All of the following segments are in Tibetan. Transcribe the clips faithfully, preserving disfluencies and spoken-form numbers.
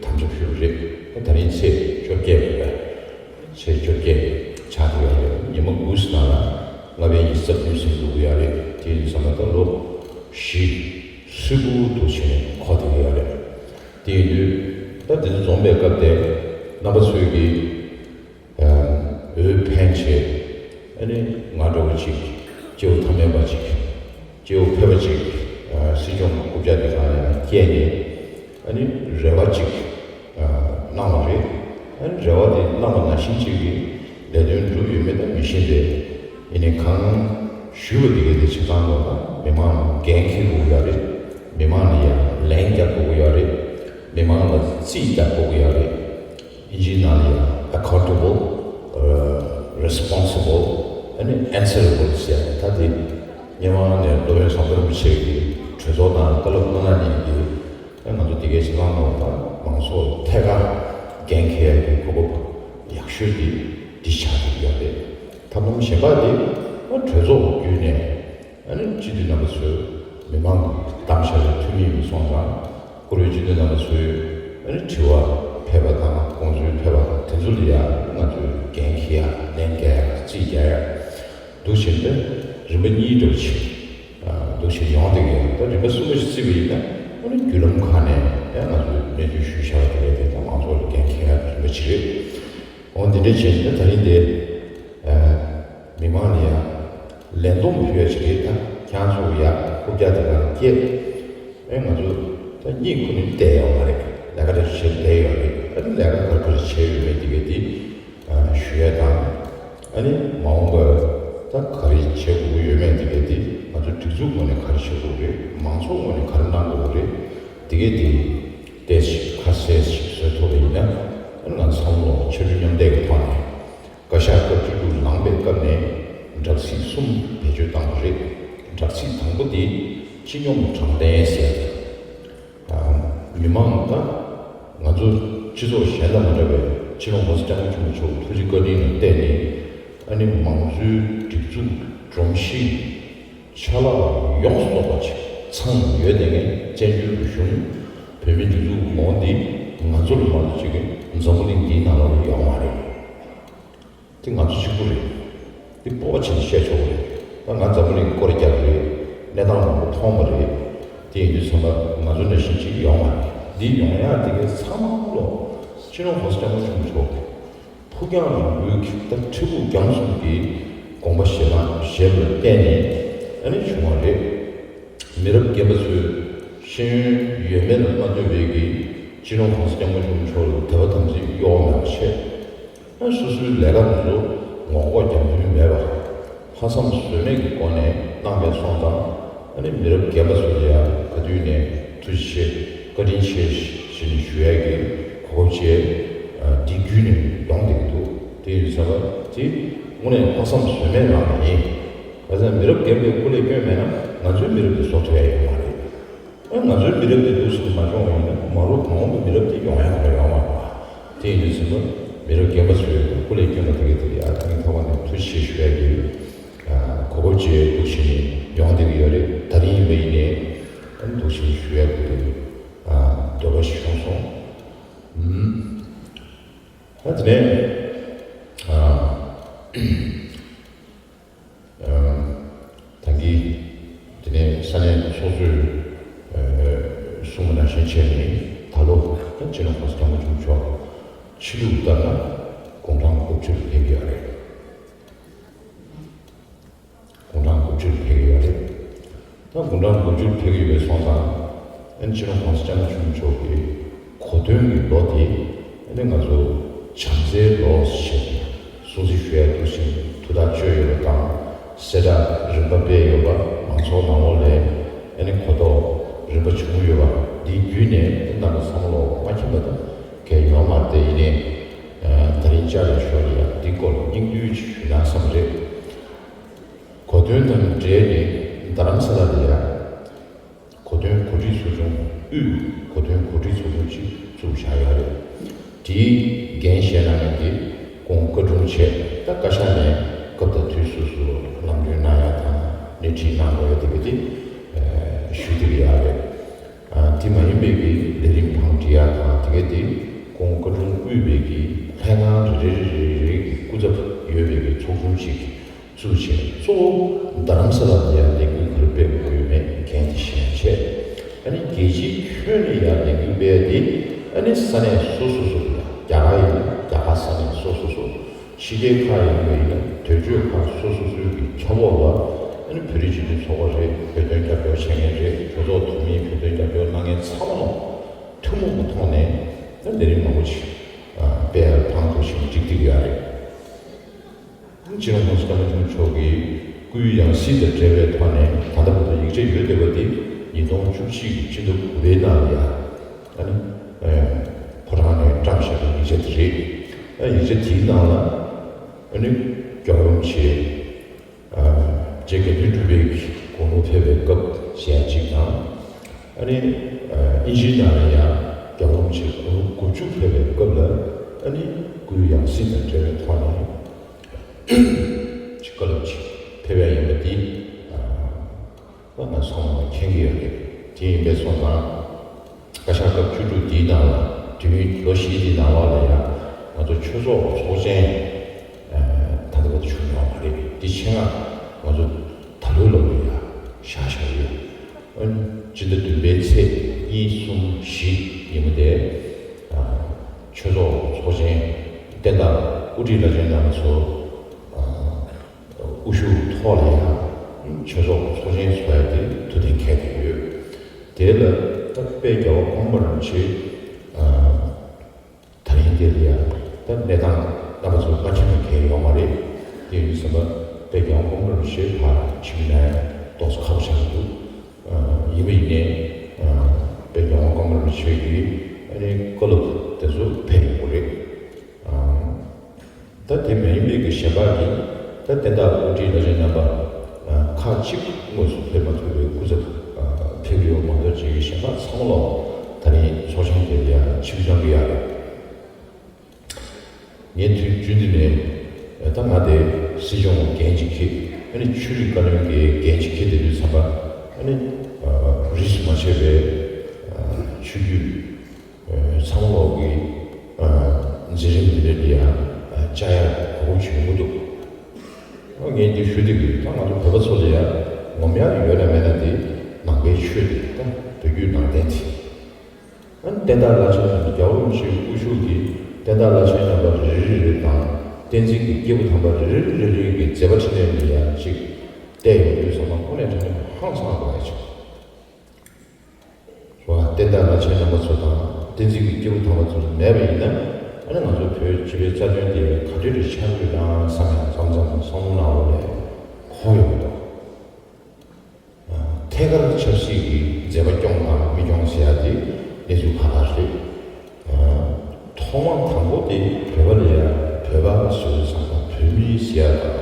དམ་བཅའ་ཕུལ་བ་རེད། ད་རིང་ཚེས་བཅོ་བརྒྱད་རེད་པས། ཚེས་བཅོ་བརྒྱད་ཆགས་བསྡད་ཡོད་རེད། ཉི་མ་དགུ་ཙམ་ནང་ལ་ལྔ་པའི་ཉི་ཤུ་རྩ་བདུན་ཟིན་འགྲོ་གི་ཡོད་རེད། དེ་ཡིན་ཙང་ད་ལོ་བཞི་ཧྲིལ་པོ་འདུག་བྱས་ནས་འཁོར་བསྡད་ཀྱི་ཡོད་རེད། དེ་ཡིན་དུས་ད་འདི་ཚོ་འཛོམས་པའི་སྐབས་དེ་རྣམ་པ་ཚོས་ཀྱིས་འོས་འཕེན་བྱས། ཨ་ནི་ང་འདྲ་བོ་ཅིག་སྐྱེ་བོ་ཐ་མལ་པ་ཅིག་སྐྱེ་བོ་ཕལ་པ་ཅིག་སྲིད་སྐྱོང་རྐུབ་བཀྱག་འདི་སྒང་ནས་བསྐྱལ་ནས། ཨ་ནི་རེ་བ་ཅིག་གནང་བ་རེད། ཨ་ནི་རེ་བ་དེ་གནང་བ་ནང་བཞིན་ཅིག་གི་ལས་དོན་འགྲུབ་ཡོད་མེད་ད་མི་ཤེས་པས། ཡིན་ནའི་གང་ཞུས་པ་དེ་གའི་དེ་བྱེད་སྟངས་ལོག་ལ་མི་མང་ལ་འགན་འཁྱེར་དགོས་ཀྱི་ཡོད་རེད། མི་མང་ལ་ཡང་ལན་རྒྱག་དགོས་ཀྱི་ཡོད་རེད། མི་མང་ལ་རྩིས་རྒྱག་དགོས་ཀྱི་ཡོད་རེད། དབྱིན་ཇིའི་ནང་ལ་ཡང་accountable responsible and answerable ཟེར་ཡ་ད་དེ་སྔོན་མ་ནས་སློབ་དཔོན་ཟམ་གདོང་རིན་པོ་ཆེ་གི་གྲོས་ཚོགས་དང་བཀའ་སློབ་གནང་ན་ཉིད་ཀྱི་ང་ཚོ་དེ་གའི་ཕྱི་ནང་ནང་དང་མང་ཚོགས་ཐད་ཀར་འགན་འཁྱེར་ཡ་གི་གོ་སྐབས་ཡག་ཤོས་དེ་འདི་ཆགས་ཀྱི་ཡོད་རེད། ཐབས་ལམ་གཞན་པ་དེ་གྲོས་ཚོགས་བརྒྱུད་ནས། ཨ་ནི་སྤྱི་འཐུས་རྣམ་པ་ཚོས་མི་མང་གིས་བདམས་བཞག་པའི་འཐུས་མི་ཡིན་པ་སོང་ཙང་། བཀུར་འོས་སྤྱི་འཐུས་རྣམ་པ་ཚོས་ཨ་ནི་དྲི་བ་ཕེབས་པ་དང་དགོངས་ཚུལ་ཕེབས་པ་དེ་ཚོ་ལ་ཡང་ང་ཚོས་འགན་འཁྱེར་ཡ་ལན་རྒྱག་ཡ་རྩིས་རྒྱག་ཡ་འདུག་བྱས་ཏེ་རིམ་པ་གཉིས་འགྲོ་བྱེད་འདུག་བྱས་ཡོང་བསྡད་ཀྱི་ཡོད། ད་རིམ་པ་གསུམ་པ་ཞིག་བརྩིས་པ་ཡིན་ན་ཨ་ནི་བརྒྱུད་ལམ་ཁག་ནས་ཡང་ང་ཚོས་གནས་ཚུལ་ཞུས་བཞག་པ་དེ་ལས་དེ་ད་མང་ཚོགས་ལ་འགན་འཁྱེར་ཡ་རིམ་པ་ཅིག་རེད། འོ་འདི་འདྲ་བྱས་ནས་ད་རིང་འདི་མི་མང་ལ་ཡང་ལན་གདམ་ཕུལ་ཡ་ཅིག་རེད། ད་ཁྱེད་རང་ཚོ་ཡ་རྐུབ་བཀྱག་དེ་ག་སྐྱེས། ཨེ་ང་ཚོ་ད་གཉིད་ཁུག་ནས་བསྡད་ཡོད་མ་རེད། ལས་ཀ་འདྲ་བྱས་བསྡད་ཡོད་རེད། ཨ་ནི་ལས་ཀ་ག་རེ་ག་རེ་བྱས་ཡོད་མེད་དེ་ག་དེ་ཞུ་ཡ་དང་། ཨ་ནི་མ་འོངས་པར་ད་ག་རེ་བྱེད་དགོས་ཀྱི་ཡོད་མེད་དེ་ག་དེ་ང་ཚོ་སྒྲིག་འཛུགས་ངོས་ནས་ག་རེ་བྱེད་དགོས་རེད། མང་ཚོགས་ངོས་ནས་ག་རེ་གནང་དགོས་རེད། དེ་ག་དེ་ཏོག་ཙམ་ཁ་གསལ་ཞིག་བཟོ་ཐུབ་པ་ཡིན་ན། ཨ་ནི་ང་ཚོ་ཚང་མ་ལོ་ཆ་རྒྱུས་མཉམ་འདེགས་ཀྱི་ཐོག་ནས། བཀའ་ཤག་སྐབས་བཅུ་དྲུག་ལངས་པའི་སྐབས་ནས་དྲག་ཚིགས་གསུམ་བེད་སྤྱོད་བཏང་བ་རེད། དྲག་ཚིགས་དང་པོ་དེ་སྤྱི་སྙོམས་དྲང་བདེན་ཟེར་ཡ་དེ། མི་མང་དང་ང་ཚོ་སྤྱི་ཚོགས་གཞན་དང་མ་འདྲ་བའི་སྤྱི་ནོར་༸གོང་ས་༸སྐྱབས་མགོན་ཆེན་པོ་མཆོག་ཐུགས་རྗེ་བཀའ་དྲིན་ལ་བརྟེན་ནས། ཨ་ནི་མང་གཙོའི་སྒྲིག་འཛུགས་སྒྲོམ་གཞི་ཆ་ལག་ཡོངས་སུ་རྫོགས་པ་ཅིག་ཚང་ཡོད་དེ། ངས་བཙན་བྱོལ་གྱི་གཞུང་བོད་མིའི་སྒྲིག་འཛུགས་ངོ་བོ་འདི་ང་ཚོ་ལ་མ་གཏོགས་ཅིག་གིས་འཛམ་བུ་གླིང་འདིའི་ནང་ལོགས་ལ་ཡོད་མ་རེད། དེ་ང་ཚོ་གཅིག་པུ་རེད། དེ་སྤོབས་པ་བྱས་ནས་བཤད་ཆོག་གི་རེད། ད་ང་འཛམ་བུ་གླིང་སྐོར་རྒྱག་གི་རེད། གནས་སྟངས་མང་པོ་མཐོང་བ་རེད། དེ་ཡིན་དུས་ཚང་མ་ང་ཚོ་འདྲ་བཞིན་གཅིག་ཡོང་བ་རེད། འདི་ཡོང་ཡག་དེ་གའི་ཚང་མ་ལོ་སྤྱི་ནོར་༸གོང་ས་༸སྐྱབས་མགོན་ཆེན་པོ་མཆོག་ཕུགས་རྒྱང་རིང་པོའི་ད་འཕྲལ་ཕུགས་རྒྱང་གསུམ་གྱི་དགོངས་པ་བཞེས་སྟངས་བཞེས་པ་ལ་བརྟེན་ནས་ཨ་ནི་བྱུང་བ་རེད། མི་རབས་རྒན་པ་ཚོས་ཤེས་ཡོན་ཡོད་མེད་ལ་མ་ལྟོས་པའི་གི་སྤྱི་ནོར་༸གོང་ས་༸སྐྱབས་མགོན་ཆེན་པོ་མཆོག་ལ་དད་པ་དམ་ཚིག་གཡོ་བ་མེད་པ་བྱས། ཨ་སོ་སོའི་ལས་ཀ་དེ་ཚོ་ངོ་ལྐོག་རྒྱབ་མཐུན་མེད་པར་ལྷག་བསམ་ཟོལ་མེད་ཀྱི་སྒོ་ནས་གནང་བའི་སོང་ཙང་། ཨ་ནི་མི་རབས་རྒན་པ་ཚོ་ལ་ཡང་ག་དུས་ནས་ཐུགས་རྗེ་ཆེ་བཀའ་དྲིན་ཆེ་ཞེས་ནས་ཞུ་ཡས་ཀྱི་གོ་སྐབས་བཅས་འདི་བརྒྱུད་ནས་ཡོང་བསྡད་ཀྱི་འདུག་དེ་ཡིན་ཙང་དེ་དངོས་གནས་ལྷག་བསམ་ཟོལ་མེད་རང་ཡིན། ག་ཚོད་མི་རབས་རྒན་པའི་སྐུ་ལས་བསྐྱོན་མེད་ན་ང་ཚོའི་མི་རབས་དེ་བཟོ་ཐུབ་ཡ་ཡོད་མ་རེད། ཨ་ང་ཚོའི་མི་རབས་དེ་འདུག་སེ་མ་སྐྱོང་བ་ཡིན་ན་མ་འོངས་གོང་གི་མི་རབས་དེ་ཡོང་ཡ་ཡོང་མ་རེད་པ། དེ་ཡིན་དུས་ཙམ་པ་མི་རབས་རྒན་པ་ཚོའི་སྐུ་ལས་བསྐྱོན་པ་དེ་ག་དེ་ཡ་ད་ངས་ཐོག་མ་ནས་ཐུགས་རྗེ་ཆེ་ཞུ་ཡ་གི་གོ་སྐབས་བཅས་འདུག་བྱས་ནས་ཡོང་བསྡད་ཀྱི་ཡོད་རེད། ད་རིང་ཡིན་པ་ཡིན་ནའི་ཨ་འདུག་སེ་ཞུ་ཡ་གི་འདོད་པ་ཞིག་བྱུང་སོང་། ཨ་དེ་ནས་ཨ། ད་གིན་དེ་ནས་ས་གནས་ཚོགས་གཙོས་གསུངས་པ་ནང་བཞིན་བྱས་ནས་ད་ལོ་སྤྱི་ནོར་༸གོང་ས་༸སྐྱབས་མགོན་ཆེན་པོ་མཆོག་ཕྱི་ལུགས་ལྟར་ན་དགུང་གྲངས་དགུ་བཅུར་ཕེབས་ཀྱི་ཡོད་རེད། དགུང་གྲངས་དགུ་བཅུར་ཕེབས་ཀྱི་ཡོད་རེད། ད་དགུང་གྲངས་དགུ་བཅུར་ཕེབས་ཀྱི་ཡོད་པའི་སོང་ཙང་། ཨ་ནི་སྤྱི་ནོར་༸གོང་ས་༸སྐྱབས་མགོན་ཆེན་པོ་མཆོག་གི་གོ་སྟོན་གྱི་ལོ་དེ་ཨ་ནི་ང་ཚོ་བྱམས་བརྩེའི་ལོ་ཞེས་སྲུང་བརྩི་ཞུ་ཡ་འདུག་བཞིན་ཐུགས་ཐག་གཅོད་ཡོད་པ་དང་། གསལ་བསྒྲགས་རིམ་པ་སྤེལ་ཡོད་པ། མང་ཚོགས་ནང་ལོགས་ལ་ཨ་ནི་གོ་རྟོགས་རིམ་པ་བྱུང་ཡོད་པ་འདི་བརྒྱུད་ནས་རྣམ་པ་ཚང་མ་ལོ་མ་མཁྱེན་པ་དང་གལ་ཡོད་མ་རེད། དེ་ཡིན་ནའི་ད་རིང་བཅར་བའི་ཞོར་ལ་ཡང་འདི་སྐོར་ལ་སྙིང་བསྡུས་ཅིག་ཞུས་ན་བསམ་རེད། གོ་སྟོན་དང་འབྲེལ་ནས་རྡ་རམ་ས་ལ་ལ་ཡ་གོ་སྟོན་གོ་སྒྲིག་ཚོགས་ཆུང་དབུས་གོ་སྟོན་གོ་སྒྲིག་ཚོགས་ཆུང་ཅིག་བཙུགས་བཞག་ཡོད་རེད། དེའི་འགན་བཞེས་གནང་མཁན་དེ་སྐུ་ངོ་བཀའ་དྲུང་བྱས། ད་བཀའ་ཤག་ནས་སྐབས་དང་དུས་སོ་སོར་ལམ་སྟོན་གནང་ཡ་དང་སྣེ་ཁྲིད་གནང་དགོས་ཡ་དེ་ག་དེ་ཞུ་བསྡད་ཀྱི་ཡོད་རེད། དེ་མ་ཡིན་པའི་གི་ལས་རིམ་བང་སྒྲིག་ཡ་དང་དེ་ག་དེ། ཁོང་བཀའ་དྲུང་དབུས་པའི་གི་ལྷན་ཁང་རེ་རེ་རེ་རེ་གི་སྐུ་ཚབ་ཡོད་པའི་གི་ཚོགས་ཆུང་ཞིག་བཙུགས་བྱས། གཙོ་བོ་རྡ་རམ་ས་ལ་ལ་ཡང་ལས་འགུལ་ག་རེ་སྤེལ་དགོས་ཡོད་མེད་འགན་དེ་བཞེས་བྱས། ཨ་ནི་རྒྱལ་སྤྱིའི་ཁྱོན་ནས་ཡང་ལས་འགུལ་སྤེལ་ཏེ། ཨ་ནི་ས་གནས་སོ་སོ་སོ་ལ་ཡང་རྒྱ་གར་ཡིན་ན་རྒྱ་གར་ས་གནས་སོ་སོ་སོ། ཕྱི་རྒྱལ་ཁག་ཡིན་པ་ཡིན་ན་དོན་གཅོད་ཁག་སོ་སོ་སོའི་གི་ཁྱབ་འོག་ལ། ཨ་ནི་བོད་རིགས་སྤྱི་མཐུན་ཚོགས་པ་རེད། བོད་དོན་རྒྱབ་སྐྱོར་བྱེད་མཁན་རེད། གྲོས་ཚོགས་འཐུས་མིའི་བོད་དོན་རྒྱབ་སྐྱོར་གནང་མཁན་ཚང་མ་ལ་ཐུན་མོང་གི་ཐོག་ནས་ད་ལས་རིམ་མང་པོ་ཞིག་སྤེལ་ཡག་ཕན་ཐོགས་ཤིང་འགྲིག་བསྡད་ཀྱི་ཡོད་རེད། སྤྱི་ནོར་༸གོང་ས་༸སྐྱབས་མགོན་ཆེན་པོ་མཆོག་གི་སྐུའི་ཡང་སྲིད་དང་འབྲེལ་བའི་ཐོག་ནས་ད་ལྟ་བར་དུ་ཡིག་ཆ་ཡོད་བསྡད་པ་དེ་ཉིས་སྟོང་བཅུ་གཅིག་གི་ཕྱི་ཟླ་དགུ་པའི་ནང་ལ་ཡ། ཨ་ནི་ཨ་ཕོ་བྲང་ནས་བཀྲམ་བཞག་པའི་ཡིག་ཆ་དེ་རེད། ཨ་ཡིག་ཆ་དེའི་ནང་ལ་ཨ་ནི་རྒྱལ་བ་རིན་པོ་ཆེ་ཨ་རྗེ་དགེ་འདུན་གྲུབ་པའི་དགུང་ལོ་ཕེབས་པའི་སྐབས་ཞེས་གཅིག་དང་། ཨ་ནི་ཨ་དབྱིན་ཇིའི་ནང་ལ་ཡང་རྒྱལ་བ་རིན་པོ་ཆེ་དགུང་ལོ་དགུ་བཅུ་ཕེབས་པའི་སྐབས་ལ་ཨ་ནི་སྐུའི་ཡང་སྲིད་དང་འབྲེལ་བའི་ཐོག་ནས་ཅིག་བཀའ་སློབ་ཅིག་ཕེབས་ཡ་ཡིན་པ་འདི་ཨ་ང་ཚང་མ་མཁྱེན་གྱི་ཡོད་རེད། དེ་ཡིན་པས་སོང་ཙང་། བཀའ་ཤག་སྐབས་བཅུ་དྲུག་འདིའི་ནང་ལ་དུས་ཡུན་ལོ་བཞི་འདིའི་ནང་ལོགས་ལ་ཡང་ང་ཚོ་ཆོས་ཚོགས་ཚོགས་ཆེན་ད་ལྟ་བར་དུ་བྱུང་མྱོང་མ་རེད། འདི་ཆེད་མངགས་ང་ཚོ་ད་ལོའི་ལོ་ལ་ཡང་བཞག་བཞག་ཡོད། ཨ་ནི་སྤྱི་ཟླ་བདུན་པའི་ཚེས་གཉིས་གསུམ་བཞི་ཉིན་མོ་དེ་ཆོས་ཚོགས་ཚོགས་ཆེན་བསྟན་བདག་དབུ་ཁྲིད་བླ་ཆེན་རྣམ་པ་ཚོ། དབུ་བཞུགས་ཐོག་ལ་ཡང་ཆོས་ཚོགས་ཚོགས་ཆེན་ཚོགས་ཡ་དེ་ཐུགས་གཏན་འཁེལ་བསྡད་ཡོད། དེ་ལ་ད་དཔལ་རྒྱལ་བ་ཀོང་པོ་རིན་པོ་ཆེ་ད་རིང་དེ་ལ་ཡང་ད་གནས་སྟངས་རྣམ་པ་ཚོ་མ་མཁྱེན་པ་གང་ཡང་ཡོད་མ་རེད། དེ་ཡིན་དུས་ཙམ་པ་དཔལ་རྒྱལ་བ་ཀོང་པོ་རིན་པོ་ཆེ་ཕར་ཕྱིན་ན་ཡང་ཏོག་ཙམ་ཁག་པོ་ཆགས་ཀྱི་འདུག་ཡིན་པ་ཡིན་ནའི་དཔལ་རྒྱལ་བ་ཀོང་པོ་རིན་པོ་ཆེ་གིས་ཨ་ནི་བཀའ་སློབ་དེ་ཚོ་ཕེབས་ཡོང་གི་རེད། ད་དེ་མ་ཡིན་པའི་གི་གཞན་པ་གི་ད་བསྟན་བདག་དབུ་ཁྲིད་བླ་ཆེན་རྣམ་པ་ཁག་ཅིག་དངོས་སུ་ཕེབས་མ་ཐུབ་པའི་སྐུ་ཚབ་ཕེབས་ཡོད་མ་གཏོགས་ཅིག་གཞན་པ་ཚང་མ་ལོག་ད་རིང་ཚོགས་ཆེན་དེ་ལ་ཡང་ཆིབས་བསྒྱུར་གནང་གི་ཡོད་རེད། ངས་དུས་རྒྱུན་དུ་ནས་ད་ང་དེ་སྲིད་སྐྱོང་འགན་ཅིག་འཁྱེར། ཨ་ནི་ཆོས་རིག་བཀའ་བློན་གྱི་འགན་ཅིག་འཁྱེར་བསྡད་དུས་ཙམ་པ། ཨ་ནི་རིས་སུ་མ་ཆད་པའི་ཆོས་བརྒྱུད། ཚང་མ་ལོག་གི་མཛད་རིམ་འདི་འདྲ་འདི་ཡང་བཅར་ཡག་གོ་སྐབས་བྱུང་གི་འདུག་ངས་འདི་ཞུ་འདོད་ཀྱི་ད་ང་ཚོ་བོད་པ་ཚོ་ལ་ཡང་ངོམ་ཡག་ཡོད་ན་མེད་ན་འདི་ནང་པའི་ཆོས་འདི་ད་བོད་བརྒྱུད་ནང་བསྟན་འདི། ཨ་ནི་བསྟན་བདག་བླ་ཆེན་རྣམས་རྒྱལ་བ་རིན་པོ་ཆེའི་སྐུ་ཞབས་ཀྱིས་བསྟན་བདག་བླ་ཆེན་རྣམ་པ་རེ་རེ་རེ་དང་བསྟན་འཛིན་གྱི་སྐྱེས་བུ་དམ་པ་རེ་རེ་རེ་རེ་གི་མཛད་པ་འཕྲིན་ལས་འདི་ཡང་ཅིག་བལྟས་ཡོང་དུས་ཙམ་པ་དངོས་གནས་དྲང་གནས་ཧང་སང་དགོས་ཡ་ཅིག་རེད་བ། བསྟན་བདག་བླ་ཆེན་རྣམ་པ་ཚོ་དང་བསྟན་འཛིན་གྱི་སྐྱེས་བུ་དམ་པ་ཚོ་མེད་པ་ཡིན་ན། ཨ་ནི་ང་ཚོ་བོད་སྤྱི་པའི་རྩ་དོན་དེ་ག་དུས་རེད་ཆགས་ཀྱི་ཡོད་ན་བསམ་ཡང་མཚམས་མཚམས་བསམ་བློ་ནང་ལོགས་ལ་འཁོར་ཡོང་གི་འདུག་ཐད་ཀར་ཆབ་སྲིད་ཀྱི་མཛད་པ་སྐྱོང་དང་མི་སྐྱོང་ཟེར་ཡ་དེ་གནས་ཚུལ་ཁག་ཁག་རེད། ཐོག་མ་དང་པོ་དེ་བོད་པ་ལ་ཡང་བོད་པ་ཟེར་བའི་བསམ་པ་བོད་མི་ཟེར་ཡ་དང་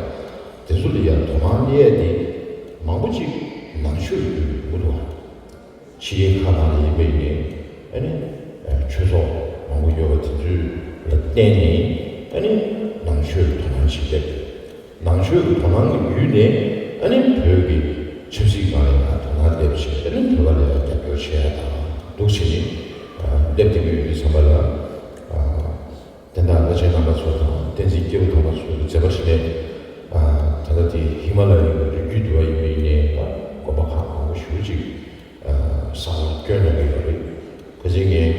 དེ་ཚོ་ལ་ཡང་དོ་སྣང་སླེབས་ཡ་དེ་མང་པོ་ཅིག་ནང་ཆོས་ཀྱི་འོག་ཏུ་ཕྱི་རྒྱལ་ཁག་ནང་ལ་ཡིན་པ་ཡིན་ནའི་ཨ་ནི་ཆོས་ཚོགས་མང་པོ་ཡོད་པ་དེ་ཚོ་ལ་བརྟེན་ནས་ཨ་ནི་ནང་ཆོས་ལ་དོ་སྣང་བྱེད་སླེབས། ནང་ཆོས་ཀྱི་དོ་སྣང་གི་བརྒྱུད་ནས་ཨ་ནི་བོད་ཀྱི་ཆབ་སྲིད་སྒང་ལ་ཡང་དོ་སྣང་སླེབས་བྱས་ཨ་ནི་བོད་པ་ལ་ཡང་རྒྱབ་སྐྱོར་བྱེད་ཡ་དང་འདུག་བྱས་ནས་སླེབས་བསྡད་ཀྱི་ཡོད་དུས་ཙམ་པ་ལ། བསྟན་བདག་བླ་ཆེན་རྣམ་པ་ཚོ་དང་བསྟན་འཛིན་སྐྱེས་བུ་དམ་པ་ཚོའི་མཛད་པ་འཕྲིན་ལས་ད་ལྟ་དེ་ཧི་མ་ལ་ཡའི་རི་རྒྱུད་དུ་བ་ཡིན་པ་ཡིན་ནའི་ད་དགོན་པ་ཁག་མང་པོ་ཞེ་པོ་ཅིག་གསར་པ་བསྐྱོད་གནང་གི་ཡོད་རེད། ཁ་སང་ངས་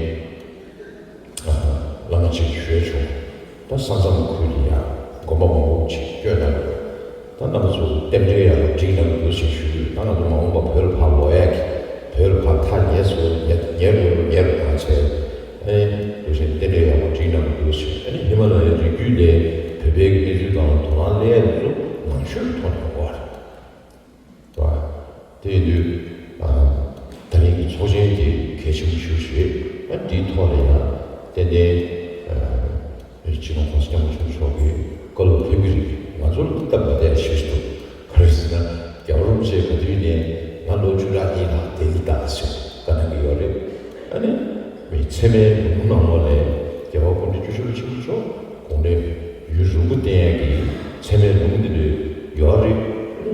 བླ་མ་ཅིག་ཞུ་ཡ་བྱུང་། ད་ས་མཚམས་ཁུལ་དུ་ཡང་དགོན་པ་མང་པོ་ཅིག་བསྐྱོད་གནང་ཡོད། ད་རྣམ་པ་ཚོ་རྟེན་འབྲེལ་ཡག་པོ་སྒྲིག་གནང་གི་འདུག་ཟེར་ཞུ་གི་ཡོད། ད་ང་ཚོ་མ་འོངས་པ་བོད་ལ་ཕར་ལོག་ཡག་གི་བོད་ལ་ཕར་ཐག་ཉེ་སུ་ཉེ་ཉེ་རུ་ཉེ་རུ་བཏང་བྱས། ཨ་ནི་དེ་བཞིན་རྟེན་འབྲེལ་ཡག་པོ་སྒྲིག་གནང་གི་འདུག་ཟེར། ཨ་ནི་ཧི་མ་ལ་ཡའི་རི་རྒྱུད་ལས་བོད་པའི་གི་གནས་ཚུལ་སྒང་ལ་དོ་སྣང་སླེབས་ཡག་དེ་ཚོ་ནང་ཆོས་ཀྱི་ཐོག་ནས་ཡོང་བ་རེད། དེ་ཡིན་དུས་ད་རིང་གི་ཚོགས་ཆེན་དེ་གལ་ཆེན་པོ་ཞེ་པོ་ཞིག་རེད། ཨ་འདིའི་ཐོག་ལ་ཡང་ཏན་ཏན་སྤྱི་ནོར་༸གོང་ས་༸སྐྱབས་མགོན་ཆེན་པོ་མཆོག་གི་བཀའ་སློབ་ཕེབས་ཀྱི་རེད། ང་ཚོ་ལ་སྟབས་མ་བདེ་ཞེ་པོ་ཞིག་འདུག་ག་རེ་ཟེར་ན་རྒྱལ་བ་རིན་པོ་ཆེ་ག་དུས་ནས་ང་ལོ་བཅུ་ཕྲག་གཉིས་ལ་དེ་ནི་ད་ཞེས་བཀའ་གནང་གི་ཡོད་རེད། ཨ་ནི་མི་ཚད་མའི་ལུང་ནང་ལོགས་ནས་རྒྱལ་བ་སྐུ་ཕྲེང་བཅུ་བཞི་པ་ཆེན་པོ་མཆོག་དགུང་ལོ་ཡུན་རིང་པོ་བསྟེན་ཡས་ཀྱི་ཚད་མའི་ལུང་འདི་འདྲ་ཡོད་རེད།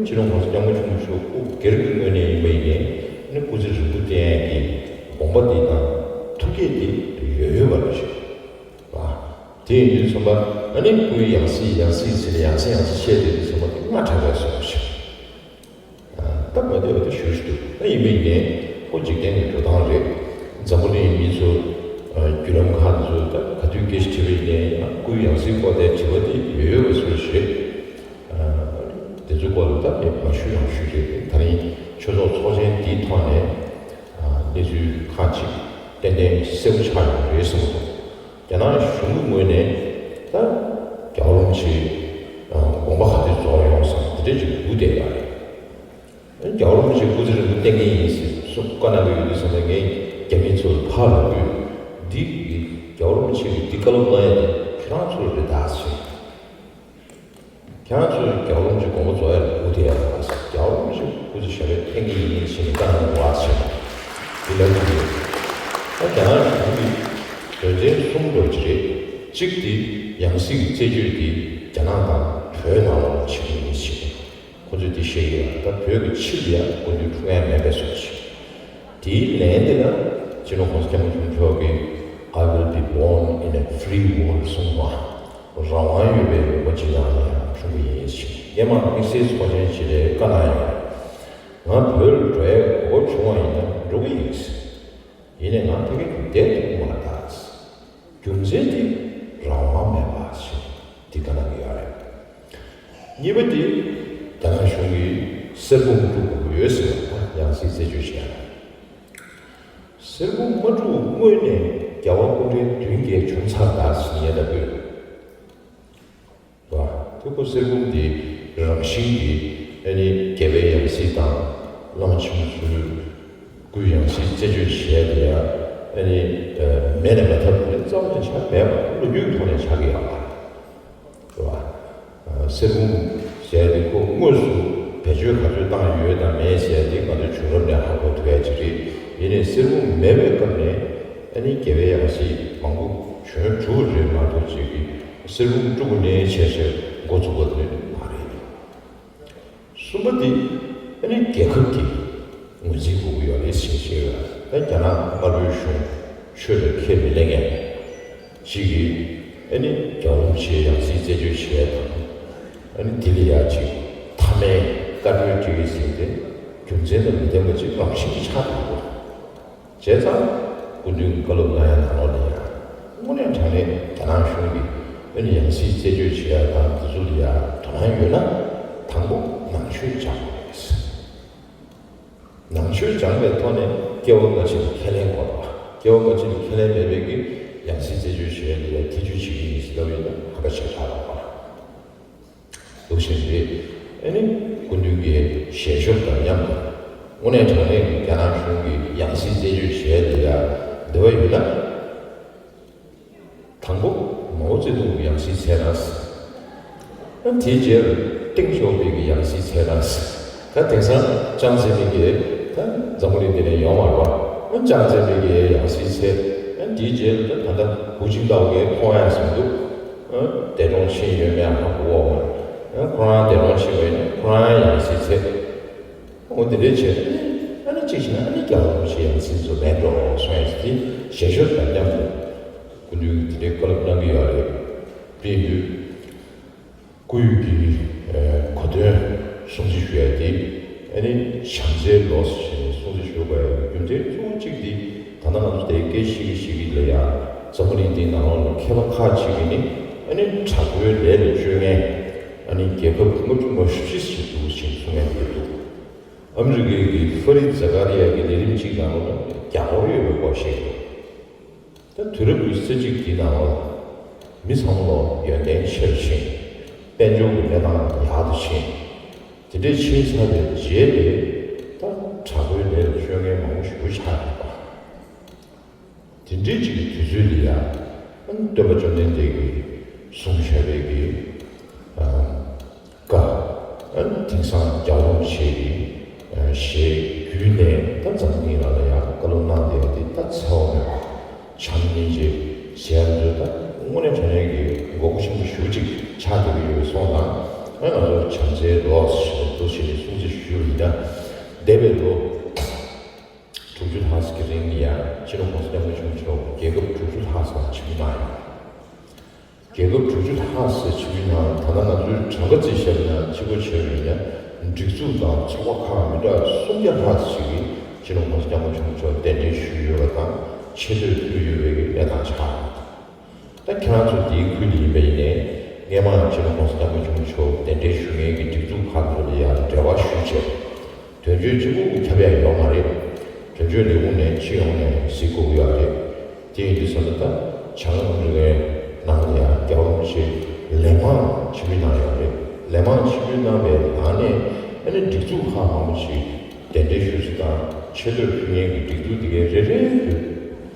སྤྱི་ནོར་༸གོང་ས་༸སྐྱབས་མགོན་ཆེན་པོ་མཆོག་སྐུ་སྒེར་གྱི་ངོས་ནས་ཡིན་པ་ཡིན་ནའི་སྐུ་ཚེ་རིང་པོ་བསྟེན་ཡས་ཀྱི་དགོངས་པ་འདི་དང་ཐུགས་བསྐྱེད་འདི་ཡོད་ཡོད་པ་རེད། དེ་ཡིན་དུས་ཚང་མ་ཨ་ནི་སྐུའི་ཡང་སྲིད་ཡང་སྲིད་ཟེར་ནས་ཡང་སྲིད་ཡང་སྲིད་བཤད་བསྡད་དུས་ཚང་མ་དེ་སྔ་དྲགས་པའི་བཟོ་འདྲ་ཞིག་ཨ། སྟབས་མ་བདེ་བ་དེ་ཞེ་པོ་ཅིག་འདུག་ད་ཡིན་པ་ཡིན་ནའི་ཁོ་འཇིག་རྟེན་གྱི་འགྲོ་སྟངས་རེད། འཛམ་བུ་གླིང་མི་ཚོ་ཨ་བརྒྱུད་ལམ་ཁག་འདི་ཚོ་ད་ག་དུས་སྐད་ཆ་དྲིས་པ་ཡིན་ནའི་ང་སྐུའི་ཡང་སྲིད་སྐོར་དེ་དྲི་བ་དེ་ཡོད་ཡོད་པ་བཟོ་འདྲ་ཞིག་རེད། ཨ། དེ་ཚོའི་སྐོར་ལ་ད་ངས་མ་ཞུ་ཡང་ཞུ་རྒྱུ་རེད། ད་རིང་ཆོས་ཚོགས་ཚོགས་ཆེན་འདིའི་ཐོག་ནས་ཨ་གནས་ཚུལ་ཁག་ཅིག་ཏན་ཏན་གསལ་པོ་ཆགས་ཡོང་གི་རེད་བསམ་གྱི་འདུག་རྒྱ་ནག་གཞུང་གི་ངོས་ནས་ད་རྒྱལ་བ་རིན་པོ་ཆེ་དགོངས་པ་ག་དུས་རྫོགས་ཡོང་བསམ་དེ་འདྲས་ཅིག་སྒུག་བསྡད་ཡོད་རེད། རྒྱལ་བ་རིན་པོ་ཆེ་སྐུ་ཚེ་རིང་པོ་བརྟན་གྱི་ཡིན་ཟེར་སུ་བཀའ་གནང་གི་ཡོད་དུས་ཙམ་པ་ངས་རྒྱ་མི་ཚོ་ལ་ཕར་ལབ་དུས་འདི་རྒྱལ་བ་རིན་པོ་ཆེ་གིས་འདི་བཀའ་སློབ་གནང་ཡ་དེ་ཁྱེད་རང་ཚོ་རེད་ད་ཟེར། ཁྱེད་རང་ཚོས་རྒྱལ་བ་རིན་པོ་ཆེ་དགོངས་པ་རྫོགས་ཡ་ལ་སྒུག་བསྡད་ཡ་རེད་པ། རྒྱལ་བ་རིན་པོ་ཆེ་སྐུ་ཚེ་ཞབས་པད་བརྟན་གྱི་ཡིན་ཞེས་ནས་བཀའ་གནང་བ་ཞེས་པ་འདི་ལབ་ཀྱི་ཡོད། ད་རྒྱ་ནག་གཞུང་གིས་དོན་ཚན་གསུམ་འདྲ་བོ་ཅིག་རེད། གཅིག་དེ་ཡང་སྲིད་ཀྱི་རྩད་གཅོད་དེ་རྒྱ་ནག་དང་བོད་ནང་ལ་བྱེད་ཀྱི་ཡིན་ཞེས་ཁོ་ཚོས་དེ་བཤད་ཀྱི་ཡོད། ད་བོད་ཀྱི་ཕྱི་ལ་ཡ་སྐུ་མདུན་འཁྲུག་མཁན་མེད་པའི་བཟོ་ཞིག་དེའི་ལན་དེ་ལ་སྤྱི་ནོར་༸གོང་ས་༸སྐྱབས་མགོན་ཆེན་པོ་མཆོག་གིས། I will be born in a free world གསུངས་པ། རང་དབང་ཡོད་པའི་རིག་པ་ཅིག་ནང་ལ་ཡང་འཁྲུངས་པ་ཡིན་ཞེས་སྔོན་མ་དམིགས་བསལ་ཚོགས་ཆེན་ཞིག་ལ་བཀའ་གནང་ཡོད་རེད། ང་བོད་ལ་འགྲོ་ཡའི་གོ་སྐབས་བྱུང་བ་ཡིན་ན་འགྲོ་གི་ཡིན། ཡིན་ནའི་ང་ཕ་གིར་བསྡད་ཐུབ་ཀྱི་མ་རེད་ད། རྒྱུ་མཚན་དེ་རང་དབང་མེད་པ་ཞེས་འདི་བཀའ་གནང་གི་ཡོད་རེད། གཉིས་པ་དེ་རྒྱ་ནག་གཞུང་གིས་གསེར་བུམ་དཀྲུག་དགོས་ཀྱི་ཡོད་ཟེར་བ་དང་ཡང་སྲིད་རྩད་གཅོད་བྱས་ཡ། གསེར་བུམ་མ་དཀྲུག་སྔོན་ནས་རྒྱལ་བ་སྐུ་ཕྲེང་བདུན་བརྒྱད་བྱུང་ཚར་ད་ཟེར་ཉན་ལྟ་བུ། བ། དེ་ཁོ་གསེར་བུམ་འདི་རང་བཞིན་གྱིས་ཨ་ནི་རྒྱལ་བའི་ཡང་སྲིད་དང་བླ་མ་ཆེན་པོ་ཚོའི་སྐུའི་ཡང་སྲིད་རྩད་གཅོད་བྱས་ཏེ་ཡང་ཨ་ནི་མེད་ནས་མ་ཐར་དེ་རྩ་བ་ནས་ཆགས་མེད་པ་ལོ་རྒྱུས་ཐོག་ནས་ཆགས་ཀྱི་ཡོད་པ་རེད་བ། གསེར་བུམ་ཟེར་དེ་ཁོ་དངོས་སུ་བེད་སྤྱོད་ག་ཚོད་བཏང་ཡོད་དང་མེད་ཟེར་དེ་ང་ཚོའི་བྱུང་རབས་ནས་ཧ་གོ་ཐུབ་ཡ་ཅིག་རེད། ཡིན་ནའི་གསེར་བུམ་མེད་པའི་སྐབས་ནས་ཨ་ནི་རྒྱལ་བའི་ཡང་སྲིད་མང་པོ་བྱོན་གྲུབ་རེད་མ་གཏོགས་ཅིག་གི་གསེར་བུམ་དཀྲུག་ནས་ཆེ་ཆེར་འགོ་ཚུགས་པ་དེ་མ་རེད། གསུམ་པ་དེ་ཨ་ནི་རྒྱལ་ཁབ་ཀྱི་ངོས་འཛིན་དགོས་ཀྱི་ཡོད་རེད་ཟེར་བཤད་ཡོད། ད་རྒྱ་ནག་དམར་པོའི་གཞུང་ཆོས་ལ་ཁས་མི་ལེན་མཁན་ཅིག་གིས་ཨ་ནི་རྒྱལ་བ་རིན་པོ་ཆེའི་ཡང་སྲིད་རྩད་གཅོད་བྱས་དང་ཨ་ནི་དེ་ལ་ཡ་ཅིག་མཐའ་མའི་བཀའ་འཁྲོལ་སྤྲད་ཀྱི་ཟེར་ཏེ་རྒྱུ་མཚན་དང་མི་ལྡན་པ་ཅིག་རང་བཞིན་གྱིས་ཆགས་འགྲོ་གི་འདུག་བྱས་ཙང་སྐུ་མདུན་བཀའ་སློབ་གནང་ཡ་ནང་ལོགས་ལ་ཡ་དངོས་གནས་དྲང་གནས་རྒྱ་ནག་གཞུང་གིས་ཨ་ནི་ཡང་སྲིད་རྩད་གཅོད་བྱེད་ཡ་དང་དེ་ཚོ་ལ་ཡ་དོ་སྣང་ཡོད་ན་དང་པོ་ནང་ཆོས་སྦྱང་དགོས་རེད། ནང་ཆོས་སྦྱང་བའི་ཐོག་ནས་སྐྱེ་བ་སྔ་ཕྱི་ལ་ཁས་ལེན་དགོས་པ། སྐྱེ་བ་སྔ་ཕྱི་ལ་ཁས་ལེན་མེད་པའི་གི་ཡང་སྲིད་རྩད་གཅོད་བྱེད་ཡ་ལ་ཡ་ཐེ་བྱུས་བྱེད་ཀྱི་ཡིན་ཟེར་ལབ་ཡོད་ན་ཧ་ག་ཆེ་ཆགས་ཡོད་པ། འདུག་བཞིན་རེད། ཨ་ནི་སྐུ་མདུན་གྱི་ཞལ་ཤོབ་དང་མཉམ་དུ་དངོས་གནས་དྲང་གནས་ཀྱི་རྒྱ་ནག་གཞུང་གིས་ཡང་སྲིད་རྩད་གཅོད་བྱས་ཏེ་ཡ་འདོད་པ་ཡོད་ན། དང་པོ་མའོ་ཙེ་ཏུང་གི་ཡང་སྲིད་འཚོལ་ན། ཨ་དེའི་རྗེས་ལ་ཏེང་ཞའོ་ཕིང་གི་ཡང་སྲིད་འཚོལ་ན། ད་དེང་སང་ཅང་ཙེ་མིན་གྱིས་ད་འཛམ་བུ་གླིང་འདི་ནས་ཡོང་བ་རེད་བ། ཨ་ཅང་ཙེ་མིན་གྱི་ཡང་སྲིད་འཚོལ། ཨ་དེའི་རྗེས་ལ་ད་ད་ལྟ་ཧུའུ་ཅིན་ཏའོ་གིས་མཐོང་ཡ་བཟོ་འདུག་ཨ་འདས་གྲོངས་ཕྱིན་ཡོད་མེད་ཧ་གོ་བ་མ་རེད། ཨ་ཁོ་རང་འདས་གྲོངས་ཕྱིན་པ་ཡིན་ན་ཁོ་རང་ཡང་སྲིད་འཚོལ། འོ་འདི་འདྲས་བྱས། ཨ་ནི་གཅིག་བྱས་ན་ཨ་ནི་རྒྱལ་བ་རིན་པོ་ཆེ་ཡང་སྲིད་འཚོལ་མེད་འགྲོ་གསུངས་ཡ་ཞིག་དེ་ཞལ་ཤོབ་དང་མཉམ་དུ་སྐུ་མདུན་གྱིས་དེ་འདྲའི་བཀའ་སློབ་གནང་གི་ཡོད་རེད། དེ་ཡིན་དུས་སྐུ་ཡི་གི་གོ་དོན་སྲུང་བརྩི་ཞུ་ཡ་དེ་ཨ་ནི་བྱམས་བརྩེའི་ལོ་ཟེར་ནས་སྲུང་བརྩི་ཞུ་དགོས་ཡ་རྒྱུ་མཚན་གཙོ་བོ་གཅིག་དེ་ད་ལྟ་ང་ཚོ་དེ་སྐད་ཤིག་གི་ཤིག་གི་ལ་ཡ་འཛམ་བུ་གླིང་འདིའི་ནང་ལོགས་ལ་མཁས་པ་ཁག་ཅིག་གིས་ནི་ཨ་ནི་དྲག་པོའི་ལས་ལ་སྤྱོད་མཁན་ཨ་ནི་རྒྱལ་ཁབ་ལྔ་བཅུ་ང་བཞི་ཞིག་འདུག་ཅེས་གསུང་མཁན་དེ་འདུག་ཨ་མི་རི་ཀའི་གི་ཧྥ་རིད་ཛ་ཀ་རི་ཡ་གི་ལས་རིམ་གཅིག་ནང་ལོགས་ལ་རྒྱ་སྒོར་ཡོད་པའི་སྐོར་བཤད་འདུག་ད་དུས་རབས་ཀྱི་ས་ཚིགས་འདི་ནང་ལོགས་མི་ཚང་མ་ལོགས་ཡོན་ཏན་ཆེ་རུ་ཕྱིན། དཔལ་འབྱོར་གྱི་གནས་སྟངས་ཡག་ཏུ་ཕྱིན། དེ་འདྲས་ཕྱིན་ཚར་བའི་རྗེས་ལ་ད་དྲག་པོའི་ལས་ལ་སྤྱོད་མཁན་མང་པོ་ཞིག་ཆགས་ཡོད་པ། དེ་འདྲའི་ཅིག་གི་དུས་ཚོད་འདི་ཡང་སྟོན་པ་བཅོམ་ལྡན་འདས་ཀྱིས་གསུངས་བཞག་པའི་གི་བཀའ། དེང་སང་རྒྱལ་བ་རིན་པོ་ཆེ་གི་ཞལ་བརྒྱུད་ནས་ད་འཛམ་གླིང་ལ་ཡང་བཀའ་སློབ་གནང་བསྡད་པ་འདི་ད་འཚེ་བ་མེད་པ། བྱམས་སྙིང་རྗེ་ཟེར་ཡ་ཚོ་ད་དངོས་གནས་དྲང་གནས་ཀྱི་དགོས་མཁོ་ཆེན་པོ་ཞེ་པོ་ཅིག་ཆགས་བསྡད་ཀྱི་ཡོད་པའི་སོང་ཙང་ཨ་ང་ཚོ་བྱམས་བརྩེའི་ལོ་ཞེས་པ་འདུག་ཅེས་ནས་སྲུང་བརྩི་ཞུ་རྒྱུ་ཡིན་ན། འདས་པའི་ལོ་དྲུག་ཅུ་ལྷག་ཙམ་གྱི་རིང་ལ་ཡང་སྤྱི་ནོར་༸གོང་ས་༸སྐྱབས་མགོན་ཆེན་པོ་མཆོག་རྒྱལ་ཁབ་དྲུག་ཅུ་ལྷག་ཙམ་ཆིབས་བསྒྱུར་གནང་ཡོད། རྒྱལ་ཁབ་དྲུག་ཅུ་ལྷག་ཙམ་བྱེད་པའི་ནང་ད་ལྟ་ང་ཚོའི་གྲངས་ཀ་རྩིས་བཞག་ན་གཅིག་པ་བྱས་པ་ཡིན་ན་སྒྲིག་འཛུགས་དང་ཚོགས་པ་ཁག་མི་འདྲ་སུམ་བརྒྱ་ལྷག་ཙམ་ཞིག་གིས་སྤྱི་ནོར་༸གོང་ས་༸སྐྱབས་མགོན་ཆེན་པོ་མཆོག་གདན་འདྲེན་ཞུས་ཡོད་པ་དང་ཆེ་བསྟོད་ཕུལ་ཡོད་པའི་གནས་སྟངས་ཆགས་ཡོད། ད་ཁྱེད་རང་ཚོ་དེའི་ཁུལ་དུ་ཡིན་པ་ཡིན་ནའི་སྔས་མ་སྤྱི་ནོར་༸གོང་ས་༸སྐྱབས་མགོན་ཆེན་པོ་མཆོག་གདན་འདྲེན་ཞུ་མཁན་གྱི་སྒྲིག་འཛུགས་ཁག་ཚོ་ལ་ཡང་འབྲེལ་བ་ཞུས་བྱས། དོན་གཅོད་གཅིག་པུ་ཁྱབ་ཡ་ཡོད་མ་རེད། དོན་གཅོད་ལས་ཁུངས་ནས་སྤྱི་ཡོངས་ནས་གཟིགས་དགོས་ཀྱི་ཡོད་རེད། དེ་ཡིན་དུས་ཙམ་པ་ད་བྱང་ཨ་མི་རི་ཀའི་ནང་ལ་ཡང་རྒྱལ་བ་རིན་པོ་ཆེ་ལན་མང་ཆིབས་བསྒྱུར་གནང་ཡོད་རེད། ལན་མང་ཆིབས་བསྒྱུར་གནང་བའི་ནང་ནས་ཨ་ནི་སྒྲིག་འཛུགས་ཁག་མང་པོ་ཞིག་གདན་འདྲེན་ཞུ་ས་དང་ཆེ་བསྟོད་ཕུལ་མཁན་གྱི་སྒྲིག་འཛུགས་དེ་གའི་རེ་རེ་ལ་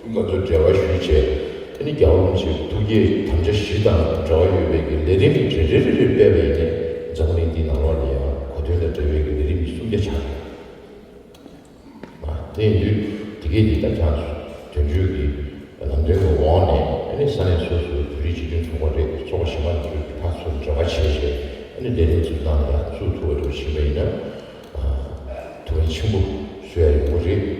ང་ཚོས་འབྲེལ་བ་ཞུས་བྱས། ཨ་ནི་རྒྱལ་བ་རིན་པོ་ཆེའི་ཐུགས་བསྐྱེད་དམ་བཅའ་བཞི་དང་འབྲེལ་བ་ཡོད་པའི་གི་ལས་རིམ་རེ་རེ་རེ་རེ་སྤེལ་བ་ཡིན་ནའི་འཛམ་བུ་གླིང་འདིའི་ནང་ལོགས་ལ་ཡང་གོ་སྟོན་དང་འབྲེལ་བའི་གི་ལས་རིམ་སུམ་བརྒྱ་ཆགས་ཡོད། ཨ། དེ་ཡིན་དུས་དེ་གའི་འདི་ལྟར་ཀྱང་དོན་གཅོད་ཀྱི་ལམ་སྟོན་གྱི་འོག་ནས་ཨ་ནི་ས་གནས་སོ་སོའི་བོད་རིགས་སྤྱི་མཐུན་ཚོགས་པ་རེད། ཚོགས་པ་གཞན་པ་ཚོའི་ཕར་ཚུར་འབྲེལ་བ་བྱས་བྱས་ཨ་ནི་ལས་རིམ་ཚོའི་ནང་ལ་ཡང་བཙུགས་ཐུབ་པ་འདྲ་བྱེད་པ་ཡིན་ན། ཨ། ཐུགས་ཕན་ཆེན་པོ་གསོས་ཡ་ཡོང་གི་རེད།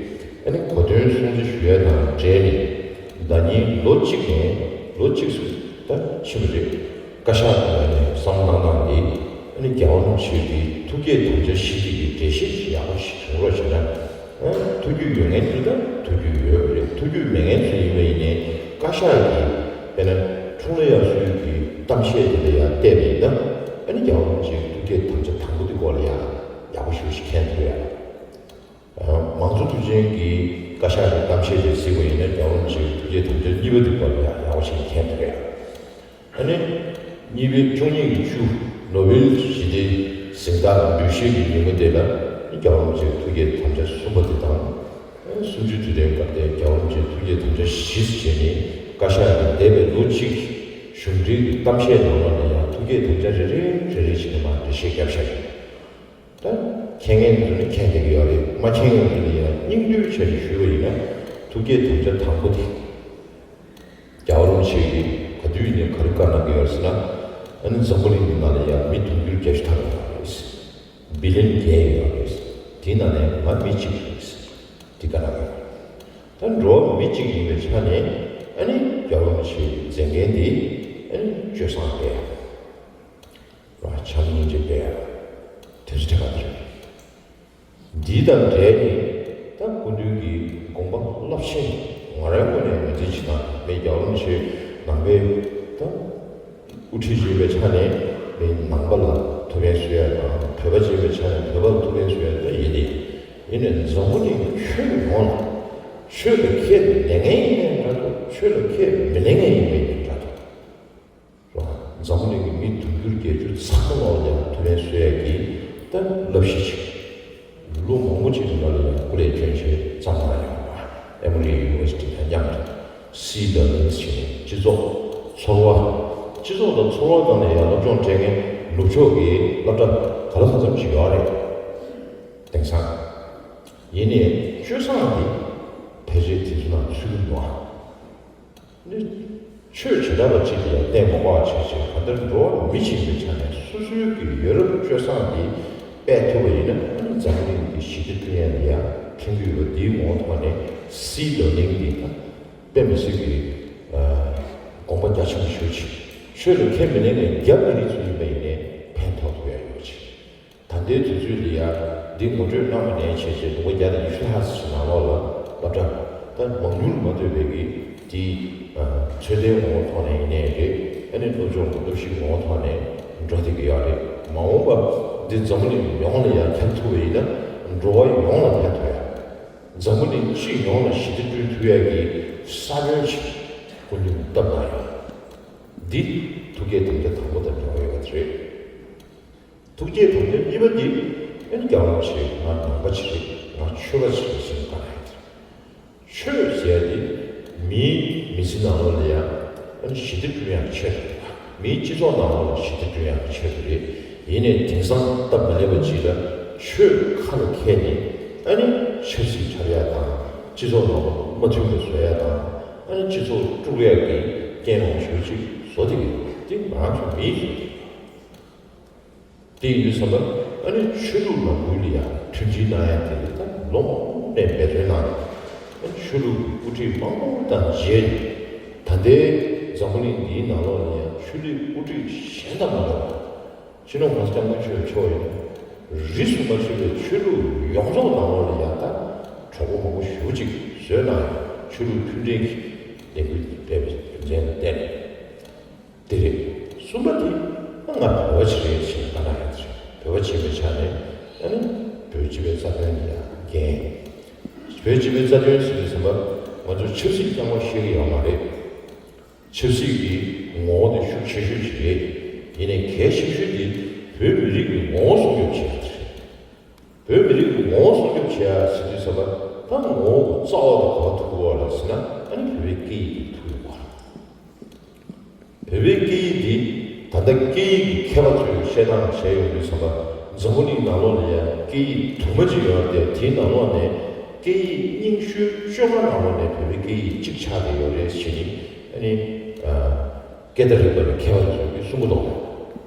ཨ་ནི་གོ་སྟོན་སྲུང་བརྩི་ཞུ་ཡ་དང་འབྲེལ་ནས་ཟླ་ཉིན་ལོ་གཅིག་ནས་ལོ་གཅིག་ཙམ་ད་ཕྱིན་པ་རེད། བཀའ་ཤག་ནང་ནས་བསམ་བློ་གནང་སྟངས་འདི་ཨ་ནི་རྒྱལ་བ་རིན་པོ་ཆེ་གི་ཐུགས་བསྐྱེད་དམ་བཅའ་བཞི་དེ་གི་འགྲེལ་བཤད་ཅིག་ཡག་པོ་ཞིག་བྱུང་རོགས་བྱས་ན། ཨ། ཐུགས་རྒྱུས་ཡོད་མཁན་ཚོས་ད་ཐུགས་རྒྱུས་ཡོད་པ་རེད། ཐུགས་རྒྱུས་མེད་མཁན་ཚོས་ཡིན་པ་ཡིན་ནའི་བཀའ་ཤག་གིས་དཔེར་ན་འཁྲུངས་ལྷ་དབྱར་གསོལ་གྱི་གཏམ་བཤད་དེ་ལ་ཡང་བལྟས་པ་ཡིན་ན་ཨ་ནི་རྒྱལ་བ་རིན་པོ་ཆེ་གི་ཐུགས་བསྐྱེད་དམ་བཅའ་དང་པོ་དེ་སྐོར་ལ་ཡང་ཡག་པོ་ཞེ་པོ་ཞིག་མཁྱེན་ཐུབ་ཡ། མང་གཙོ་དུས་ཆེན་གྱི་བཀའ་ཤག་གི་གཏམ་བཤད་དེ་གཟིགས་པ་ཡིན་ན་རྒྱལ་བ་རིན་པོ་ཆེའི་ཐུགས་བསྐྱེད་དམ་བཅའ་གཉིས་པ་དེ་སྐོར་ལ་ཡང་ཡག་པོ་ཞིག་མཁྱེན་ཐུབ་རེད། ཨ་ནི། གཉིས་པའི་བཅུ་གཉིས་ཀྱི་བཅུ། ནོ་བེལ་ཞི་བདེའི་གཟེངས་རྟགས་ལ་འབུལ་བཞེས་ཀྱི་ཉིན་མོ་དེ་ལ་རྒྱལ་བ་རིན་པོ་ཆེའི་ཐུགས་བསྐྱེད་དམ་བཅའ་གསུམ་པ་དེ་དང་། སུམ་ཅུ་དུས་དྲན་སྐབས་དེ་རྒྱལ་བ་རིན་པོ་ཆེའི་ཐུགས་བསྐྱེད་དམ་བཅའ་བཞི་ཟེར་བྱས་ནས་བཀའ་ཤག་གིས་འདས་པའི་ལོ་གཅིག་གཞུང་འབྲེལ་གྱི་གཏམ་བཤད་ནང་ལོགས་ལ་ཡང་ཐུགས་བསྐྱེད་དམ་བཅའ་རེ་རེ་རེ་རེ་བྱས་ནས་མར་འགྲེལ་བཤད་བརྒྱབ་བཞག་ཡོད། ད། མཁྱེན་མཁན་ཚོ་ནི་མཁྱེན་བསྡད་ཀྱི་ཡོད་རེད། མ་མཁྱེན་མཁན་ཚོ་ནི་ཡང་སྙིང་བསྡུས་བྱས་ནས་ཞུས་པ་ཡིན་ན། ཐུགས་བསྐྱེད་དམ་བཅའ་དང་པོ་དེ། རྒྱལ་བ་རིན་པོ་ཆེ་གིས་ག་དུས་ཡིན་ནའི་ག་རེ་བཀའ་གནང་གི་ཡོད་ཟེར་ན། ཨ་ནི་འཛམ་བུ་གླིང་འདི་ནང་ལ་ཡང་མི་དུང་ཕྱུར་བརྒྱད་ཅུ་ཐམ་པ་ཡོད་རེད། བི་ལི་ཡོན་བརྒྱད་ཡོད་རེད། དེའི་ནང་ནས་ང་མི་གཅིག་རེད། དེ་བཀའ་གནང་གི་ཡོད། ད་འགྲོ་བ་མི་གཅིག་ཡིན་པའི་ཆ་ནས་ཨ་ནི་རྒྱལ་བ་རིན་པོ་ཆེའི་མཛད་འགན་དེ་ཨ་ནི་སྤྱོད་བཟང་སྤེལ་ཡ། བྱམས་སྙིང་རྗེ་སྤེལ་ཡ། དེ་ཚོ་དེ་ག་དེ་རེད། འདི་དང་འབྲེལ་ནས་ད་སྐུ་མདུན་གྱི་དགོངས་པ་རླབས་ཆེན་ང་རའི་ངོས་ནས་ངོས་འཛིན་བྱེད་སྟངས་མི་རྒྱལ་བ་རིན་པོ་ཆེ་ནང་པའི་ད་དབུ་ཁྲིད་ཅིག་ཡིན་པའི་ཆ་ནས་མི་ནང་པ་ལ་ཐུགས་ཕན་གསོས་ཡ་དང་བོད་པ་ཅིག་ཡིན་པའི་ཆ་ནས་བོད་པ་ལ་ཐུགས་ཕན་གསོས་ཡ་ད་ཡིན་ཏེ། ཡིན་ནའི་འཛམ་བུ་གླིང་གི་ཆོས་ཡོངས་ལ་ཆོས་ལ་ཁས་ལེན་མཁན་ཡིན་ནའི་འདྲ་འདུག་ཆོས་ལ་ཁས་མི་ལེན་མཁན་ཡིན་པ་ཡིན་ནའི་འདྲ་འདུག་འཛམ་བུ་གླིང་གི་མི་དུང་ཕྱུར་བརྒྱད་ཅུ་ཚང་མ་ལ་ཡང་ཐུགས་ཕན་གསོས་ཡ་གི་ད་བསླབ་གཞི་ཅིག་ལོ་མང་པོ་ཅིག་གི་ནང་ལ་ཡང་སྐུ་ལས་བསྐྱོན་བྱས་བརྩམས་གནང་ཡོད་པ། Emory University དང་མཉམ་དུ་Seed Learning ཟེར་ནས་སྤྱི་ཚོགས་ཚོར་བ། སྤྱི་ཚོགས་དང་ཚོར་བ་སྒང་ནས་ཡང་སློབ་སྦྱོང་སྤྲད་མཁན་ནུབ་ཕྱོགས་ཀྱི་སློབ་གྲྭ་ག་ལ་གང་འཚམ་ཅིག་ཡོད་རེད། དེང་སང་། ཡིན་ནའི་སྤྱོད་བཟང་འདི་ཕལ་ཆེར་དེ་ཚོ་ནང་ཚུད་ཀྱི་མི་འདུག་ཨ། ནི། ཆོས་བྱེ་བྲག་པ་གཅིག་གིས་ཡང་གཏན་མ་དགོས་པ་བྱས་བྱས་གང་ལྟར་འགྲོ་བ་མི་གཅིག་ཡིན་པའི་ཆ་ནས་སོ་སོའི་གི་ཡ་རབས་སྤྱོད་བཟང་འདི་སྤེལ་ཐུབ་པ་ཡིན་ན་ཨ་ནི་འཛམ་བུ་གླིང་གི་ཞི་བདེ་བསྐྲུན་ཡ་ལ་ཡང་ཕན་གྱི་ཡོད་པ་འདིའི་ངོ་བོ་ཐོག་ནས་Seed Learning འདི་དང་དཔེ་མི་སྲིད་ཀྱི་དགོངས་པ་རྒྱ་ཆེན་པོ་ཞེ་པོ་ཅིག་ཆོས་ལ་ཁས་མི་ལེན་མཁན་རྒྱ་མི་རིགས་ཚོ་ཡིན་པ་ཡིན་ནའི་ཕན་ཐོགས་ཐུབ་ཡ་ཡོད་ཅིག་ད་ལྟའི་དུས་ཚོད་འདི་ཡང་འདི་ངོ་སྤྲོད་གནང་བ་ནས་བྱས་རྗེས་ལོ་ངོ་བརྒྱ་དང་ཉི་ཤུ་ལྷག་ཙམ་ནང་ལོགས་ལ་སློབ་གྲྭ་ད་མང་ཉུང་མ་ལྟོས་པའི་གི་འདི་ཚོད་ལྟའི་ངོ་བོ་ཐོག་ནས་ཡིན་ནའི་རེད། ཨ་ནི་སློབ་སྦྱོང་གི་སློབ་གཞིའི་ངོ་བོ་ཐོག་ནས་འགྲོ་བསྡད་ཀྱི་ཡོད་རེད། མ་འོངས་པ་འདི་འཛམ་བུ་གླིང་ཡོངས་ལ་ཡང་ཁྱབ་ཐུབ་པ་ཡིན་ན་འགྲོ་བ་ཡོངས་ལ་ཕན་ཐོགས་ཡ། འཛམ་བུ་གླིང་སྤྱི་ཡོངས་ལ་ཞི་བདེ་བསྐྲུན་ཐུབ་ཡ་གི་ས་བོན་ཞིག་སྐུ་མདུན་བཏབ་གནང་ཡོད། འདི་ཐུགས་བསྐྱེད་དམ་བཅའ་དང་པོ་དང་འབྲེལ་བ་ཡོད་པ་དེ་རེད། ཐུགས་བསྐྱེད་དམ་བཅའ་གཉིས་པ་འདི་ཨ་ནི་རྒྱལ་བ་རིན་པོ་ཆེས་ང་ནང་པ་ཅིག་རེད། ང་ཆོས་པ་ཅིག་རེད་ཟེར་ནས་བཀའ་གནང་ཡོད། ཆོས་ཟེར་ཡ་འདི་མིའི་མི་ཚེ་ནང་ལོགས་ལ་ཡང་ཨ་ནི་ཞི་བདེ་བསྐྲུན་ཡག་ཆེད་དུ་རེད། མིའི་སྤྱི་ཚོགས་ནང་ལོགས་ལ་ཞི་བདེ་བསྐྲུན་ཡག་ཆེད་དུ་རེད། ཡིན་ནའི་དེང་སང་སྟབས་མ་ལེགས་པ་ཅིག་ལ་ཆོས་ཁ་ལ་འཁྱེར་ནས་ཨ་ནི་ཆབ་སྲིད་འཁྲབ་ཡག་དང་སྤྱི་ཚོགས་ནང་ལོགས་མ་མཐུན་པ་བཟོ་ཡག་དང་ཨ་ནི་སྤྱི་ཚོགས་དཀྲུག་ཡག་གི་རྐྱེན་ངན་ཞེ་པོ་ཅིག་བཟོ་བསྡད་ཀྱི་ཡོད། དེ་ང་རང་ཚོ་མིའི་བཟོ་བསྡད་ཀྱི་ཡོད། དེ་ཡིན་དུས་ཙམ་པ་ཨ་ནི་ཆོས་ལུགས་ལ་འགུལ་ཡ་མཐུན་སྒྲིལ་གནང་ཡ་དེ་ལ་ད་ལོ་མང་པོ་ནས་འབད་བརྩོན་གནང་ཡོད། ཨ་ནི་ཆོས་ལུགས་ཀྱི་དབུ་ཁྲིད་མང་པོ་དང་མཇལ་ནས་ད་ལྟའི་ འཛམ་བུ་གླིང་འདིའི་ནང་ལོགས་ལ་ཡང་ཆོས་ལུགས་དབུ་ཁྲིད་གཞན་དང་མ་འདྲ་བར། སྤྱི་ནོར་༸གོང་ས་༸སྐྱབས་མགོན་ཆེན་པོ་མཆོག་ཡིན་ན། རིས་སུ་མ་ཆད་པའི་ཆོས་ལུགས་ཡོངས་རྫོགས་ནང་ལོགས་ལ་ཡང་ད་གྲོགས་པོ་མང་པོ་ཞེ་པོ་ཅིག་བཟོས་གནང་ཡོད། ཆོས་ལུགས་མཐུན་སྒྲིལ་གྱི་ལས་འགུལ་སྤེལ་བའི་རྒྱུ་མཚན་ལ་བརྟེན་ནས། དེ་རེད། གསུམ་པ་དེ་ང་བོད་པ་ཞིག་རེད་ཅེས་ལྟ་ན་ཡང་རེད། བོད་པ་ཡིན་པའི་ཆ་ནས་ཨ་ནི་བོད་སྤྱི་པའི་རྩ་དོན་ལ་ཡང་འགན། བོད་སྤྱི་པའི་རྩ་དོན་ཟེར་དུས་ཙམ་པ་ང་ཚོ་ཆབ་སྲིད་རྐྱང་པ་བཤད་ཀྱི་ཡོད་མ་རེད། ཆབ་སྲིད་ཀྱི་ངོ་བོ་དེ་ཤུགས་ཆེ་ཤོས་ཅིག་རེད། ཡིན་ནའི་གལ་ཆེ་ཤོས་དེ་བོད་མི་རིགས་ཀྱི་ངོ་བོ་སྲུང་སྐྱོབ་བྱེད་ཡག་དེ་རེད། བོད་མི་རིགས་ཀྱི་ངོ་བོ་སྲུང་སྐྱོབ་བྱེད་ཡག་ཟེར་དུས་ཙམ་པ་ད་ངོ་བོ་རྩ་བ་དེ་ག་པར་ཐུག་ཡོད་རེད་ཟེར་ན། ཨ་ནི་བོད་པའི་སྐད་ཡིག་དེ་ཐུག་ཡོད་རེད། བོད་པའི་སྐད་ཡིག་འདི་ད་ལྟ་སྐད་ཡིག་གི་མཁས་པ་ཚོས་བཤད་སྟངས་བྱས་ཡོང་དུས་ཙམ་པ། འཛམ་བུ་གླིང་ནང་ལོགས་ལ་ཡང་སྐད་ཡིག་དུ་མ་ཅིག་ཡོད་རེད་དེ། དེའི་ནང་ལོགས་ནས་སྐད་ཡིག་རྙིང་ཤོས་བཅོ་ལྔ་ནང་ལོགས་ནས་བོད་པའི་སྐད་ཡིག་གཅིག་ཆགས་བསྡད་ཡོད་རེད་ཟེར་ནས། ཨ་ནི་སྐད་བརྡ་རིག་པ་ལ་མཁས་པ་ཚོས་གསུང་གི་འདུག་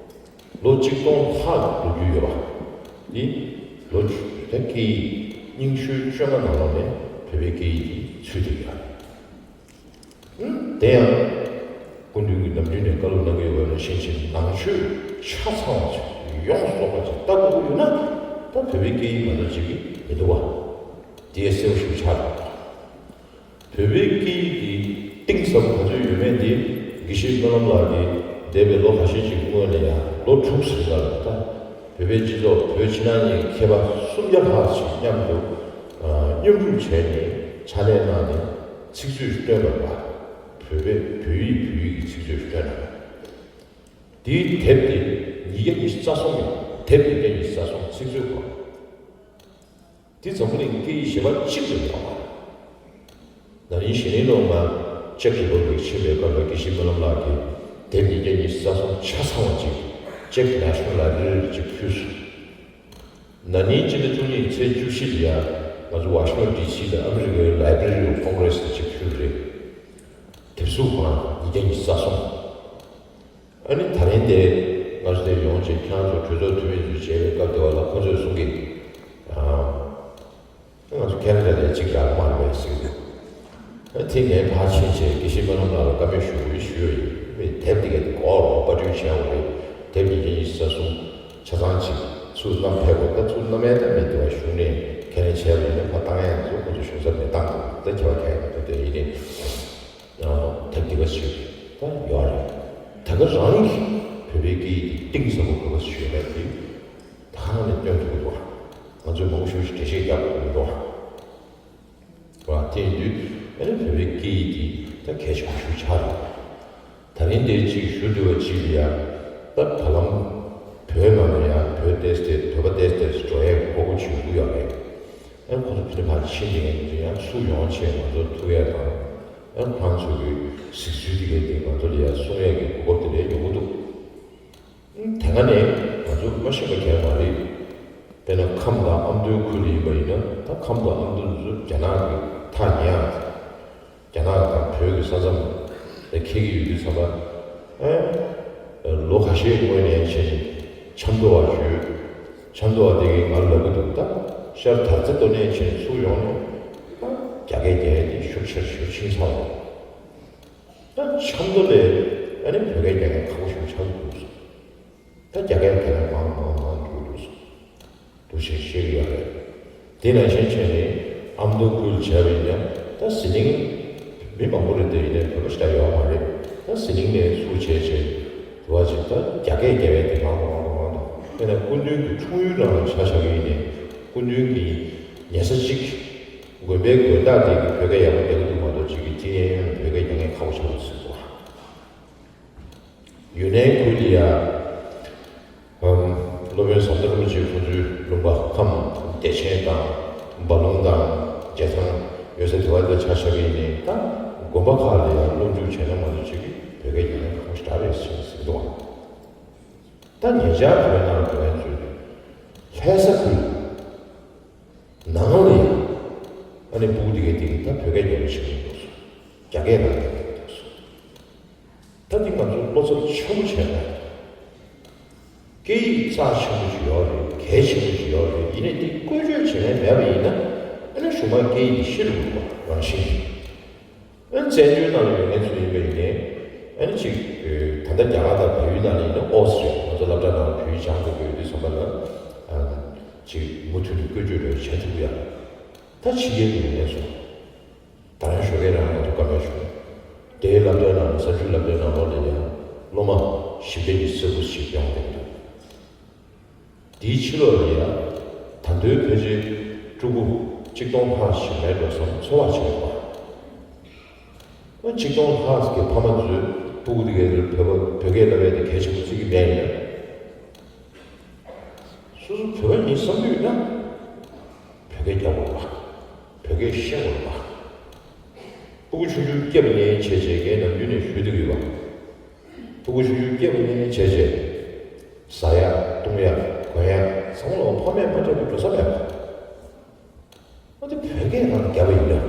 ལོ་ཆིག་སྟོང་ལྷག་ལོ་རྒྱུས་ཡོད་པ་འདི། ལོ་ཆུ་དེ་སྐད་ཡིག་རྙིང་ཤོས་བཅོ་ལྔ་ནང་ལོགས་ནས་བོད་པའི་སྐད་ཡིག་འདི་ཚུད་བསྡད་ཡོད་རེད། དེ་ཡང་སྐུ་མདུན་གྱིས་ནམ་རྒྱུན་ནས་བཀའ་སློབ་གནང་གི་ཡོད་པ་ནང་བཞིན་བྱས་ནས་ནང་ཆོས་ཆ་ཚང་བ་ཅིག་ཡོངས་སུ་རྫོགས་པ་ཅིག་ལྟ་དགོས་ཀྱི་ཡོད་ན། ད་བོད་པའི་སྐད་ཡིག་མ་གཏོགས་ཅིག་གི་མི་འདུག་བ། དེ་གསལ་པོ་ཞིག་ཆགས་འདུག་བོད་པའི་སྐད་ཡིག་གི་གཏིང་ཟབ་པོ་ག་ཚོད་ཡོད་མེད་འདི་དགེ་བཤེས་སྨོན་ལམ་ལགས་ཀྱིས་འདས་པའི་ལོ་ཁ་ཤས་ཅིག་སྔོན་ནས་ཡང་ལོ་དྲུག་ཟིན་པ་ལ། ད་བོད་པའི་སྤྱི་ཚོགས་བོད་ཕྱི་ནང་གཉིས་མཁས་པ་སུམ་བརྒྱ་ལྷག་ཅིག་མཉམ་དུ་མཉམ་རུབ་བྱས་ནས་ཕྱག་ལས་གནང་ནས་ཚིག་མཛོད་བཏོན་པ་རེད་པ། བོད་པའི་བོད་ཡིག་བོད་ཡིག་གི་ཚིག་མཛོད་བཏོན་པ་རེད། དེའི་དེབ་དེ་ཉིས་བརྒྱ་ཉི་ཤུ་རྩ་གསུམ་ཡིན། དེབ་ཉིས་བརྒྱ་ཉི་ཤུ་རྩ་གསུམ་ཚིག་མཛོད་སྐོར། དེ་འཛམ་བུ་གླིང་སྐད་ཡིག་གཞན་པ་གཅིག་ཀྱང་ཡོད་མ་རེད། ན་ནིང་གཞེས་ནིང་ལོ་ང་ཅེཀ་རི་པབ་ལིག་ཕྱིན་པའི་སྐབས་ལ་དགེ་བཤེས་སྨོན་ལམ་ལགས་ཀྱིས་དེབ་ཉིས་བརྒྱ་ཉི་ཤུ་རྩ་གསུམ་ཆ་ཚང་བ་ཅིག་ཅེཀ་ནེ་ཤི་ནལ་ལའེ་བྷ་རི་ལ་ཅིག་ཕུལ་སོང་། ན་ནིང་སྤྱི་ཟླ་བཅུ་གཉིས་ཚེས་བཅུ་བཞི་ལ་ཡང་ང་ཚོ་ཝ་ཤིང་ཊོན་ཌི་སི་ལ་ཨ་མི་རི་ཀའི་Library of Congress ལ་ཅིག་ཕུལ་རེད། དེབ་གཟུགས་ཁོ་རང་ཉིས་བརྒྱ་ཉི་ཤུ་རྩ་གསུམ། ཨ་ནི་ད་རིང་དེ་ང་ཚོ་དེ་ཡོང་བྱས་ཁྱེད་རང་ཚོ་གྲོས་ཚོགས་འཐུས་མི་ཚོས་མཇལ་བའི་སྐབས་དེ་བ་ལ་ཁོ་ཚོས་གསུང་གི། ཨ། ང་ཚོ་ཁེ་ན་ཌ་ལ་གཅིག་རག་མ་རེད་པས་ཟེར་གི་འདུག་ཨ། དེ་ངས་ཕར་ཕྱིན་བྱས་དགེ་བཤེས་སྨོན་ལམ་ལགས་ལ་བཀའ་མོལ་ཞུ་དགོས་ཞུས་ཡོད། མི་དེབ་དེ་ག་དེ་གོ་རོགས་པ་སྤྲོད་བྱས་པ་རེད། དེབ་ཉིས་བརྒྱ་ཉི་ཤུ་རྩ་གསུམ་ཆ་ཚང་ཅིག་ཚུར་བསྣམས་ཕེབས་དགོས། ད་ཚུར་བསྣམས་ཡས་ད་མི་དེ་བ་གཞུང་ནས་ཁས་ལེན་བྱས་པ་ཡིན་ན་ཕར་བཏང་ཡས་ཚོ་ཁོ་ཚོ་གཞུང་ས་ནས་བཏང་དགོས། ད་ཁྱད་པར་གང་ཡང་མི་འདུག་དེ་ཡིན་ནའི། ཨ། ཐབས་འདི་ག་ཞིག་ད་ཡོད་རེད། ད་ག་རང་གི་བོད་པའི་སྐད་ཡིག་གི་གཏིང་ཟབ་པོ་ག་པར་ཞིག་ཡོད་མེད་དེ་ད་ག་ནང་ནས་སྟོན་ཐུབ་ཀྱི་འདུག་ང་ཚོས་མང་པོ་ཞིག་འགྲེལ་བཤད་རྒྱག་དགོས་ཀྱི་འདུག་བ། དེ་ཡིན་དུས་ཨ་ནི་བོད་པའི་སྐད་ཡིག་འདི་ད་གལ་ཆེན་པོ་ཞིག་ཆགས་རེད། ད་རིང་འདིར་ཅིག་ཞུ་འདོད་པ་ཅིག་ལ་ཡ། ད་ད་ལམ་བོད་ནང་ལ་ཡ་བོད་ཏོག་ཙམ་བོད་པ་ཏོག་ཙམ་འགྲོ་ཡས་ཀྱི་གོ་སྐབས་ཅིག་ཡོང་གི་ཡོད་རེད། ཨ། ཁོ་ཚོ་ཕི་ནས་ཕར་ཕྱིན་ནས་ཡང་ཚུར་ཡོང་བྱས་ང་ཚོ་ཐུག་ཡས་དང་། ཨ། ཁོ་རང་ཚོ་གི་གཟིགས་ཚུལ་དེ་གའི་དེ་ང་ཚོ་ལ་ཡ་གསུང་ཡས་ཀྱི་གོ་སྐབས་དེ་འདྲ་ཡོང་གི་འདུག་དེ་སྔ་ནས་ང་ཚོ་མ་ཤེས་པ་གང་ཡང་མ་རེད། དཔེར་ན་ཁམས་དང་ཨ་མདོའི་ཁུལ་ལ་ཡིན་པ་ཡིན་ན། ད་ཁམས་དང་ཨ་མདོ་འདི་ཚོ་རྒྱ་ནག་གི་ཐག་ཉེ་ཡ། རྒྱ་ནག་དང་བོད་ཀྱི་ས་མཚམས་ལ་འཁེལ་གྱི་ཡོད་དུས་ཙམ་པ། ཨེ། ལོ་ཁ་ཤས་སྔོན་ནས་བྱས་ནས་ཆབ་མདོ་བ་བརྗོད། ཆབ་མདོ་བ་དེ་གིས་ང་ལབ་ཀྱི་འདུག་ད་ཤར་དར་རྩེ་སྟོད་ནས་བྱས་ནས་ཚུར་ཡོང་ནས་ད་རྒྱ་སྐད་རྒྱག་ཡས་དེ་ཤུགས་ཆེར་ཞེ་པོ་ཕྱིན་ཚར་བ་རེད། ད་ཆབ་མདོ་ལ་ཨ་ནི་བོད་སྐད་རྒྱག་མཁན་ཁག་པོ་ཞེ་པོ་ཆགས་ཀྱི་འདུག་ཟེར། ད་རྒྱ་སྐད་དེ་ལས་མང་མང་མང་འགྲོ་གི་འདུག་ཟེར། འདུག་ཅེས་བཤད་ཀྱི་ཡོད་རེད། དེ་ནང་བཞིན་བྱས་ནས་ཨ་མདོ་ཁུལ་བྱས་པ་ཡིན་ན། ད་ཟི་ལིང་མི་མང་པོ་རེད། དེ་ཡིན་ནའི་བོད་པ་ཞེ་དྲག་ཡོད་མ་རེད། ད་ཟི་ལིང་ནས་ཚུར་བྱས་བྱས་འགྲོ་བ་ཅིག་ད་རྒྱ་སྐད་རྒྱབ་པའི་དེ་མང་དུ་མང་དུ་མང་དུ། དཔེར་ན་སྐུ་མདུན་གྱི་འཁྲུངས་ཡུལ་རང་ལ་ཆ་བཞག་གི་ཡིན་ནའི། སྐུ་མདུན་གྱི་ཉེ་ས་གཅིག་དགོན་པའི་དགོན་བདག་དེ་གིས་བོད་སྐད་ཡག་པོ་རྒྱག་གི་འདུག་མ་གཏོགས་ཅིག་གིས་དེ་ཡན་ཡོད་ན་བོད་སྐད་རྒྱག་མཁན་ཁག་པོ་ཆགས་འདུག་ཟེར་གོ། ཡུན་ནན་ཁུལ་ལ་ཡ། ཨམ། སློབ་དཔོན་ཟམ་གདོང་རིན་པོ་ཆེ་ཁོང་ཚོའི་ལུང་པ་ཁམས་བདེ་ཆེན་དང་། འབའ་ལུང་དང་རྒྱལ་ཐང་ཡོད་ས་དེ་བ་ལ་ཆ་བཞག་གི་ཡིན་ནའི། ད་དགོན་པ་ཁག་ལ་ཡ་སློབ་འཇུག་བྱས་ན་མ་གཏོགས་ཅིག་གིས་བོད་སྐད་རྒྱག་མཁན་ཁག་པོ་ཞེ་དྲག་རེད་ཟེར་ཟེར་གྱི་འདུག་ད་ཉེ་ཆར་བོད་ནང་འགྲོ་མཁན་ཚོས་ལྷ་ས་ཁུལ་ནང་ལ་ཡ་ཨ་ནི་སྤུ་གུ་དེ་གའི་དེ་གིས་ད་བོད་སྐད་རྒྱབ་པ་བྱེད་ཀྱི་འདུག་ཟེར། རྒྱ་སྐད་རང་རྒྱག་གི་འདུག་ཟེར། ད་འདི་ང་ཚོ་བློ་འཚབ་ཆེན་པོ་བྱས་ན། སྐད་ཡིག་རྩ་ཆེན་པོ་ཞིག་ཡོད་རེད། གལ་ཆེན་པོ་ཞིག་ཡོད་རེད། ཡིན་ནའི་འདི་བཀོལ་སྤྱོད་བྱེད་མཁན་མེད་པ་ཡིན་ན། ཨ་ནི་གཞུག་མ་སྐད་ཡིག་འདི་ཤི་འགྲོ་གི་རེད་པ། རང་བཞིན་གྱིས། ཨ་ནི་བཙན་བྱོལ་ནང་ལ་ཡོད་མཁན་ཚོ་ཡིན་པ་ཡིན་ནའི། ཨ་ནི་ཅིག་ཨེ་ད་ལྟ་རྒྱ་གར་དང་བལ་ཡུལ་ནང་ནས་ཡིན་ན་ཨོ་སི་རེད། ང་ཚོ་སློབ་གྲྭ་ནང་བོད་ཡིག་སྦྱང་དགོས་ཀྱི་ཡོད་དུས་ཙམ་པ་ལ་ཨ་ཅིག་མུ་མཐུད་ནས་བཀོལ་སྤྱོད་རེ་བྱེད་ཐུབ་ཀྱི་ཡོད་རེད། ད་ཕྱི་རྒྱལ་དུ་ཡོང་ཡས་སོང་། ད་རང་ཞོགས་ཀས་རང་ང་ཚོ་བཀའ་མོལ་ཞུ། དེའི་སློབ་གྲྭའི་ནང་ལ་ས་ཆུའི་སློབ་གྲྭའི་ནང་ལོགས་ལ་ཡང་སློབ་མ་བཞི་བརྒྱ་ཡི་ཚེ་འགུགས་ཤིག་ཡོང་བསྡད་འདུག་དེའི་ཕྱི་ལོགས་ལ་ཡང་ད་དུང་ཕལ་ཆེར་ཕྲུ་གུ་གཅིག་སྟོང་ལྷག་ཞིག་མེད་འགྲོ་བསམ་ཚོར་བ་བྱེད་པ། ཨ་གཅིག་སྟོང་ལྷག་གི་ཕ་མ་ཚོས་ཕྲུ་གུ་དེ་གའི་བོད་པ་བོད་སྐད་ལབ་ཡས་དེ་གལ་ཆེན་པོ་བརྩི་གི་མེད་ཡིན་ན། སོ་སོ་བོད་པ་ཡིན་བསམ་གྱི་ཡོད་ན། བོད་སྐད་རྒྱག་དགོས་པ། བོད་སྐད་བཤད་དགོས་པ། ཕྲུ་གུ་ཆུང་ཆུང་སྐྱེས་པ་ནས་བྱས་བྱས་ངས་ནམ་རྒྱུན་ནས་ཞུ་བསྡད་ཀྱི་ཡོད་པ། ཕྲུ་གུ་ཆུང་ཆུང་སྐྱེས་པ་ནས་བྱས་བྱས། ཟ་ཡ་བཏུང་ཡ་གོན་ཡ་ཚང་མ་ལ་ཕ་མས་མ་བྱས་པའི་འགྲོ་ས་མེད་པ། ཨ་དེ་བོད་སྐད་ནང་བརྒྱབ་པ་ཡིན་ན།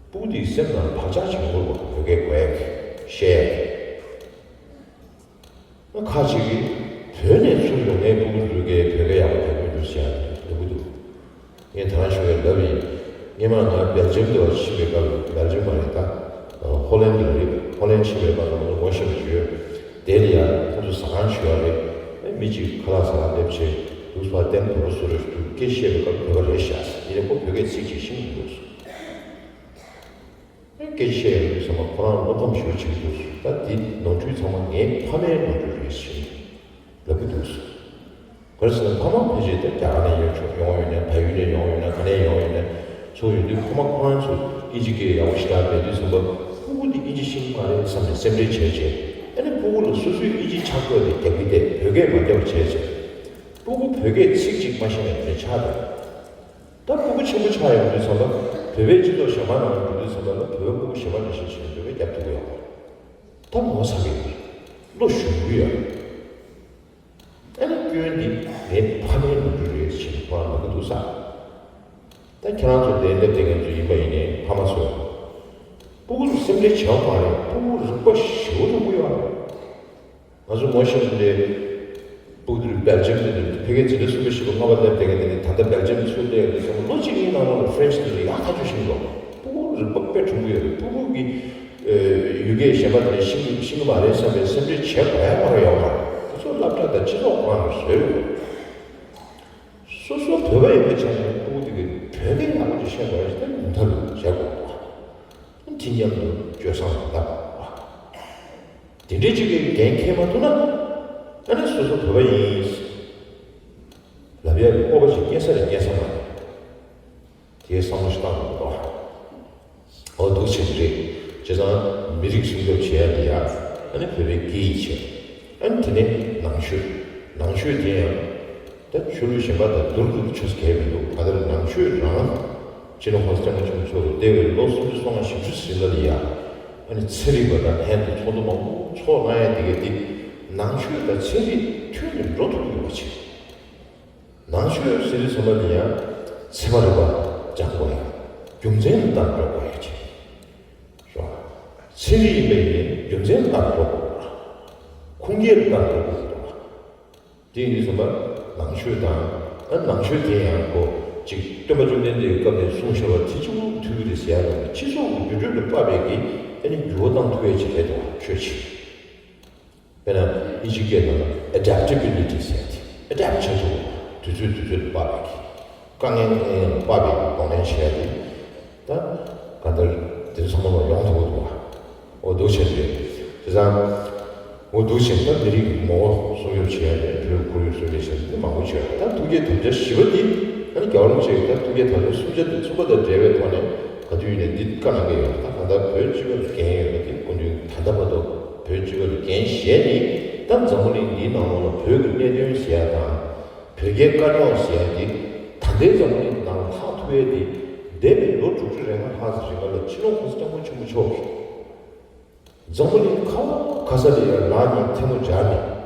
ཕྲུ་གུ་དེའི་སེམས་ནང་བག་ཆགས་བྱེད་དགོས་པ། བོད་སྐད་གོ་ཡ་བཤད་ཡ། ཁ་ཅིག་གིས་བོད་ནས་ཚུར་ཡོང་མཁན་ཕྲུ་གུ་ཚོས་ཀྱིས་བོད་སྐད་ཡག་པོ་རྒྱག་གི་འདུག་ཟེར་ཡ་ལབ་ཀྱི་འདུག་ངས་ད་རང་ཞུ་བའི་ལབ་ཡིན། སྔོན་མ་ང་སྦེལ་ཇམ་དུ་ཕྱིན་པའི་སྐབས། སྦེལ་ཇམ་མ་རེད་ད། ཧོ་ལན་དུ་རེད། ཧོ་ལན་ཕྱིན་པའི་སྐབས་ལ་ང་ཚོ་ཝོ་ཤི་ཡོད། དེ་ལ་ཡང་ཁོ་ཚོ་ཟ་ཁང་ཞུ་བ་རེད། མི་གཅིག་ཁ་ལག་ཟ་ཁང་སླེབས་བྱས་འདུག་ཕར་བསྟན་བོད་པ་བཟོ་རེ་འདུག་སྐད་བཤད་པའི་སྐབས་བོད་པ་རེད་ཤག་ཡིན་ནའི་ཁོ་བོད་སྐད་ཚིག་གཅིག་ཤེས་ཀྱི་མི་འདུག་སྐད་ཆ་བཤད་ཡོང་དུས་ཙམ་པ་ཁོ་རང་བློ་ཕམ་ཞེ་པོ་བྱེད་ཀྱི་འདུག་ད་འདི་ནོར་འཁྲུལ་ཚང་མ་ངའི་ཕ་མའི་ནོར་འཁྲུལ་རེད་ཟེར་ལབ་ཀྱི་འདུག་ག་རེ་ཟེར་ན་ཕ་མ་ཕལ་ཆེར་ད་རྒྱ་གར་ནས་ཡོང་ཆོག་ཡོང་ཡོད་ན། བལ་ཡུལ་ནས་ཡོང་ཡོད་ན། ག་ནས་ཡོང་ཡོད་ན། ཚུར་ཡོང་དུས་ཕ་མ་ཁོ་རང་ཚོ་ཨིན་ཇི་སྐད་ཡག་པོ་ཞེ་དྲག་མེད་དུས་ཙམ་པ་ཕྲུ་གུ་འདི་ཨིན་ཇི་ཤེས་ཀྱི་མ་རེད་བསམ་ནས་སེམས་ཁྲལ་བྱས་བྱས། ཨ་ནི་ཕྲུ་གུ་ལ་སོ་སོའི་ཨིན་ཇི་ཕྱག་བརྐོས་ཏེ་རྒྱབ་ཀྱི་བསྡད། བོད་སྐད་མ་རྒྱབ་བྱས་བྱས། ཕྲུ་གུ་བོད་སྐད་ཚིག་གཅིག་མ་ཤེས་ནས་དེ་ཆགས་བསྡད། ད་ཕྲུ་གུ་ཆེན་པོ་ཆགས་ཡོང་དུས་ཙམ་པ་བོད་པའི་སྤྱི་ཚོགས་གཞན་པ་ནང་ལ་འགྲོ་དུས་ཙམ་པ་ལ་བོད་པ་ཕྲུ་གུ་གཞན་པ་འདྲ་ཞིག་བྱས་ནས་བོད་སྐད་རྒྱབ་ཐུབ་ཀྱི་ཡོད་པ། ད་ངོ་ཚ་གི་ཡོད། བློ་ཞུམ་གི་ཡོད། ཨ་ནི་སྐྱོན་འདི་ངའི་ཕ་མའི་ནོར་འཁྲུལ་རེད་ཟེར་ནས་ཁོ་རང་ལབ་ཀྱི་འདུག་ས། ད་ཁྱེད་རང་ཚོ་དེ་སླེབས་བསྡད་མཁན་ཚོ་ཡིན་པ་ཡིན་ནའི་ཕ་མ་ཚོ། ཕྲུ་གུ་ཚོ་སེམས་ཁྲལ་བྱེད་པ་མ་རེད། ཕྲུ་གུ་རིག་པ་ཞེ་པོ་ཅིག་ཡོད་རེད། ང་ཚོ་ངོ་ཤེས་མཁན་དེ་ཕྲུ་གུ་དེ་སྦེལ་ཇམ་དེ་ནས་ཕ་གིའི་འཛིན་གྲྭ་གསུམ་པ་བཞི་པ་ལྔ་པ་སླེབས་བསྡད་མཁན་དེ་ནས་ད་ལྟ་སྦེལ་ཇམ་ཚུར་སླེབས་ཡོང་དུས་ཙམ་པ་ལོ་གཅིག་གཉིས་ནང་ལོགས་ལ་ཧྥ་རེན་ཆི་དེ་ཚོ་ཡག་ཐག་ཆོད་ཤེས་ཀྱི་འདུག་ཕྲུ་གུ་རིག་པ་དཔེ་གྲུང་གི་ཡོད་རེད། ཕྲུ་གུ་གི་ཡུལ་སྐད་གཞན་པ་དེ་ནས་ཤེས་ཀྱི་ཤེས་ཀྱི་མ་རེད་བསམ་པའི་སེམས་ཁྲལ་བྱེད་དགོས་ཡ་མ་རེད། ཡོད་མ་རེད། དེ་ཚོ་སློབ་གྲྭ་དང་སྤྱི་ཚོགས་ཁོ་རང་ལ་བཟོས་ཡོད་རེད། སོ་སོ་བོད་པ་ཡིན་པའི་ཆ་ནས་ཕྲུ་གུ་དེ་གིས་བོད་སྐད་ཡག་པོ་ཅིག་ཤེས་དགོས་ཡ་ཞིག་ད་ཉུང་མཐའ་ལ་བྱེད་དགོས་པ། དེ་མཉམ་དུ་སྤྱོད་བཟང་ལ་བསླབ་པ། དེ་འདྲའི་ཅིག་གི་འགན་འཁྱེར་མ་ཐུབ་ན། ཨ་ནི་སོ་སོ་བོད་པ་ཡིན་ལབ་ཡ་གི་སྤོབས་པ་ཅིག་སྐྱེ་ས་རེད་སྐྱེ་ས་མ་རེད། དེའི་བསམ་བློ་ཞིག་བཏང་དགོས་པ། འོ་འདུག་བྱས་ནས་རེད། བྱས་ཙང་མི་རིགས་སྲུང་སྐྱོབ་བྱེད་ཡ་དེ་ཡ། ཨ་ནི་བོད་པའི་སྐད་ཡིག་བྱས། ཨ་ནི་དེ་ནས་ནང་ཆོས། ནང་ཆོས་དེ་ཡང་། ད་ཆོས་ལུགས་གཞན་པ་དང་བསྡུར་དགོས་ཆོས་གལ་མི་འདུག་གང་ལྟར་ནང་ཆོས་རང་། སྤྱི་ནོར་༸གོང་ས་༸སྐྱབས་མགོན་ཆེན་པོ་མཆོག་གིས་འདས་པའི་ལོ་སུམ་ཅུ་སོ་ལྔ་བཞི་བཅུ་ཟིན་ལ་ཡ། ཨ་ནི་ཚན་རིག་པ་དང་ལྷན་དུ་ཚོགས་འདུ་མང་པོ་ཚོགས་གནང་ཡ་དེ་ག་དེ། ནང་ཆོས་དང་ཚན་རིག་མཐུན་ནས་འགྲོ་ཐུབ་ཡོད་པ་བྱས། ནང་ཆོས་ཟེར་དུས་ཙམ་པ་ནི་ཡང་ཚད་མ་རིག་པ་སྦྱང་དགོས་ཡ། རྒྱུ་མཚན་ལ་བལྟ་འགྲོ་དགོས་ཡ་བྱས། རོ། ཚན་རིག་ཡིན་པ་ཡིན་ནའི་རྒྱུ་མཚན་ལ་བལྟ་འགྲོ་དགོས་རོ། ཁུངས་སྐྱེལ་ལ་བལྟ་འགྲོ་དགོས་རོ། དེ་ཡིན་དུས་ཙམ་པ་ནང་ཆོས་དང་། ཨ་ནང་ཆོས་དེ་ཡང་ཁོ་ཅིག་སྟོན་པ་བཅོམ་ལྡན་འདས་ཀྱི་སྐབས་ནས་གསུངས་བཞག་པ་དེ་གཅིག་པུ་མཐུན་གྱི་རེད་ཟེར་ཡ་དང་། སྤྱི་ཚོགས་ཀྱི་འགྱུར་འགྲོས་ལ་དཔག་པའི་གི་ཨ་ནི་འགྱུར་བ་བཏང་ཐུབ་ཡ་ཅིག་རེད་དོ། ཆོས་ཅིག་དཔེར་ན་ཨིན་ཇི་སྐད་ནང་ལ་ཨེ་ཌེབ་ཊི་བི་ལི་ཊི་ཟེར་ཏེ། ཨེ་ཌེབ་བྱེད་ཐུབ། དུས་ཚོད་དུས་ཚོད་ལ་དཔག་པའི་གི། དཀའ་ངལ་དཀའ་ངལ་ལ་དཔག་པའི་གི་གདོང་ལེན་བྱེད་ཡ་དེ། ད་གང་ལྟར་དེ་ཚོ་ཚང་མ་ལ་ཡོང་ཐུབ་ཀྱི་འདུག་བ། འོ་འདུག་བྱས་ཏེ། བྱས་ཙང་། འོ་འདུག་བྱས་ད་མི་རིགས་ངོ་བོ་སྲུང་སྐྱོབ་བྱེད་ཡ་དེ། བོད་ཁོར་ཡུག་སྲུང་སྐྱོབ་བྱེད་ཡ་དེ་མང་པོ་བྱས། ད་ཐུགས་བསྐྱེད་དམ་བཅའ་བཞི་པ་འདི། ཨ་ནི་རྒྱལ་བ་རིན་པོ་ཆེ་གིས་ད་ཐུགས་བསྐྱེད་དམ་བཅའ་སུམ་ཆ་དེ་གསུམ་པ་དང་འབྲེལ་བའི་ཐོག་ནས་ག་དུས་ཡིན་ནའི་འདི་བཀའ་གནང་གི་ཡོད། ད་གང་ལྟར་བོད་སྤྱི་པ་ལ་འགན་ཡོད་པ་དེ་སྐུ་མདུན་ད་ལྟ་བར་དུ་བོད་སྤྱི་པ་ལ་འགན་བཞེས་ནས། ད་འཛམ་བུ་གླིང་འདིའི་ནང་ལོགས་ལ་བོད་ཀྱི་གནད་དོན་ཟེར་ཡ་དང་། བོད་རྒྱའི་དཀའ་རྙོག་ཟེར་ཡ་དེ་ད་ལྟའི་འཛམ་བུ་གླིང་ནང་ལྷག་ཐུབ་ཡ་དེ། འདས་པའི་ལོ་དྲུག་ཅུ་རེ་ལྔ་ལྷག་ཙམ་རིང་ལ་སྤྱི་ནོར་༸གོང་ས་༸སྐྱབས་མགོན་ཆེན་པོ་མཆོག་གིས་འཛམ་བུ་གླིང་ག་བ་ག་ས་ལ་ཡང་ལག་གཉིས་ཐལ་མོ་སྦྱར་ནས།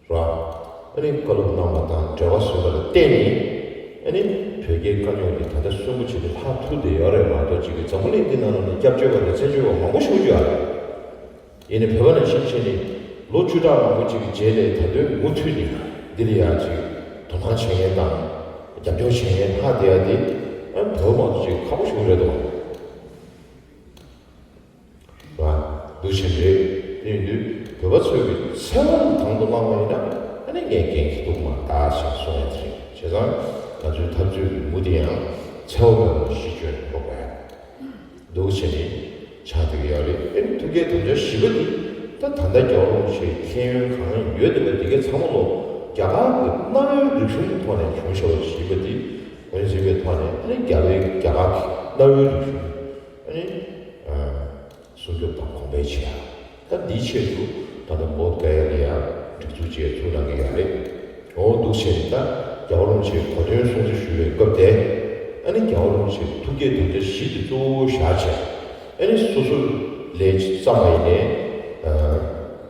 ར། ཨ་ནི་བཀའ་སློབ་གནང་བ་དང་འབྲེལ་བ་བཟོས་པ་ལ་བརྟེན་ནས། ཨ་ནི་བོད་རྒྱའི་དཀའ་རྙོག་འདི་ད་ལྟ་གསོན་པོ་བྱས་ཏེ་ལྷག་ཐུབ་བསྡད་ཡོད་རེད་མ་གཏོགས། ཅིག་གིས་འཛམ་བུ་གླིང་འདི་ནང་ལ་ནི་སྐྱབས་བཅོལ་བ་དང་བཙན་བྱོལ་བ་མང་པོ་ཞིག་ཡོད་རེད། ཡིན་ནའི་བོད་པ་ནང་བཞིན་བྱས་ནས་ལོ་བཅུ་ཕྲག་མང་པོ་ཅིག་གི་རྗེས་ལ་ད་དུང་མུ་མཐུད་ནས་འདི་ལ་ཡང་ཅིག་དོ་སྣང་བྱེད་མཁན་དང་རྒྱབ་སྐྱོར་བྱེད་མཁན་ལྷག་བསྡད་ཡ་འདི། ཨ་ནི་བོད་པ་མང་ཚོགས་ཅིག་ཁག་པོ་ཞིག་རེད་དོ། ར། འདུ་བྱེད་རེད། དེ་ཡིན་དུས་བོད་པ་ཚོས་ཀྱི་འཚེ་བ་དང་དུ་བླངས་པ་ཡིན་ན་ཨ་ནི་ངས་འགན་འཁྱེར་ཐུབ་མ་རེད་ཞེས་གསུངས་ཡ་དེ་རེད། བྱས་ཙང་ང་ཚོའི་འཐབ་རྩོད་ཀྱི་མུ་དེ་ཡང་འཚེ་བ་མེད་པར་གཞི་བཅོལ་ནས་འགྲོ་དགོས་ཡ་འདུག་བྱས་ནས་ཆགས་བསྡད་ཀྱི་ཡོད་རེད། ཨ་ནི་ཐུགས་བསྐྱེད་དམ་བཅའ་བཞི་པ་འདི་ད་ད་ལྟ་རྒྱལ་བ་རིན་པོ་ཆེའི་མཁྱེན་ཡོན་གང་ཡོད་བསྡད་པ་འདི་གའི་ཚང་མ་ལོ་རྒྱ་གར་གྱི་གནའ་བོའི་རིག་གཞུང་གི་ཐོག་ནས་བྱུང་བཞག་པ་ཞིག་ཡིན་པ་འདི་ངོས་འཛིན་པའི་ཐོག་ནས་ཨ་ནི་རྒྱལ་བའི་རྒྱ་གར་གྱི་གནའ་བོའི་རིག་གཞུང་ཨ་ནི། སྲུང་སྐྱོབ་དང་གོང་འཕེལ་བྱེད་ཡ། ད་འདིའི་ཆེད་དུ་ད་ལྟ་བོད་སྐད་ཡིག་ལ་ཡང་སྒྲིག་འཛུགས་བཅས་ཚུགས་གནང་གི་ཡོད་རེད། འོ་འདུག་བྱས་ནས་ད་རྒྱལ་བ་རིན་པོ་ཆེའི་གོ་སྟོན་སྲུང་བརྩི་ཞུ་བའི་སྐབས་དེ། ཨ་ནི་རྒྱལ་བ་རིན་པོ་ཆེའི་ཐུགས་བསྐྱེད་དམ་བཅའ་བཞི་དེ་གཙོ་བོ་བཞག་བྱས། ཨ་ནི་སོ་སོ་ལས་བརྩམས་པ་ཡིན་ནའི། ཨ་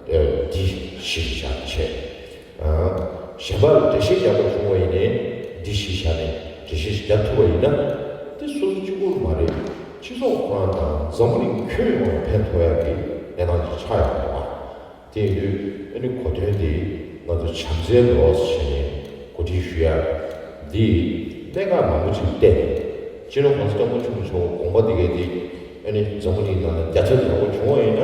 ཨ་འདི་གཞི་བཞག་བྱས། གཞན་པར་འགྲེལ་བཤད་རྒྱག་པ་བྱུང་བ་ཡིན་ནའི་འདི་གཞི་བཞག་ནས་འགྲེལ་བཤད་རྒྱག་ཐུབ་པ་ཡིན་ན་དེ་སོ་སོ་གཅིག་པུར་མ་རེད། སྤྱི་ཚོགས་ཁོ་རང་དང་འཛམ་བུ་གླིང་ཁྱོན་ཡོངས་ལ་ཕན་ཐོགས་ཡག་གི་གནས་སྟངས་ཅིག་ཆགས་ཡོང་བ། དེ་ཡིན་དུས་ཨ་ནི་གོ་སྟོན་འདི་ང་ཚོ་བྱམས་བརྩེའི་ལོ་ཞེས་ནས་གོ་སྒྲིག་ཞུ་ཡ་འདི་གནད་འགག་མང་པོ་ཅིག་བལྟས་ནས་སྤྱི་ནོར་གོང་ས་སྐྱབས་མགོན་ཆེན་པོ་མཆོག་དགོངས་པ་འདི་གའི་འདི་ཨ་ནི་འཛམ་བུ་གླིང་ནང་ལ་བརྒྱ་ཆ་ཉེ་བོ་བྱུང་བ་ཡིན་ན་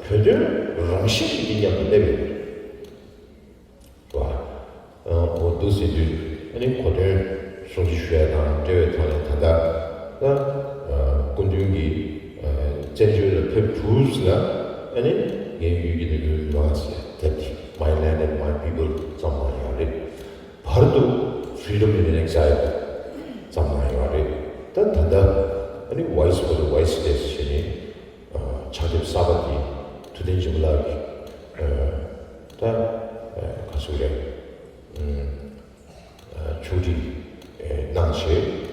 བོད་དོན་རང་བཞིན་གྱིས་འདི་མཉམ་དུ་སླེབས་ཡོད་རེད། བ། འོ་འདུག་ཟེར་དུས་ཨ་ནི་གོ་སྟོན་སྲུང་བརྩི་ཞུ་ཡ་དང་འབྲེལ་བའི་ཐོག་ནས་ད་ལྟ་ད་སྐུ་མདུན་གྱི་བཙན་བྱོལ་ལ་ཕེབས་གྲུབ་ཟེར་ན་ཨ་ནི་ངའི་ཡུལ་གྱི་ནང་གི་མི་མང་ཟེར་དེབ་དེ་My Land and My People བརྩམས་གནང་ཡོད་རེད། བར་དུ་Freedom in Exile བརྩམས་གནང་ཡོད་རེད། ད་ད་ལྟ་ཨ་ནི་Voice for the Voiceless ཞེས་ནས། ཕྱག་དེབ་གསར་པ་དེ་ཐུབ་བསྟན་སྦྱིན་པ་ལགས་ཀྱིས་ད་ག་ཟེར་རེད། ཕྱོགས་སྒྲིག་གནང་བྱས་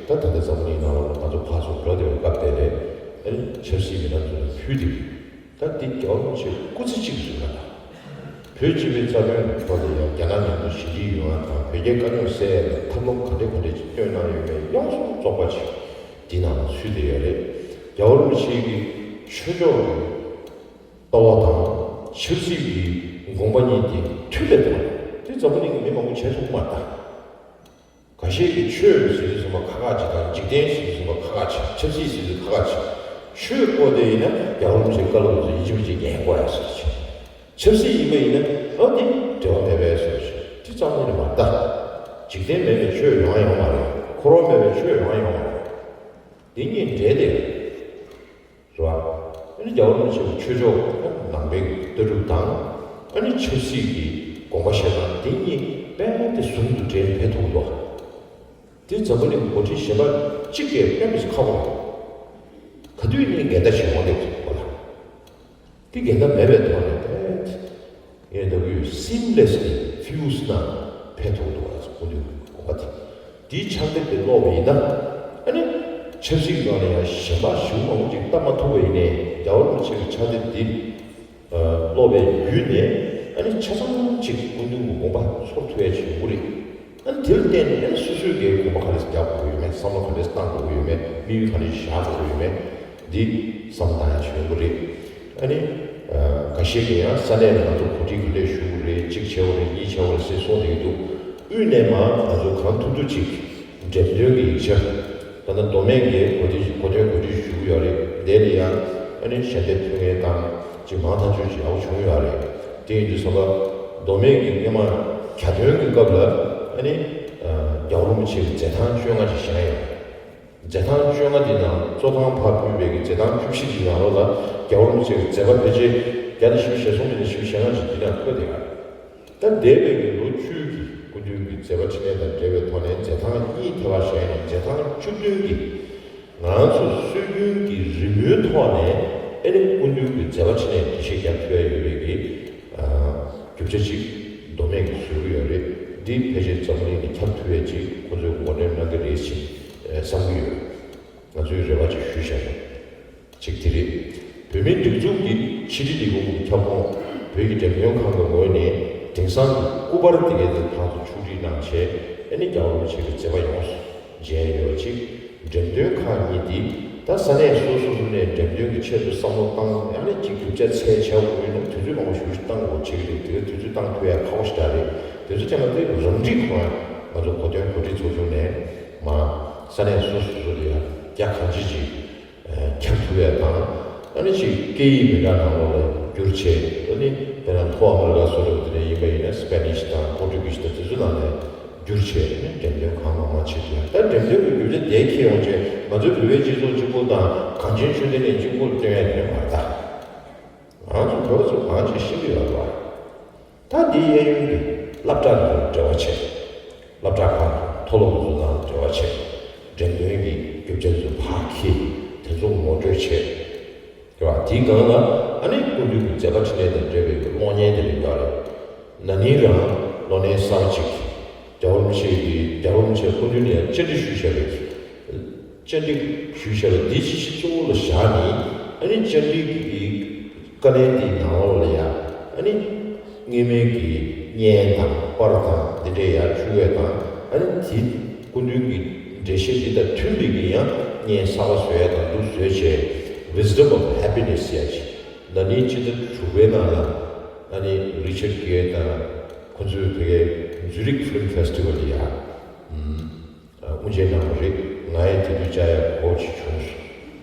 ད་ད་ལྟ་འཛམ་བུ་གླིང་ནང་ལ་ང་ཚོ་ཕར་ཚུར་འགྲོ་བསྡད་པའི་སྐབས་དེ་ལས་ཆབ་སྲིད་མི་སྣ་ཚོ་ལ་ཕུལ་ཏེ་ད་འདི་རྒྱལ་བ་རིན་པོ་ཆེ་སྐུ་ཚེ་གཅིག་རིང་ལ་ད། བོད་སྤྱི་པའི་རྩ་དོན་གྱི་ཐོག་ལ་ཡང་རྒྱ་ནག་མཉམ་དུ་ཞི་འགྲིག་ཡོང་ཡ་དང་བོད་རྒྱའི་དཀའ་རྙོག་སེལ་ཡ་ལ་ཐབས་ལམ་ག་འདྲ་ག་འདྲ་ཅིག་བཏོན་གནང་ཡོད་མེད་ཡོངས་སུ་རྫོགས་པ་ཅིག་འདི་ནང་ལ་ཚུད་བསྡད་ཡོད་རེད། རྒྱལ་བ་རིན་པོ་ཆེ་གི་ཆོས་ཕྱོགས་ཀྱི་ལྟ་བ་དང་ཆབ་སྲིད་ཀྱི་དགོངས་པ་གཉིས་དེ་མཐུན་པའི་ཐོག་ནས་དེ་འཛམ་བུ་གླིང་གི་མི་མང་པོ་བྱས་ཐུབ་ཀྱི་མ་རེད་ད། ཁ་ཤས་ཀྱིས་ཆོས་ཟེར་དུས་ཙམ་པ་ཁག་ཁག་ཅིག་དང་འཇིག་རྟེན་ཟེར་དུས་ཙམ་པ་ཁག་ཁག་ཅིག་ཆབ་སྲིད་ཟེར་དུས་ཁག་ཁག་ཅིག་ཆོས་སྐོར་དེ་ཡིན་ན་རྒྱལ་བ་རིན་པོ་ཆེའི་བཀའ་སློབ་ཚོ་ཡིན་གཅིག་མིན་གཅིག་ཉན་དགོས་ཡ་ཟེར་ཅིག་ཆབ་སྲིད་ཡིན་པ་ཡིན་ན་ཨ་དེ་འབྲེལ་བ་མེད་པའི་ཟེར་ཅིག་དེ་ཙམ་ནི་མ་རེད་ད། འཇིག་རྟེན་མེད་པའི་ཆོས་ཡོང་ཡ་ཡོད་མ་རེད། འཁོར་བ་མེད་པའི་ཆོས་ཡོང་ཡ་ཡོད་མ་རེད། དེ་གཉིས་འབྲེལ་དེ། རེད་བ། ཨ་ནི་རྒྱལ་བ་རིན་པོ་ཆེ་གི་ཆོས་ཕྱོགས་ནང་པའི་ལྟ་གྲུབ་དང་། ཨ་ནི་ཆབ་སྲིད་ཀྱི་དགོངས་པ་བཞེས་སྟངས་དེ་གཉིས་དཔེ་དེ་ཟུང་དུ་འབྲེལ་ནས་ཕན་ཐོགས་འདུག་དེ་འཛམ་བུ་གླིང་འགོ་ཁྲིད་གཞན་པ་གཅིག་གིས་དཔེ་མི་སྲིད་ཁག་པོ་རེད། ག་དུས་ནས་འགལ་ཟླ་བྱེད་འོང་དེ་གོ་ལ། དེ་འགལ་ཟླ་མེད་པའི་ཐོག་ནས་དཔེ། ངས་འདོད་ཀྱི་ཡོད། Seamlessly fuse ན་ཕན་ཐོགས་འདུག་ཨ་ཚོ་སྐུ་མདུན་གྱི་དགོངས་པ་དེ། དེའི་ཕྱག་དེབ་དེ་ཀློག་པ་ཡིན་ན། ཨ་ནི་ཆབ་སྲིད་སྒང་ལ་ཡང་གཞན་པ་ཞེ་པོ་མང་པོ་ཅིག་ལྟ་མ་ཐུབ་པ་ཡིན་ནའི་རྒྱལ་བ་རིན་པོ་ཆེ་གི་ཕྱག་དེབ་འདི་ཀློག་པའི་བརྒྱུད་ནས་ཨ་ནི་ཆ་ཚང་ཅིག་སྐུ་མདུན་གྱི་དགོངས་པ་ཚོར་ཐུབ་ཡ་ཅིག་ཡོང་གི་རེད། ཨ་ནི་དེ་ལ་བརྟེན་ནས་ཨ་ནི་སོ་སོས་ཀྱི་དགོངས་པ་ག་རེ་རྒྱག་དགོས་ཡོད་མེད། བསམ་བློ་ག་རེ་བཏང་དགོས་ཡོད་མེད། དམིགས་ཡུལ་ག་རེ་བཞག་དགོས་ཡོད་མེད། འདི་བསམ་བཏང་ཡ་ཅིག་ཡོང་གི་རེད། ཨ་ནི། ཁ་ཤས་ཀྱིས་ཡང་ས་གནས་ལ་ང་ཚོ་གོ་སྒྲིག་ག་འདྲས་ཞུ་དགོས་རེད། གཅིག་བྱེད་དགོས་རེད། གཉིས་བྱེད་དགོས་རེད་ཟེར་གསུངས་བསྡད་ཀྱི་འདུག་དབུས་ནས་མར་ང་ཚོ་གང་ཐུབ་ཐུབ་ཅིག་འགྲེམས་སྟོན་གྱི་ཡིག་ཆ། ད་ལྟ་མདོ་སྨད་ཀྱི་གོ་སྒྲིག་གོ་སྟོན་གོ་སྒྲིག་ཞུ་གི་ཡོད་རེད། དེ་ལ་ཡང་ཨ་ནི་ཞལ་འདེབས་ཕུལ་མཁན་དང་ཅིག་མང་ཐག་ཆོད་ཅིག་ཡག་པོ་བྱུང་ཡོད་རེད། དེ་ཡིན་དུས་ཙམ་པ་མདོ་སྨད་ཀྱི་སྔོན་མ་གྱ་སྟོན་གྱི་སྐབས་ལ་ཨ་ནི་རྒྱལ་བ་རིན་པོ་ཆེ་གི་མཛད་ཐང་བཅོ་ལྔ་ཅིག་བཞེངས་ཡོད་རེད། མཛད་ཐང་བཅོ་ལྔ་འདི་ནང་གཙོ་ཐང་ཕར་ཕུད་པའི་གི་མཛད་ཐང་བཅུ་བཞི་འདི་ནང་ལོགས་ལ་རྒྱལ་བ་རིན་པོ་ཆེ་གི་མཛད་པ་ཕལ་ཆེར་བརྒྱ་ནས་བཞི་བཅུ་ཞེ་གསུམ་ནས་བཞི་བཅུ་ཞེ་ལྔ་ཅིག་འདི་ནང་འཁོད་བསྡད་ཡོད་རེད། ད་འདས་པའི་གི་ལོ་བཅུ་གི་སྐུ་མདུན་གྱི་མཛད་པ་འཕྲིན་ལས་དང་འབྲེལ་བའི་ཐོག་ནས་མཛད་ཐང་གཉིས་ཐེ་བ་བཞེངས་ནས་མཛད་ཐང་བཅུ་བདུན་གི་ང་ཚོ་སྲོལ་རྒྱུན་གྱི་རི་མོའི་ཐོག་ནས་ཨེ་ནི་སྐུ་མདུན་གྱི་མཛད་པ་འཕྲིན་ལས་འགྲེལ་བཤད་རྒྱག་ཐུབ་ཡ་ཡོད་པའི་གི་རྒྱུ་ཆ་ཅིག་མདོ་སྨད་ཀྱིས་བཟོ་གི་ཡོད་རེད། འདི་ཕལ་ཆེར་འཛམ་གླིང་ནས་ཁྱབ་ཐུབ་ཡ་ཅིག་ཁོ་ཚོས་ངོ་སྤྲོད་གནང་གི་རེད་ཅེས་བསམ་གྱི་ཡོད། ང་ཚོས་རེ་བ་ཅིག་ཞུས་བཞག་ཡོད། གཅིག་དེ་རེད། བོད་མིའི་སྒྲིག་འཛུགས་ཀྱི་ཕྱི་དྲིལ་ལས་ཁུངས་ཀྱི་ཁྱབ་ཁོངས་བོད་ཀྱི་འགྲེམས་སྟོན་ཁང་གི་ངོས་ནས་དེང་སང་གི་སྐུ་པར་དེ་གའི་དེ་ཕར་ཚུར་ཕྱོགས་སྒྲིག་གནང་བྱས་ཨེ་ནི་རྒྱལ་བ་རིན་པོ་ཆེ་གི་མཛད་པ་ཡོངས་སུ་མཇལ་ཡོད་པ་ཅིག་འགྲེམས་སྟོན་ཁང་གཉིས་འདི་ད་ས་གནས་སོ་སོ་སོ་ནས་འགྲེམས་སྟོན་གྱི་ཆེད་དུ་བསམ་བློ་བཏང་ཡང་ནས་ཅིག་རྒྱུ་ཆ་འཚོལ་བྱས་དགོས་ཡོད་ན་དུས་ཚོད་མང་པོ་ཞེ་པོ་ཞིག་བཏང་དགོས་བྱེད་ཀྱི་རེད། དེ་ག་དུས་ཚོད་བཏང་ཐུབ་ཡ་ཁག་པོ་ཞིག་རེད། དེ་ཚོ་ཀྱང་ང་ཚོའི་རང་སྒྲིག་ཁང་ང་ཚོ་གོ་སྟོན་གོ་སྒྲིག་ཚོགས་ཆུང་ནས་མ་ས་གནས་སོ་སོ་སོ་ལ་ཡ་རྒྱ་གང་ཅི་ཅིག་ཁྱབ་ཐུབ་ཡ་དང་ ཨ་ནི་ཅིག་སྐད་ཡིག་མི་འདྲ་ནང་ལོགས་ལ་བསྒྱུར་བྱས། ཨ་ནི་དཔེར་ན་ལྷོ་ཨ་མི་རི་ཀ་སོགས་ལ་དེ་འདྲ་ཡིན་པ་ཡིན་ན་སི་པེ་ནིཤ་དང་པོར་ཊུ་གིཤ་དང་དེ་ཚོ་ནང་ནས་བསྒྱུར་བྱས། ཨ་ནི་འགྲེམས་སྟོན་གང་མང་མང་བྱེད་ཀྱི་ཡོད། ད་འགྲེམས་སྟོན་གྱི་རྒྱུ་ཆ་དེ་འཁྱེར་ཡོང་བྱས་ང་ཚོའི་བོད་པའི་སྤྱི་ཚོགས་གཅིག་པོ་དང་གངས་ཅན་ཆོས་ལྡན་གྱི་གཅིག་པོར་སྟོན་ཡ་དེ་མ་རེད་ད། ང་ཚོ་བོད་པ་ཚོ་གང་ཅིག་ཤེས་ཀྱི་ཡོད་རེད་པ། ད་འདི་གཡས་གཡོན་གྱི་སློབ་གྲྭ་དང་འབྲེལ་བ་བྱས། སློབ་གྲྭ་ཁག་དང་མཐོ་སློབ་ཚོ་དང་འབྲེལ་བ་བྱས། འགྲེམས་སྟོན་གྱི་རྒྱུ་ཆ་ཚོ་ཕར་འཁྱེར། དེ་ཚོ་ངོ་སྤྲོད་བྱས། རེད་བ། དེའི་སྒང་ལ་ཨ་ནི་སྐུ་མདུན་གྱི་མཛད་པ་འཕྲིན་ལས་དང་འབྲེལ་བའི་གློག་བརྙན་དེ་རིགས་ཡོད་རེད། ན་ནིང་རང་གློག་བརྙན་གསར་པ་ཅིག་རྒྱལ་བ་རིན་པོ་ཆེ་གི་རྒྱལ་བ་རིན་པོ་ཆེ་སྐུ་མདུན་ནས་ཡང་བཅར་འདྲི་ཞུས་བཞག་པའི། བཅར་འདྲི་ཞུས་བཞག་པ་འདི་སྤྱི་གཙོ་བོ་ལ་བཞག་ནས། ཨ་ནི་བཅར་འདྲི་གི་བཀའ་ལན་འདིའི་ནང་ལོགས་ལ་ཡ། ཨ་ནི་སྔོན་མའི་གི་བརྙན་དང་པར་དང་འདི་འདྲས་ཡར་བཅུག་ཡས་དང་། ཨ་ནི་དེ་སྐུ་མདུན་གྱི་འགྲེལ་བཤད་འདི་དང་མཐུན་པའི་གི་ཡང་བརྙན་གསར་པ་བཟོ་ཡས་དང་འདུག་བཟོས་བྱས། Wisdom of Happiness ཟེར་ཡ་ཅིག་ན་ནིང་ཕྱི་ཟླ་དྲུག་པའི་ནང་ལ་ཨ་ནི་རི་ཆར་གེར་དང་ཁོ་ཚོས་བོད་སྐད་Zurich Film Festival ལ་ཡ། ཨུམ། དབུ་འབྱེད་གནང་བ་རེད། ང་ཡང་དེ་དུས་བཅར་ཡག་གོ་ཅིག་བྱུང་སོང་།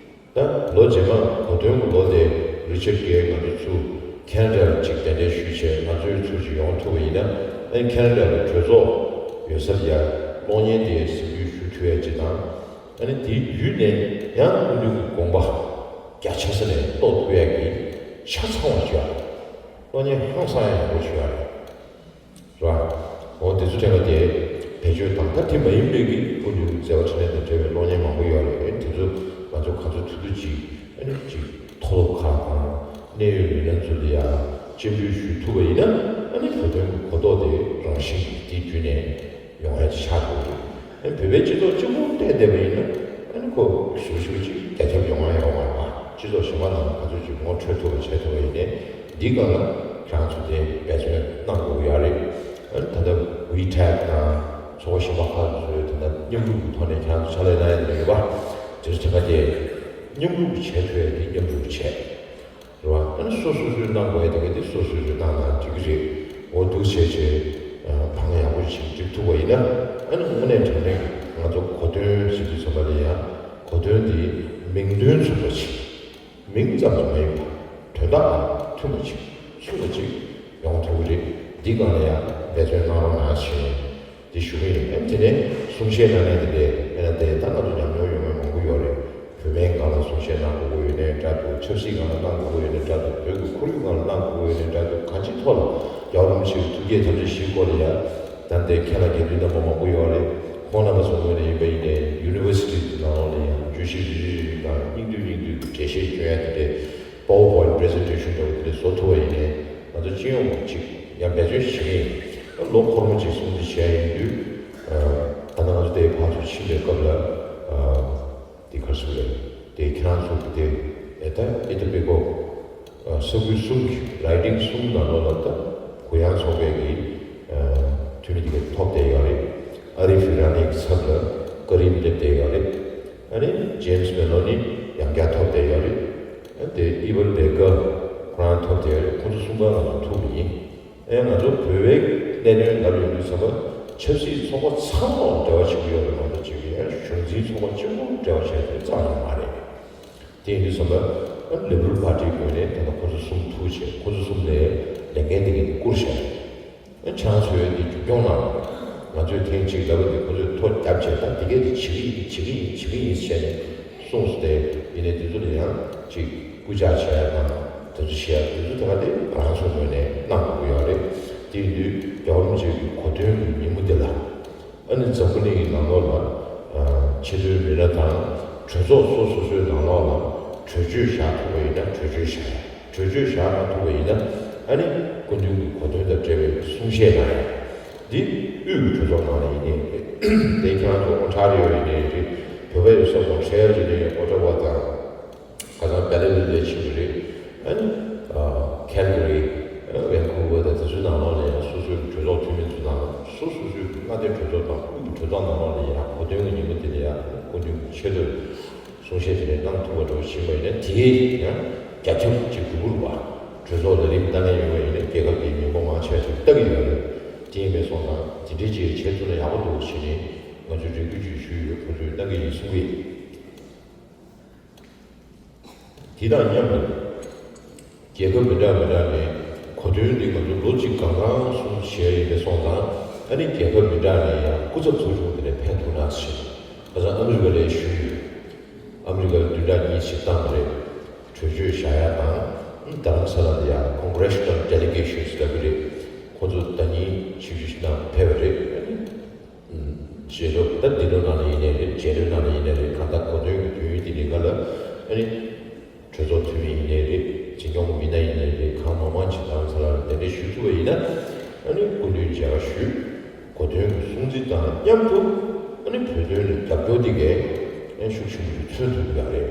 ད་ལོ་རྗེས་མ་གོ་སྟོན་གྱི་ལོ་དེ་རི་ཆར་གེར་ང་ཚོ་ཚུར་ཁེ་ན་ཌ་ལ་ཅིག་གདན་འདྲེན་ཞུས་བྱས། ང་ཚོའི་ཚུར་ཅིག་ཡོང་ཐུབ་པ་ཡིན་ན། ཨ་ནི་ཁེ་ན་ཌ་ལ་གྲོས་ཚོགས་ཡོད་སར་ཡ་གློག་བརྙན་དེ་གཟིགས་འབུལ་ཞུ་ཐུབ་ཡ་ཅིག་དང་། ཨ་ནི་དེའི་བརྒྱུད་ནས་ཡང་སྐུ་མདུན་གྱི་དགོངས་པ་རྒྱ་ཆེ་ས་ནས་རྟོགས་ཐུབ་ཡ་གི་ཆ་ཚང་བ་ཞིག་ཡོད་རེད། གློག་བརྙན་ཧང་སང་ཡག་པོ་ཞིག་ཡོད་རེད། རེད་བ། འོ་དེ་ཚོ་དྲན་པ་དེ་བེད་སྤྱོད་དང་། ད་དེ་མ་ཡིན་པའི་གི་སྐུ་མདུན་གྱི་མཛད་པ་འཕྲིན་ལས་དང་འབྲེལ་བའི་གློག་བརྙན་མང་པོ་ཡོད་རེད། དེ་ཚོ་ང་ཚོ་ག་ཚོད་ཐུབ་ཐུབ་ཅིག་ཨ་ནི་ཅིག་མཐོ་སློབ་ཁག་དང་གནད་ཡོད་མི་སྣ་ཚོ་ལ་ཡང་སྤྱན་འབུལ་ཞུ་ཐུབ་པ་ཡིན་ན། ཨ་ནི་བོད་དོན་གྱི་གོ་རྟོགས་དེ་རང་བཞིན་གྱིས་དེ་བརྒྱུད་ནས་ཡོང་ཡ་ཆགས་འགྲོ་གི་རེད། ཨ་ནི་བོད་པའི་སྤྱི་ཚོགས་གཅིག་པུ་བལྟས་བསྡད་པ་ཡིན་ན། ཨ་ནི་ཁོ་ཞུ་ཞུ་ཅིག་རྒྱ་ཁྱབ་ཡོང་ཡ་ཡོད་མ་རེད་པ། སྤྱི་ཚོགས་གཞན་པ་ནང་ག་ཚོད་ཅིག་ངོ་འཕྲོད་ཐུབ་པ་བྱེད་ཐུབ་པ་ཡིན་ནའི། འདིའི་སྒང་ལ་ཁྱེད་རང་ཚོ་དེ་འབད་བརྩོན་གནང་དགོས་ཀྱི་ཡོད་རེད། ཨ་ནི་ད་ལྟ་ཝི་ཊེཊ་དང་ཚོགས་པ་གཞན་པ་ཁག་ཚོས་ད་ལྟ་མཉམ་རུབ་ཀྱི་ཐོག་ནས་ཁྱེད་རང་ཚོ་ཕྱག་ལས་གནང་ཡ་ཡོད་པ། དེ་ཚོ་དེ་ག་དེ་མཉམ་རུབ་བྱེད་ཐུབ་ཡ་དེ་མཉམ་རུབ་བྱེད། རེད་བ། ཨ་ནི་སོ་སོ་སོའི་གནང་དགོས་ཡ་དེ་ག་དེ་སོ་སོ་སོས་གནང་ན་འགྲིག་གི་རེད། འོ་འདུག་བྱས་བྱས་བང་ཡག་པོ་ཞིག་སྒྲིག་ཐུབ་པ་ཡིན་ན། ཨ་ནི་དངོས་གནས་དྲང་གནས་ང་ཚོ་གོ་སྟོན་ཟེར་དུས་ཙམ་པ་ལ་ཡང་གོ་སྟོན་དེ་མིང་དོན་མཚུངས་པ་ཅིག་མིང་ཙམ་དུ་མ་ཡིན་པ་དོན་དག་དང་མཐུན་པ་ཅིག་མཚུངས་པ་ཅིག་ཡོང་ཐུབ་ཀྱི་རེད། འདི་སྒང་ལ་ཡང་འབད་བརྩོན་གནང་རོགས་གནང་ཞེས་འདི་ཞུ་གི་ཡིན། ཨ་ནི་དེ་ནས་གསུང་བཤད་གནང་མཁན་དེ་འདྲས་དཔེར་ན་དེ་ལྟ་ང་ཚོ་ཉམས་མྱོང་ཡོད་མཁན་མང་པོ་ཡོད་རེད། བོད་སྨན་སྒང་ལ་གསུང་བཤད་གནང་དགོས་ཀྱི་ཡོད་ནའི་འདྲ་འདུག་ཆབ་སྲིད་སྒང་ལ་གནང་དགོས་ཀྱི་ཡོད་ནའི་འདྲ་འདུག་བོད་ཀྱི་ཁོར་ཡུག་སྒང་ལ་གནང་དགོས་ཀྱི་ཡོད་ནའི་འདྲ་འདུག་གང་ཅིའི་ཐོག་ལ་རྒྱལ་བ་རིན་པོ་ཆེའི་ཐུགས་བསྐྱེད་དམ་བཅའ་བཞིའི་སྐོར་ལ་ཡང་། ད་ལྟའི་ཁྱེད་ལ་དགེ་འདུན་རྣམ་པ་མང་པོ་ཡོད་རེད། ཁོང་རྣམ་པ་ཚོའི་ངོས་ནས་ཡིན་པ་ཡིན་ནའི་ཡུ་ནི་ཝར་སི་ཊི་ནང་ལོགས་ལ་ཡང་བརྗོད་གཞི་རེ་རེ་རེ་རེ་དང་སྙིང་བསྡུས་སྙིང་བསྡུས་ཀྱི་འགྲེལ་བཤད་སྐྱོན་ཡ་དེ་འདྲས། པ་ཝར་པོའིན་ཊི་པི་རི་ཛེན་ཊེ་ཤན་འདྲ་བོ་དེ་འདྲས་བཟོ་ཐུབ་པ་ཡིན་ནའི་ང་ཚོ་སྤྱི་ཡོངས་ཀྱིས་ཡང་འབད་བརྩོན་བྱེད་ཀྱི་ཡིན། ལོ་འཁོར་མོ་གཅིག་སྲུང་བརྩི་བྱས་ཡིན་དུས། ད་ལྟ་ང་ཚོ་དེའི་ཕར་ཚུར་ཕྱིན་པའི་སྐབས་ལ། དེ་ག་རེ་ཟེར་དགོས་རེད། དེ་ཁྱེད་རང་ཚོ་གི་དེ་ཨེ་ད་ཨི་ད་པེ་ཀོ་ས་ཁུལ་གསུམ་གྱི་རའི་ཌིང་གསུམ་ནང་ལོགས་ལ་ད་གུ་ཡངས་ཚོགས་པའི་གི་འཐུས་མི་དེ་ག་ཐོབ་བསྡད་ཡོད་རེད། ཨ་རི་ཧྥི་ར་ནི་གི་ཚབ་ལ་ཀ་རིམ་སླེབས་བསྡད་ཡོད་རེད། ཨ་ནི་ཇེམ་སི་མེ་ལོ་ནི་ཡང་བསྐྱར་ཐོབ་བསྡད་ཡོད་རེད། ཨ་དེ་ཨི་ཝན་བེ་ཀར་ཁོ་རང་ཐོབ་བསྡད་ཡོད་རེད། ཁོ་ཚོ་གསུམ་ཀ་ང་ཚོ་ཐུག་གི་ཡིན། ཨེ་ང་ཚོ་བོད་པའི་གནད་དོན་ལབ་ཡོང་དུས་ཙམ་པ་ཆབ་སྲིད་ཚོགས་པ་ཚང་མ་འབྲེལ་བ་བྱེད་ཀྱི་ཡོད་རེད་མ་གཏོགས་ཅིག་ཡང་གཞུང་འཛིན་ཚོགས་པ་གཅིག་པུ་འབྲེལ་བ་བྱས་ཏེ་རྩ་ཡོད་མ་རེད། དེ་ཡིན་དུས་ཙམ་པ་ལི་བྷ་རལ་པཱར་ཊིའི་ངོས་ནས་ད་ལྟ་ཁོ་ཚོ་གསུམ་ཐུག་བྱས། ཁོ་ཚོ་གསུམ་ནས་ལས་འགན་དེ་ག་དེ་བསྐུར་བཞག་རེད། ཨེ་ཁྱེད་རང་ཚོས་དེ་མཇུག་སྐྱོང་གནང་རོགས། ང་ཚོས་ཐེངས་གཅིག་ལབ་པ་དེ་ཁོ་ཚོས་ཐོ་རྒྱབ་བྱས། ད་དེ་གས་དེ་བྱེད་ཀྱི་ཡིན་བྱེད་ཀྱི་ཡིན་བྱེད་ཀྱི་ཡིན་ཟེར་ནས་གསུངས་སོང་། དེ་ཡིན་ནའི་དེ་ཚོ་ལ་ཡང་ཅིག་སྐུལ་ལྕག་བྱེད་ཡ་དང་དེ་ཚོ་བྱེད་ཡ་དེ་ཚོ་ད་ག་དེ་ང་རང་ཚོའི་ངོས་ནས་གནང་དགོས་ཀྱི་ཡོད་རེད། དེ་ཡིན་དུས་རྒྱལ་བ་རིན་པོ་ཆེ་གི་གོ་སྟོན་གྱི་ཉིན་མོ་དེ་ལ། ཨ་ནི་འཛམ་བུ་གླིང་གི་ནང་ལོགས་ལ་ཆེས་མཐོའི་མི་སྣ་དང་གྲོས་ཚོགས་སོ་སོ་སོའི་ནང་ལོགས་ལ་གྲོས་ཆོད་བཞག་ཐུབ་པ་ཡིན་ན་གྲོས་ཆོད་བཞག་ཡ། གྲོས་ཆོད་བཞག་མ་ཐུབ་པ་ཡིན་ན། ཨ་ནི་སྐུ་མདུན་གྱི་གོ་སྟོན་དང་འབྲེལ་བའི་གསུང་བཤད་གནང་ཡ། འདི་དབུས་ཀྱི་གྲོས་ཚོགས་ནང་ལ་ཡིན་ནའི་རེད། དེ་ཁྱེད་རང་ཚོ་ཨོན་ཊ་རི་ཡོ་ཡིན་ནའི་རེད། བོད་པ་ཡོད་ས་མོན་ཊི་རི་ཡལ་ཡིན་ནའི་ཨོ་ཊ་ཝ་དང་། ཁ་སང་བེ་ལི་ལི་ལ་ཕྱིན་པ་རེད། ཨ་ནི་ཁལ་ག་རི། ཝན་ཀུ་ཝར་དང་དེ་ཚོའི་ནང་ལོགས་ལ་ཡང་སོ་སོའི་གྲོས་ཚོགས་འཐུས་མི་ཚོའི་ནང་ལ་སོ་སོ་སོའི་མངའ་སྡེ་གྲོས་ཚོགས་དང་དབུས་ཀྱི་གྲོས་ཚོགས་ནང་ལོགས་ལ་ཡང་གོ་སྟོན་གྱི་ཉིན་མོ་དེ་ལ་ཡང་སྐུ་མདུན་གྱི་ཆེད་དུ་གསུང་བཤད་དེ་འདྲ་གནང་ཐུབ་པ་འདྲ་བོ་ཕྱིན་པ་ཡིན་ན། དེ་ཡང་རྒྱ་ཁྱབ་ཀྱི་གུ་གུར་བ་གྲོས་ཚོགས་ལ་རིམ་ལྟ་མཁན་ཡོད་པ་ཡིན་ན་རྒྱལ་ཁབ་ཀྱི་མི་འབོར་མང་ཆེ་བ་ཞིག་ལྟ་གི་ཡོད་རེད། དེ་ཡིན་པས་སོང་ཙང་དེ་འདྲའི་ཅིག་བྱེད་ཐུབ་ན་ཡག་པོ་འདུག་ཞེས་ནས་ང་ཚོས་རེ་སྐུལ་ཅིག་ཞུས་ཡོད། ཁོང་ཚོས་གནང་གི་ཡིན་གསུང་གི། དེ་དང་མཉམ་དུ་རྒྱལ་ཁབ་མི་འདྲ་མི་འདྲ་ནས་གོ་སྟོན་འདི་ང་ཚོ་ལོ་གཅིག་གང་གང་སོང་བྱས་ཡིན་པའི་སོང་ཙང་ཨ་ནི་རྒྱལ་ཁབ་མི་འདྲ་ནས་ཡང་སྐུ་ཚབ་ཚོགས་ཆུང་དེ་ནས་ཕེབས་ཐུབ་ན་ཞེས་ཁ་སང་ཨ་མི་རི་ཀ་ལ་ཞུས་ཡོད། ཨ་མི་རི་ཀ་ལ་བདུན་ཕྲག་གཉིས་ཤིག་བཏང་བ་རེད། གྲོས་ཆོད་བཞག་ཡ་དང་རྡ་རམ་ས་ལ་ལ་ཡང་Congressional Delegations་ལབ་ཀྱི་རེད། ཁོ་ཚོ་ཟླ་ཉིན་ཆིག་ཤུ་ནང་ཕེབས་པ་རེད། རྗེས་ལོ་ད་འདི་ལོ་ནང་ལ་ཡིན་ནའི་རེད། རྗེས་ལོའི་ནང་ལ་ཡིན་ནའི་རེད། གང་ལྟར་གོ་སྟོན་གྱི་དུས་ཡུན་འདི་ནི་ང་ལ་ཨ་ནི་གྲོས་ཚོགས་འཐུས་མི་ཡིན་ནའི་རེད། འཛིན་སྐྱོང་གི་མི་སྣ་ཡིན་ནའི་རེད། གང་མང་མང་ཅིག་རྡ་རམ་ས་ལ་ལ་གདན་འདྲེན་ཞུ་ཐུབ་པ་ཡིན་ན་ཨ་ནི་སྐུ་མདུན་མཇལ་ཁ་ཞུས། གོ་སྟོན་གྱི་སྲུང་བརྩི་དང་མཉམ་དུ་ཨ་ནི་བོད་དོན་ལ་རྒྱབ་སྐྱོར་འདི་གས་ཨ་ནི་ཤུགས་ཆེན་པོ་ཞིག་མཚོན་ཐུབ་ཀྱི་ཡོད་རེད།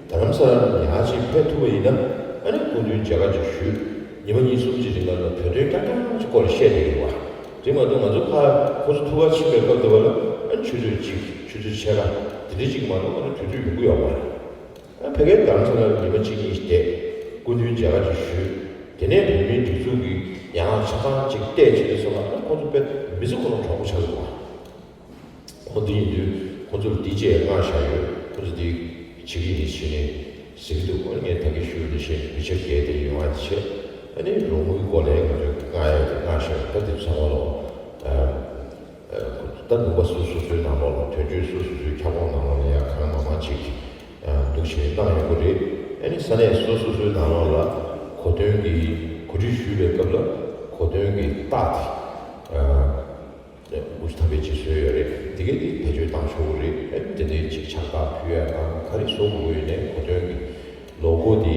རྡ་རམ་ས་ལ་ལ་ཡང་ཅིག་ཕེབས་ཐུབ་པ་ཡིན་ན་ཨ་ནི་སྐུ་མདུན་མཇལ་ཁ་ཅིག་ཞུས། ཉི་མ་གཉིས་གསུམ་ཅིག་རིང་ལ་བོད་དོན་རྐྱང་རྐྱང་གི་སྐོར་ལ་བཤད་བསྡད་ཀྱི་རེད་བ། དེ་མ་གཏོགས་ང་ཚོ་ཕར་ཁོ་ཚོ་ཐུག་ག་ཕྱིན་པའི་སྐབས་དེ་བ་ལ་ཨ་ནི་ཆུ་ཚོད་གཅིག་ཆུ་ཚོད་ཕྱེད་ཀ་དེ་འདྲ་ཅིག་མ་གཏོགས་ང་ཚོ་དུས་ཚོད་ཡོང་གི་ཡོད་མ་རེད། ཨ་ཕ་གིའི་རྡ་རམ་ས་ལར་ཉི་མ་གཅིག་གཉིས་བསྡད། སྐུ་མདུན་མཇལ་ཁ་ཅིག་ཞུས། དེ་ནས་བོད་མིའི་སྒྲིག་འཛུགས་ཀྱི་ཡན་ལག་ཆ་ཚང་ཅིག་བལྟས་བྱས་ཏེ་སོང་ན་ཨ་ཁོ་ཚོ་དཔེ་མི་ཚེ་ཁོ་རང་གྲོགས་པོ་ཆགས་ཀྱི་འདུག་བ། ཁོ་འདི་ཡིན་དུས་ཁོ་ཚོར་འདི་བཅས་མངགས་བཞག་ཡོད། ཁོ་ཚོ་འདི་བྱེད་ཀྱི་ཡིན་ཞེས་ནས་ཟེར་གྱི་འདུག་ཨ་ངས་ད་གིན་ཞུས་པ་ནང་བཞིན་མི་ཆེ་བརྒྱད་དེ་ཡོང་བ་བྱས། ཨ་ནི་རོགས་དངུལ་སྐོར་ལ་ང་ཚོས་མངགས་ཡ་དེ་མངགས་བཞག་ད་དེ་ཚང་མ་ལོ། ད་ལུང་པ་སོ་སོ་སོའི་ནང་ལོགས་ལ་དོན་གཅོད་སོ་སོ་སོའི་ཁྱབ་ཁོངས་ནང་ལོགས་ལ་ཡ་གང་མང་མང་ཅིག་འདུག་བྱས་གནང་ཡོང་གི་རེད། ཨ་ནི་ས་གནས་སོ་སོ་སོའི་ནང་ལོགས་ལ་གོ་སྟོན་གྱི་གོ་སྒྲིག་ཞུས་པའི་སྐབས་ལ་གོ་སྟོན་གྱི་རྟགས་དེ། དགུ་ཐམ་པའི་རྗེས་སུ་ཡོད་རེད། དེ་གས་དེ་བེད་སྤྱོད་བཏང་ཆོག་གི་རེད། དེ་འདྲའི་ཅིག་ཕྱག་རྟགས་ཕུལ་ཡ་དང་ག་རེ་བཟོ་དགོས་ཡོད་ནས་གོ་སྟོན་གྱི་ལོ་གོ་དེ་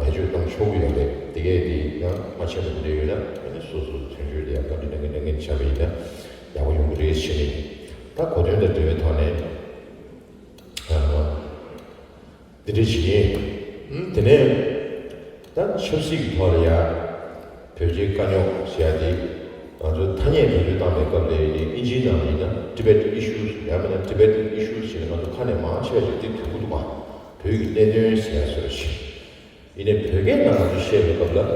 བེད་སྤྱོད་བཏང་ཆོག་གི་ཡོད་རེད། དེ་གས་དེ་ཡང་མ་ཆད་པ་དེ་འདྲ་ཡོད་ན་ཨ་ནི་སོ་སོ་དོན་གཅོད་དེ་ཡང་བཀའ་འདྲི་གནང་གིན་གནང་གིན་བྱས་པ་ཡིན་ན་ཡག་པོ་ཡོང་གི་རེད་ཞེས་ནས། ད་གོ་སྟོན་དང་འབྲེལ་བའི་ཐོག་ནས། འདི་འདྲ་ཞིག་ཡིན། ཨུམ། དེ་ནས་ད་ཆབ་སྲིད་ཀྱི་ཐོག་ལ་ཡ་བོད་རྒྱའི་དཀའ་རྙོག་ཟེར་ཡ་དེ་ང་ཚོ་ཐ་སྙད་བེད་སྤྱོད་བཏང་པའི་སྐབས་ལ་ཡིན་ནའི་ཨིན་ཇིའི་ནང་ལ་ཡིན་ན་Tibet issues་ཡང་མིན་ན་Tibet issues་ཞེས་ནས་ང་ཚོ་ཁ་ནས་མང་ཆེ་བ་ཞིག་དེ་ཐོས་ཀྱི་འདུག་པ། བོད་ཀྱི་གནད་དོན་ཟེར་ཡ་བཟོ་འདྲ་ཞིག་ཡིན་ནའི་བོད་སྐད་ནང་ང་ཚོ་བཤད་པའི་སྐབས་ལ་བོད་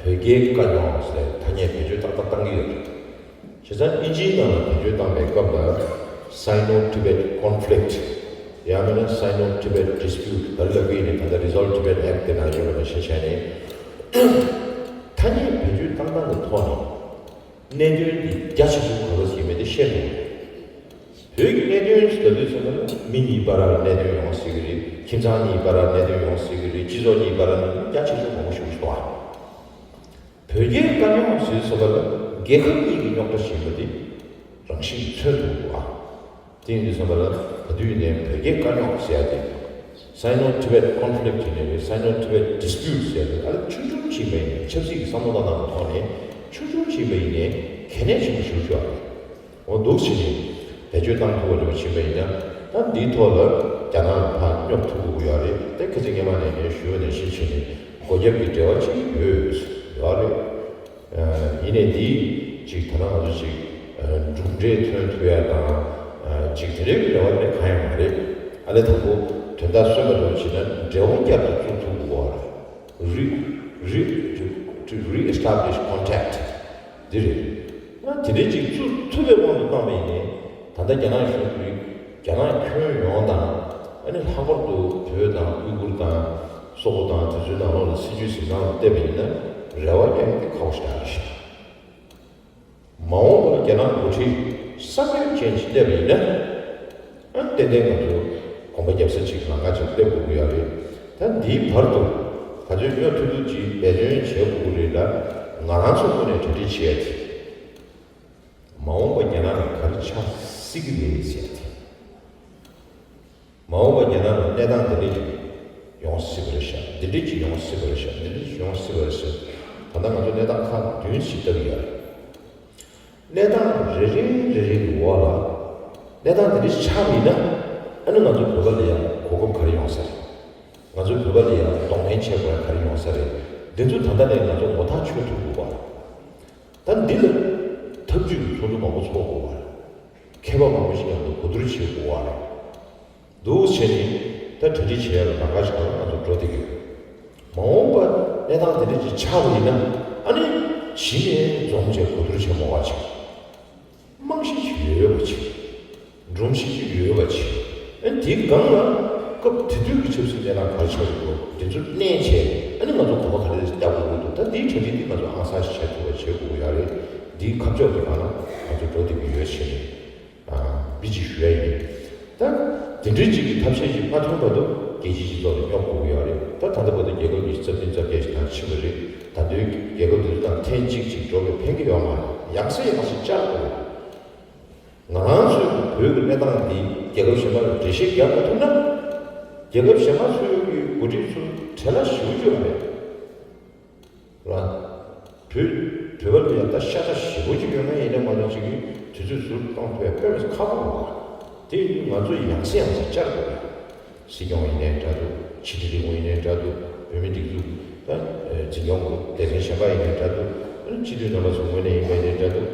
རྒྱའི་དཀའ་རྙོག་ཟེར་ཐ་སྙད་བེད་སྤྱོད་ཏག་ཏག་བཏང་གི་ཡོད་རེད། བྱས་ཙང་ཨིན་ཇིའི་ནང་ལ་བེད་སྤྱོད་བཏང་པའི་སྐབས་ལ་Sino-Tibet conflict་ཡང་མིན་ན་Sino-Tibet dispute་ག་རེ་ལབ་ཀྱི་ཡིན་ནའི་ད་ལྟ་Resolve Tibet Act་དེ་ནང་ཡོད་པ་ནང་བཞིན་བྱས་ནས་ཐ་སྙད་བེད་སྤྱོད་བཏང་སྟངས་ཀྱི་ཐོག་ནས་གནད་དོན་འདི་རྒྱ་ཆེ་ཤོས་ག་པར་ཡིན་མིན་དེ་བཤད་དགོས། བོད་ཀྱི་གནད་དོན་ཟེར་དུས་ཙམ་པ་ལ་མི་གཉིས་བར་ལ་གནད་དོན་ཡོང་སྲིད་ཀྱི་རེད། ཁྱིམ་ཚང་གཉིས་བར་ལ་གནད་དོན་ཡོང་སྲིད་ཀྱི་རེད། སྤྱི་ཚོགས་གཉིས་བར་ལ་གནད་དོན་རྒྱ་ཆེ་ཤོས་མང་པོ་ཞིག་འདུག་བ། བོད་རྒྱའི་དཀའ་རྙོག་ཟེར་དུས་ཙམ་པ་ལ་རྒྱལ་ཁབ་གཉིས་ཀྱི་རྙོག་དྲ་ཞིག་ཡིན་པ་དེ་རང་བཞིན་མཚོན་ཐུབ་འདུག་བ། དེ་ཡིན་དུས་ཙམ་པ་ལ་ག་དུས་ཡིན་ནའི་བོད་རྒྱའི་དཀའ་རྙོག་ཟེར་ཡ་དེ་Sino-Tibet conflict་ཡིན་ནའི་རེད། Sino-Tibet dispute་ཟེར་ཡ་དེ་ཨ་ལ་ཆུང་ཆུང་ཞིག་ཡིན་པ་ཡིན་ནའི་ཆབ་སྲིད་ཀྱི་བསམ་བློ་བཏང་སྟངས་ཀྱི་ཐོག་ནས་ཆུང་ཆུང་ཞིག་ཡིན་པ་ཡིན་ནའི་གལ་གནད་ཆེན་པོ་ཞིག་ཆགས་ཡོད་རེད། འོ་འདུག་ཟེར་ནས་བེད་སྤྱོད་བཏང་ཐུབ་པ་འདྲ་བ་ཕྱིན་པ་ཡིན་ན་ད་འདིའི་ཐོག་ལ་རྒྱ་ནག་ལ་ཕར་སྙོབ་ཐུབ་དགོས་ཀྱི་ཡོད་རེད། ད་ཁ་སང་སྔོན་མ་ནས་ངས་ཞུས་པ་ནང་བཞིན་བྱས་ནས་སྒོ་རྒྱབ་ཀྱི་འབྲེལ་བ་ཅིག་ཡོད་ཡོད་རེད། ཡིན་ནའི་འདི་ཅིག་ད་ལྟ་ང་ཚོ་ཅིག་གྲུབ་འབྲས་ཐོན་ཐུབ་ཡ་དང་ཅིག་དེ་འདྲའི་རེ་བ་དེ་གང་ཡང་མ་རེད། ཨ་ལས་དང་པོ་དོན་དག་སོན་པ་འདྲ་བོ་བྱས་ན་འབྲེལ་བ་བསྐྱར་དུ་བཙུགས་ཐུབ་དགོས་པ་རེད། Re- re- to re-establish contact འདི་རེད། ང་དེ་འདྲའི་ཅིག་བཙུགས་ཐུབ་པའི་དབང་དུ་བཏང་བ་ཡིན་ནའི་ད་ལྟ་རྒྱ་ནག་གཞུང་གིས་རྒྱ་ནག་ཁྱོན་ཡོངས་དང་ཨ་ནི་ལྷག་པར་དུ་བོད་དང་ཨུ་ཀུར་དང་སོག་པོ་དང་དེ་ཚོའི་ནང་ལོགས་ལ་སྲིད་ཇུས་འཛིན་སྟངས་ལ་བལྟས་པ་ཡིན་ན་རེ་བ་རྒྱག་ཡ་དེ་ཁག་པོ་ཞིག་རེད་ཤག་མ་འོངས་པར་རྒྱ་ནག་འགོ་ཁྲིད་བསམ་ཡོད་ཅན་ཞིག་སླེབས་པ་ཡིན་ན། ཨ་ཏན་ཏན་ང་ཚོ་གོམ་པ་རྒྱབ་ས་ཅིག་ལམ་ཁ་ཅིག་སླེབས་དགོས་ཀྱི་ཡོད་རེད། ད་འདིའི་བར་དུ་ག་ཚོད་སྨྱོ་ཐུབ་ཐུབ་ཅིག་འབད་བརྩོན་བྱེད་དགོས་ཀྱི་རེད་ལ། ང་རང་ཚོ་ངོས་ནས་གྲ་སྒྲིག་བྱེད་ཡ་དེ། མ་འོངས་པ་རྒྱ་ནག་ལ་ག་རེ་ཆགས་སྲིད་ཀྱི་རེད་ཟེར་ཡ་དེ། མ་འོངས་པ་རྒྱ་ནག་ལ་གནས་སྟངས་འདི་འདྲ་ཅིག་ཡོང་སྲིད་པ་རེད་ཤག་འདི་འདྲ་ཅིག་ཡོང་སྲིད་པ་རེད་ཤག་འདི་འདྲ་ཅིག་ཡོང་སྲིད་པ་རེད་ཟེར། ད་ལྟ་ང་ཚོ་གནས་སྟངས་ཁག་བདུན་ཞིག་བལྟ་གི་ཡོད་རེད། གནས་སྟངས་རེ་རེ་རེ་རེ་གི་འོག་ལ་གནས་སྟངས་འདི་འདྲ་ཆགས་པ་ཡིན་ན་ཨ་ནི་ང་ཚོ་བོད་པ་ལ་ཡང་གོ་སྐབས་ག་རེ་ཡོང་ས་རེད། ང་ཚོ་བོད་པ་ལ་ཡང་གདོང་ལེན་བྱེད་དགོས་ཡ་ག་རེ་ཡོང་ས་རེད། འདི་ཚོ་ད་ལྟ་ནས་ང་ཚོ་ངོ་ཐག་ཆོད་ཐུབ་དགོས་པ། ད་འདི་ལ་འཐབ་ཇུས་ཀྱི་ཚོགས་འདུ་མང་པོ་ཚོགས་དགོས་པ། མཁས་པ་མང་པོ་ཞིག་མཉམ་དུ་གོ་བསྡུར་བྱེད་དགོས་པ་རེད། འདུག་བྱས་ནས་ད་གྲ་སྒྲིག་བྱེད་ཡ་ལ་ལམ་ཁ་ཞིག་ལ་ང་ཚོ་འགྲོ་བསྡད་ཀྱི་ཡོད། མ་འོངས་པ་གནས་སྟངས་དེ་འདྲ་ཅིག་ཆགས་པ་ཡིན་ན་ཨ་ནི་གཞི་ནས་འཛོམས་བྱས་གོ་བསྡུར་བྱེད་མ་དགོས་པ་ཅིག་རྨང་གཞི་ཅིག་ཡོད་པ་ཅིག་སྒྲོམ་གཞི་ཅིག་ཡོད་པ་ཅིག་ཨ་ནི་དེའི་སྒང་ལ་ སྐབས་དེ་དུས་ཀྱི་ཆབ་སྲིད་གནས་སྟངས་ག་རེ་ཆགས་ཀྱི་འདུག་དེ་ཚོ་གནས་བྱས། ཨ་ནི་ང་ཚོ་གོམ་པ་ག་རེ་རྒྱག་དགོས་ཀྱི་འདུག་ད་འདིའི་གྲ་སྒྲིག་འདི་ང་ཚོ་ཨང་གསར་ཞིག་བྱེད་ཐུབ་པ་བྱེད་དགོས་ཀྱི་ཡོད་རེད། འདིའི་ཁ་ཕྱོགས་དེ་གང་ལ་ང་ཚོ་འགྲོ་བསྡད་ཀྱི་ཡོད་ཟེར་ནས། ཨ། འདི་གཅིག་ཞུ་ཡ་ཡིན། ད་དེ་འདྲའི་གཅིག་གི་ཐབས་ཤེས་ཤིག་མ་ཐོན་བར་དུ་རྒྱལ་སྤྱིའི་སྤྱི་ཚོགས་ལ་སྙོབ་དགོས་ཀྱི་ཡོད་རེད། ད་ད་ལྟ་བར་དུ་རྒྱལ་ཁབ་ཉི་ཤུ་རྩ་བདུན་རྩ་བརྒྱད་ཞིག་ནང་ཕྱིན་པ་རེད། ད་ལྟའི་རྒྱལ་ཁབ་དེ་ཚོ་དང་ཐེངས་གཅིག་གཅིག་འགྲོ་བའི་ཕན་གྱི་ཡོད་མ་རེད། ཡང་སེ་ཡང་སེ་བཅར་དགོས་རེད། ང་རང་ཚོའི་བོད་ཀྱི་གནས་སྟངས་འདི་རྒྱལ་ཁབ་གཞན་པ་ལ་འགྲེལ་བཤད་རྒྱག་མ་ཐུབ་ན། རྒྱལ་ཁབ་གཞན་པ་ཚོའི་གི་འགོ་ཁྲིད་ཚོ་བྲེལ་བ་ཞེ་པོ་ཅིག་ཡོད་རེད། ར། བོད། བོད་པ་ལ་ཡང་ད་ཤ་ཚ་ཞེ་པོ་ཅིག་ཡོད་ན་ཡིན་ན་མ་གཏོགས་ཅིག་དུས་ཚོད་ཟུར་གཏོང་ཐུབ་ཡ་དཔེ་མི་སྲིད་ཁག་པོ་རེད་པ། དེ་ཡིན་དུས་ང་ཚོ་ཡང་སེ་ཡང་སེ་བཅར་དགོས་རེད། སྲིད་སྐྱོང་ཡིན་ནའི་འདྲ་འདུག་སྤྱི་འཐུས་ལས་ཁུངས་ཡིན་ནའི་འདྲ་འདུག་བོད་མི་སྒྲིག་འཛུགས་ད་འཛིན་སྐྱོང་གི་སྡེ་ཚན་གཞན་པ་ཡིན་ནའི་འདྲ་འདུག་ཨ་ནི་སྤྱི་འཐུས་རྣམ་པ་ཚོ་ངོས་ནས་ཡིན་པ་ཡིན་ནའི་འདྲ་འདུག་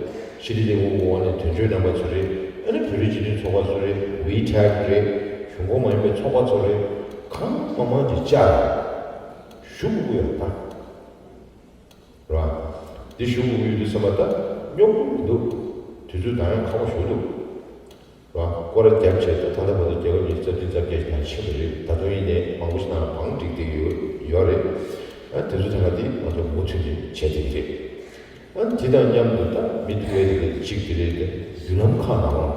སྤྱི་འཐུས་ལས་ཁུངས་འོག་ནས་དོན་གཅོད་རྣམ་པ་ཚོ་རེད། ཨ་ནི་བོད་རིགས་སྤྱི་མཐུན་ཚོགས་པ་ཚོ་རེད། ཝི་ཊེག་རེད། གཞུང་ཁོངས་མ་ཡིན་པའི་ཚོགས་པ་ཚོ་རེད། གང་མང་མང་ཅིག་བཅར། ཞུ་དགོས་ཀྱི་ཡོད་ད། ར། འདི་ཞུ་དགོས་ཀྱི་ཡོད་དུས་ཙམ་པ་ད་རྙོག་པོ་མི་འདུག་དུས་ཚོད་ད་ཡང་ཁག་པོ་ཞེ་པོ་འདུག་ར། སྐོར་ར་བརྒྱབ་བྱས་ད་ད་ལྟ་བར་དུ་རྒྱལ་ཁབ་ཉི་ཤུ་རྩ་བདུན་རྩ་བརྒྱད་ནང་ཕྱིན་པ་རེད། ད་དུང་ཡིན་ནའི་མང་པོ་ཞིག་ནང་བང་བསྒྲིགས་བསྡད་ཡོད་ཡོད་རེད། ཨ། དེ་ཚོ་ཐད་ཀ་འདི་ང་ཚོ་མུ་མཐུད་ནས་བྱས་བསྡད་ཀྱི་རེད། ཨ། དེ་དང་མཉམ་དུ་ད་མི་ཐུག་ཡས་དེ་གཅིག་དེ་རེད་དེ། བརྒྱུད་ལམ་ཁག་ནང་ལ་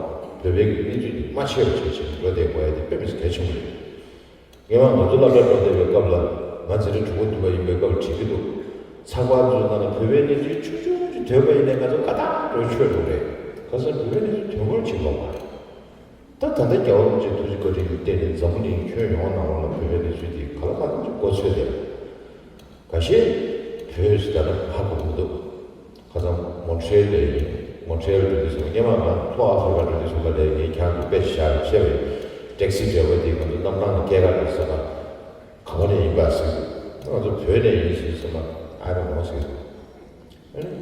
བོད་པའི་གི་གནས་ཚུལ་འདི་མ་ཆད་པ་བྱས་བྱས་འགྲོ་བསྡད་དགོས་ཡ་དེ་དཔེ་མི་སྲིད་གལ་ཆེན་པོ་རེད། སྔོན་མ་ང་ཚོ་སློབ་གྲྭར་འགྲོ་བསྡད་པའི་སྐབས་ལ། ང་འཛིན་གྲྭ་དྲུག་པ་བདུན་པ་ཡིན་པའི་སྐབས་དྲིས་ཀྱི་འདུག་ཚགས་པར་ཚོའི་ནང་ལ་བོད་པའི་གནས་ཚུལ་ཆུང་ཆུང་ཅིག་ཐོན་པ་ཡིན་ན་ང་ཚོ་དགའ་ཐག་འགྲོ་ཆོས་འགྲོ་རེད། ཁ་སང་བོད་པའི་གནས་ཚུལ་ཐོན་ཁུལ་ཅིག་ལོག་པ་རེད། ད་ད་ལྟ་རྒྱལ་བ་རིན་པོ་ཆེའི་ཐུགས་རྗེ་བཀའ་དྲིན་གྱིས་བརྟེན་ནས་འཛམ་བུ་གླིང་ཁྱོན་ཡོངས་ནང་ལོགས་ལ་བོད་པའི་གནས་ཚུལ་དེ་ག་ལ་གང་འཚམ་ཅིག་གོ་ཚོད་བསྡད། འགའ་ཤས་བོད་ཟེར་ད་ལ་ཧ་གོ་མི་འདུག་ཁ་སང་མོན་ཊི་རེལ་ལ་ཡིན། མོན་ཊི་རེལ་འགྲོ་དུས་ཙམ་པ། སྔོན་མ་ང་ལྷོ་ཨ་ཧྥེ་རི་ཀ་འགྲོ་དུས་ཙམ་པ་ལ་ངས་ཁྱེད་རང་ཚོ་དཔེ་ཞིག་བཞག་པ་བྱས་པས། ཊེག་སི་ཌ་རའི་ཝར་དེས་ང་ཚོ་གནམ་ཐང་ལ་སྐྱེལ་ག་འགྲོ་ཟེར་བ། ག་བ་ནས་ཡིན་པ་ཟེར། ང་ཚོ་བོད་ནས་ཡིན་ཟེར་ཟེར་བ། I don't know ཟེར། ཨ་ནི།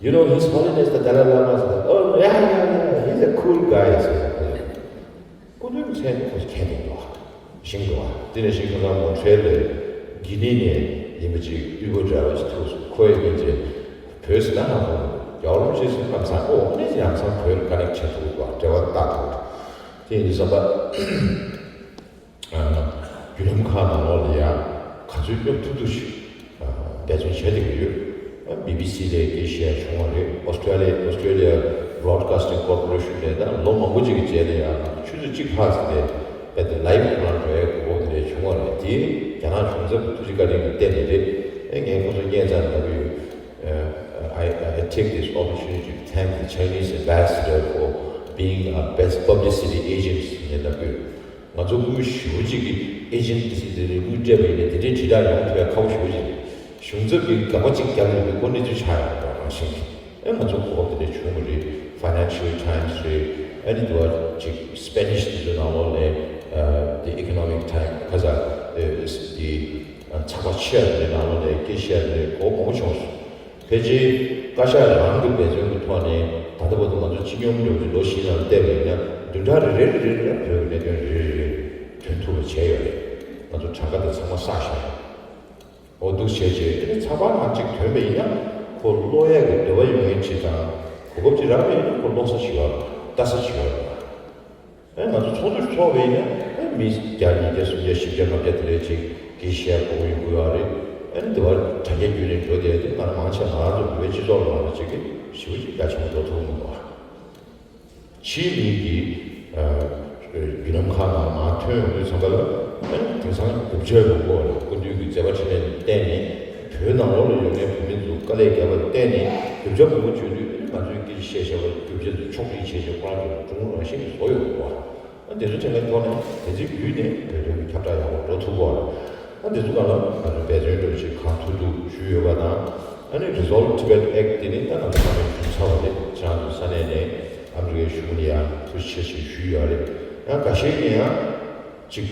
You know His Holiness the Dalai Lama ཟེར། Oh, yeah, yeah, yeah, he's a cool guy ཟེར། སྐུ་མདུན་མཚན་ཁོ་མཁྱེན་འདུག་བ། ཤེས་འདུག་བ། དེ་ནས་ཤིང་ཁ་སང་མོན་ཊི་རེལ་ལ་གྷི་ནི་ནས་ཡིན་པ་ཅིག་ཨུ་བར་ཌ་རའི་ཝར་ཅིག་ཐུག་སོང་། ཁོ་ཡི་མིང་ཅིག་བོད་ཟེར་ན་ཧ་གོ་མི་འདུག་རྒྱལ་བ་རིན་པོ་ཆེ་ཟེར་ན་ལམ་སང་ཨོ་ཨ་ནི་ལམ་སང་བོད་ལ་ཀ་ནེག་བྱེད་ཐུབ་འདུག་བ། འབྲེལ་བ་བཏགས་ཐུབ་འདུག་དེ་ཡིན་དུས་ཙམ་པ། ཨ། བརྒྱུད་ལམ་ཁག་ནང་ལོགས་ལ་ཡང་ག་ཚོད་སྙོབ་ཐུབ་ཐུབ་ཞིག་ཨ། འབད་བརྩོན་བྱས་བསྡད་ཀྱི་ཡོད། ཨ། བི་བི་སི་ལ་སྐད་ཆ་བྱུང་བ་རེད། ཨོ་སི་ཀྲོ་ལི་ཡ། Australia Broadcasting Corporation ལ་ད་ལོ་མང་པོ་ཅིག་གི་རྗེས་ལ་ཡང་ཆུ་ཚོད་གཅིག་ལྷག་ཙམ་ལ་རྦད་དེ་ལའིབ་ཁོ་རང་འགྲོ་ཡའི་གོ་སྐབས་དེ་འདྲ་བྱུང་བ་རེད། དེ་རྒྱ་ནག་གཞུང་ཚབ་ཀྱི་ཐུགས་རྗེ་བཀའ་དྲིན་གྱིས་བརྟེན་ནས་རེད། ཨེ། ངས་ཁོ་ཚོ་སྙན་སེང་ལབ་ཡོད། ཨ། I, I take this opportunity to thank the Chinese ambassador for being our best publicity agents ནས་ལབ་ཡོད། ང་ཚོ་དངུལ་ཞེ་པོ་ཅིག་གི་ཨེ་ཇེན་སི་དེ་ཚོ་དངུལ་སྤྲད་པ་ཡིན་ན་དེ་འདྲའི་དྲིལ་བསྒྲགས་ཡོང་ཐུབ་ཡ་ཁག་པོ་ཞེ་པོ་ཅིག་རེད། གཞུང་ཚབ་ཀྱིས་དགག་པ་གཅིག་བརྒྱབ་ཡོང་དུས་ཁོ་གནས་ཚུལ་ཆགས་ཡོང་འགྲོ་རང་བཞིན་གྱིས། ཨེ། ང་ཚོ་གོ་སྐབས་དེ་འདྲ་བྱུང་བ་རེད། Financial Times རེད། ཨ་ནི་དུ་བ་ཅིག་སི་པེ་ནིཤ་དེ་ཚོའི་ནང་ལོགས་ལ། ཨ། The Economic Times ཁ་ས། ཨེ། དེ། ཨ། ཚགས་པར་ཆེ་བ་དེ་འདྲའི་ནང་ལོགས་ལ་སྐད་ཆ་དེ་འདྲ་གོ་མང་པོ་བྱུང་སོང་། ཕལ་ཆེར་བཀའ་ཤག་རང་གི་འབད་བརྩོན་གྱི་ཐོག་ནས་ད་ལྟ་བར་དུ་ང་ཚོ་སྤྱི་སྙོམས་ཉོ་རྒྱུ་ལོ་བཞི་ནང་བལྟས་པ་ཡིན་ན། བདུན་ཕྲག་རེ་རེ་རེ་རེ་ལ་བོད་ཀྱི་གནད་དོན་རེ་རེ་རེ་ཐོན་ཐུབ་པ་བྱས་ཡོད་རེད། ང་ཚོ་གྲངས་ཀ་དེ་ཚང་མ་བསགས་བཞག་ཡོད། འོ་འདུག་བྱས་རྗེས་དེ་ནི་ཚགས་པར་ནང་གཅིག་ཐོན་པ་ཡིན་ན་ཁོ་ཀློག་ཡས་ཀྱི་འདོད་པ་ཡོད་མཁན་ཅིག་དང་། གོ་སྐབས་ཅིག་རག་པ་ཡིན་ན་ཁོ་ཀློག་ས་ཅིག་ཡོད་རེད། ལྟ་ས་ཅིག་ཡོད་རེད། ཨེ། ང་ཚོ་ཚོགས་འདུ་ཚོགས་པ་ཡིན་ན། ཨེ། མི་བརྒྱ་ཉིས་བརྒྱ་སུམ་བརྒྱ་བཞི་བརྒྱ་ལྔ་བརྒྱ་དེ་འདྲའི་ཅིག་གིས་ཤེར་དགོས་ཀྱི་ཡོང་གི་ཡོད་རེད། ཨེ། འདི་བར་དྲ་རྒྱ་བརྒྱུད་ནས་འགྲོ་བསྡད་དེ་ང་རང་མང་ཆེ་ང་རང་ཚོ་བོད་པའི་སྤྱི་ཚོགས་ནང་ལ་ཅིག་གི་ཞེ་པོ་ཅིག་རྒྱ་ཆེན་པོ་འགྲོ་ཐུབ་མི་འདུག་ཨ། ཕྱིའི་མི་གིས། ཨ། བརྒྱུད་ལམ་ཁག་ནང་མར་ཐོན་ཡོང་དུས་ཙམ་པ་ལ། ཨེ། དེང་སང་རྒྱུ་ཆ་ཡོད་པ་རེད། སྐུ་མདུན་གྱི་མཛད་པ་འཕྲིན་ལས་བརྟེན་ནས། བོད་ནང་ལོགས་ལ་ཡོད་མཁན་བོད་མི་ཚོ་དཀའ་ལས་བརྒྱབ་པར་བརྟེན་ནས་རྒྱུ་ཆ་མང་པོ་བྱུང་དུས། ང་ཚོས་སྐད་ཆ་བཤད་བཤད་པ་རྒྱུ་ཆ་ཚོ་ཕྱོགས་སྒྲིག་བྱས་བྱས་ཁོ་རང་ཚོ་གྲུང་རང་བཞིན་གྱིས་བཟོ་ཡོང་གི་འདུག་བ། ཨ། དེ་ཚོ་དྲན་པའི་ཐོག་ནས་དེ་ཚོའི་བརྒྱུད་ནས་བོད་དོན་གྱི་ཁྱབ་བསྒྲགས་ཡག་པོ་འགྲོ་ཐུབ་པ་རེད། ཨ། དེ་ཚོ་སྒང་ལ་ང་ཚོ་འབད་བརྩོན་འདྲ་བོ་ཞིག་གང་ཐུབ་ཐུབ་ཞུས་ཡོད་པ་དང་། ཨ་ནི་Resolve Tibet Act དེ་ནི་ད་ང་ཚོ་ཚང་མས་མཐུན་ཚར་བ་རེད། ཁྱེད་རང་ཚོ་ས་གནས་ནས་ཨ་མི་རི་ཀའི་གཞུང་ལ་ཡང་ཐུགས་རྗེ་ཆེ་ཞེས་ཞུས་ཡོད་རེད། ཡང་འགའ་ཤས་ཀྱིས་ཡང་ཅིག་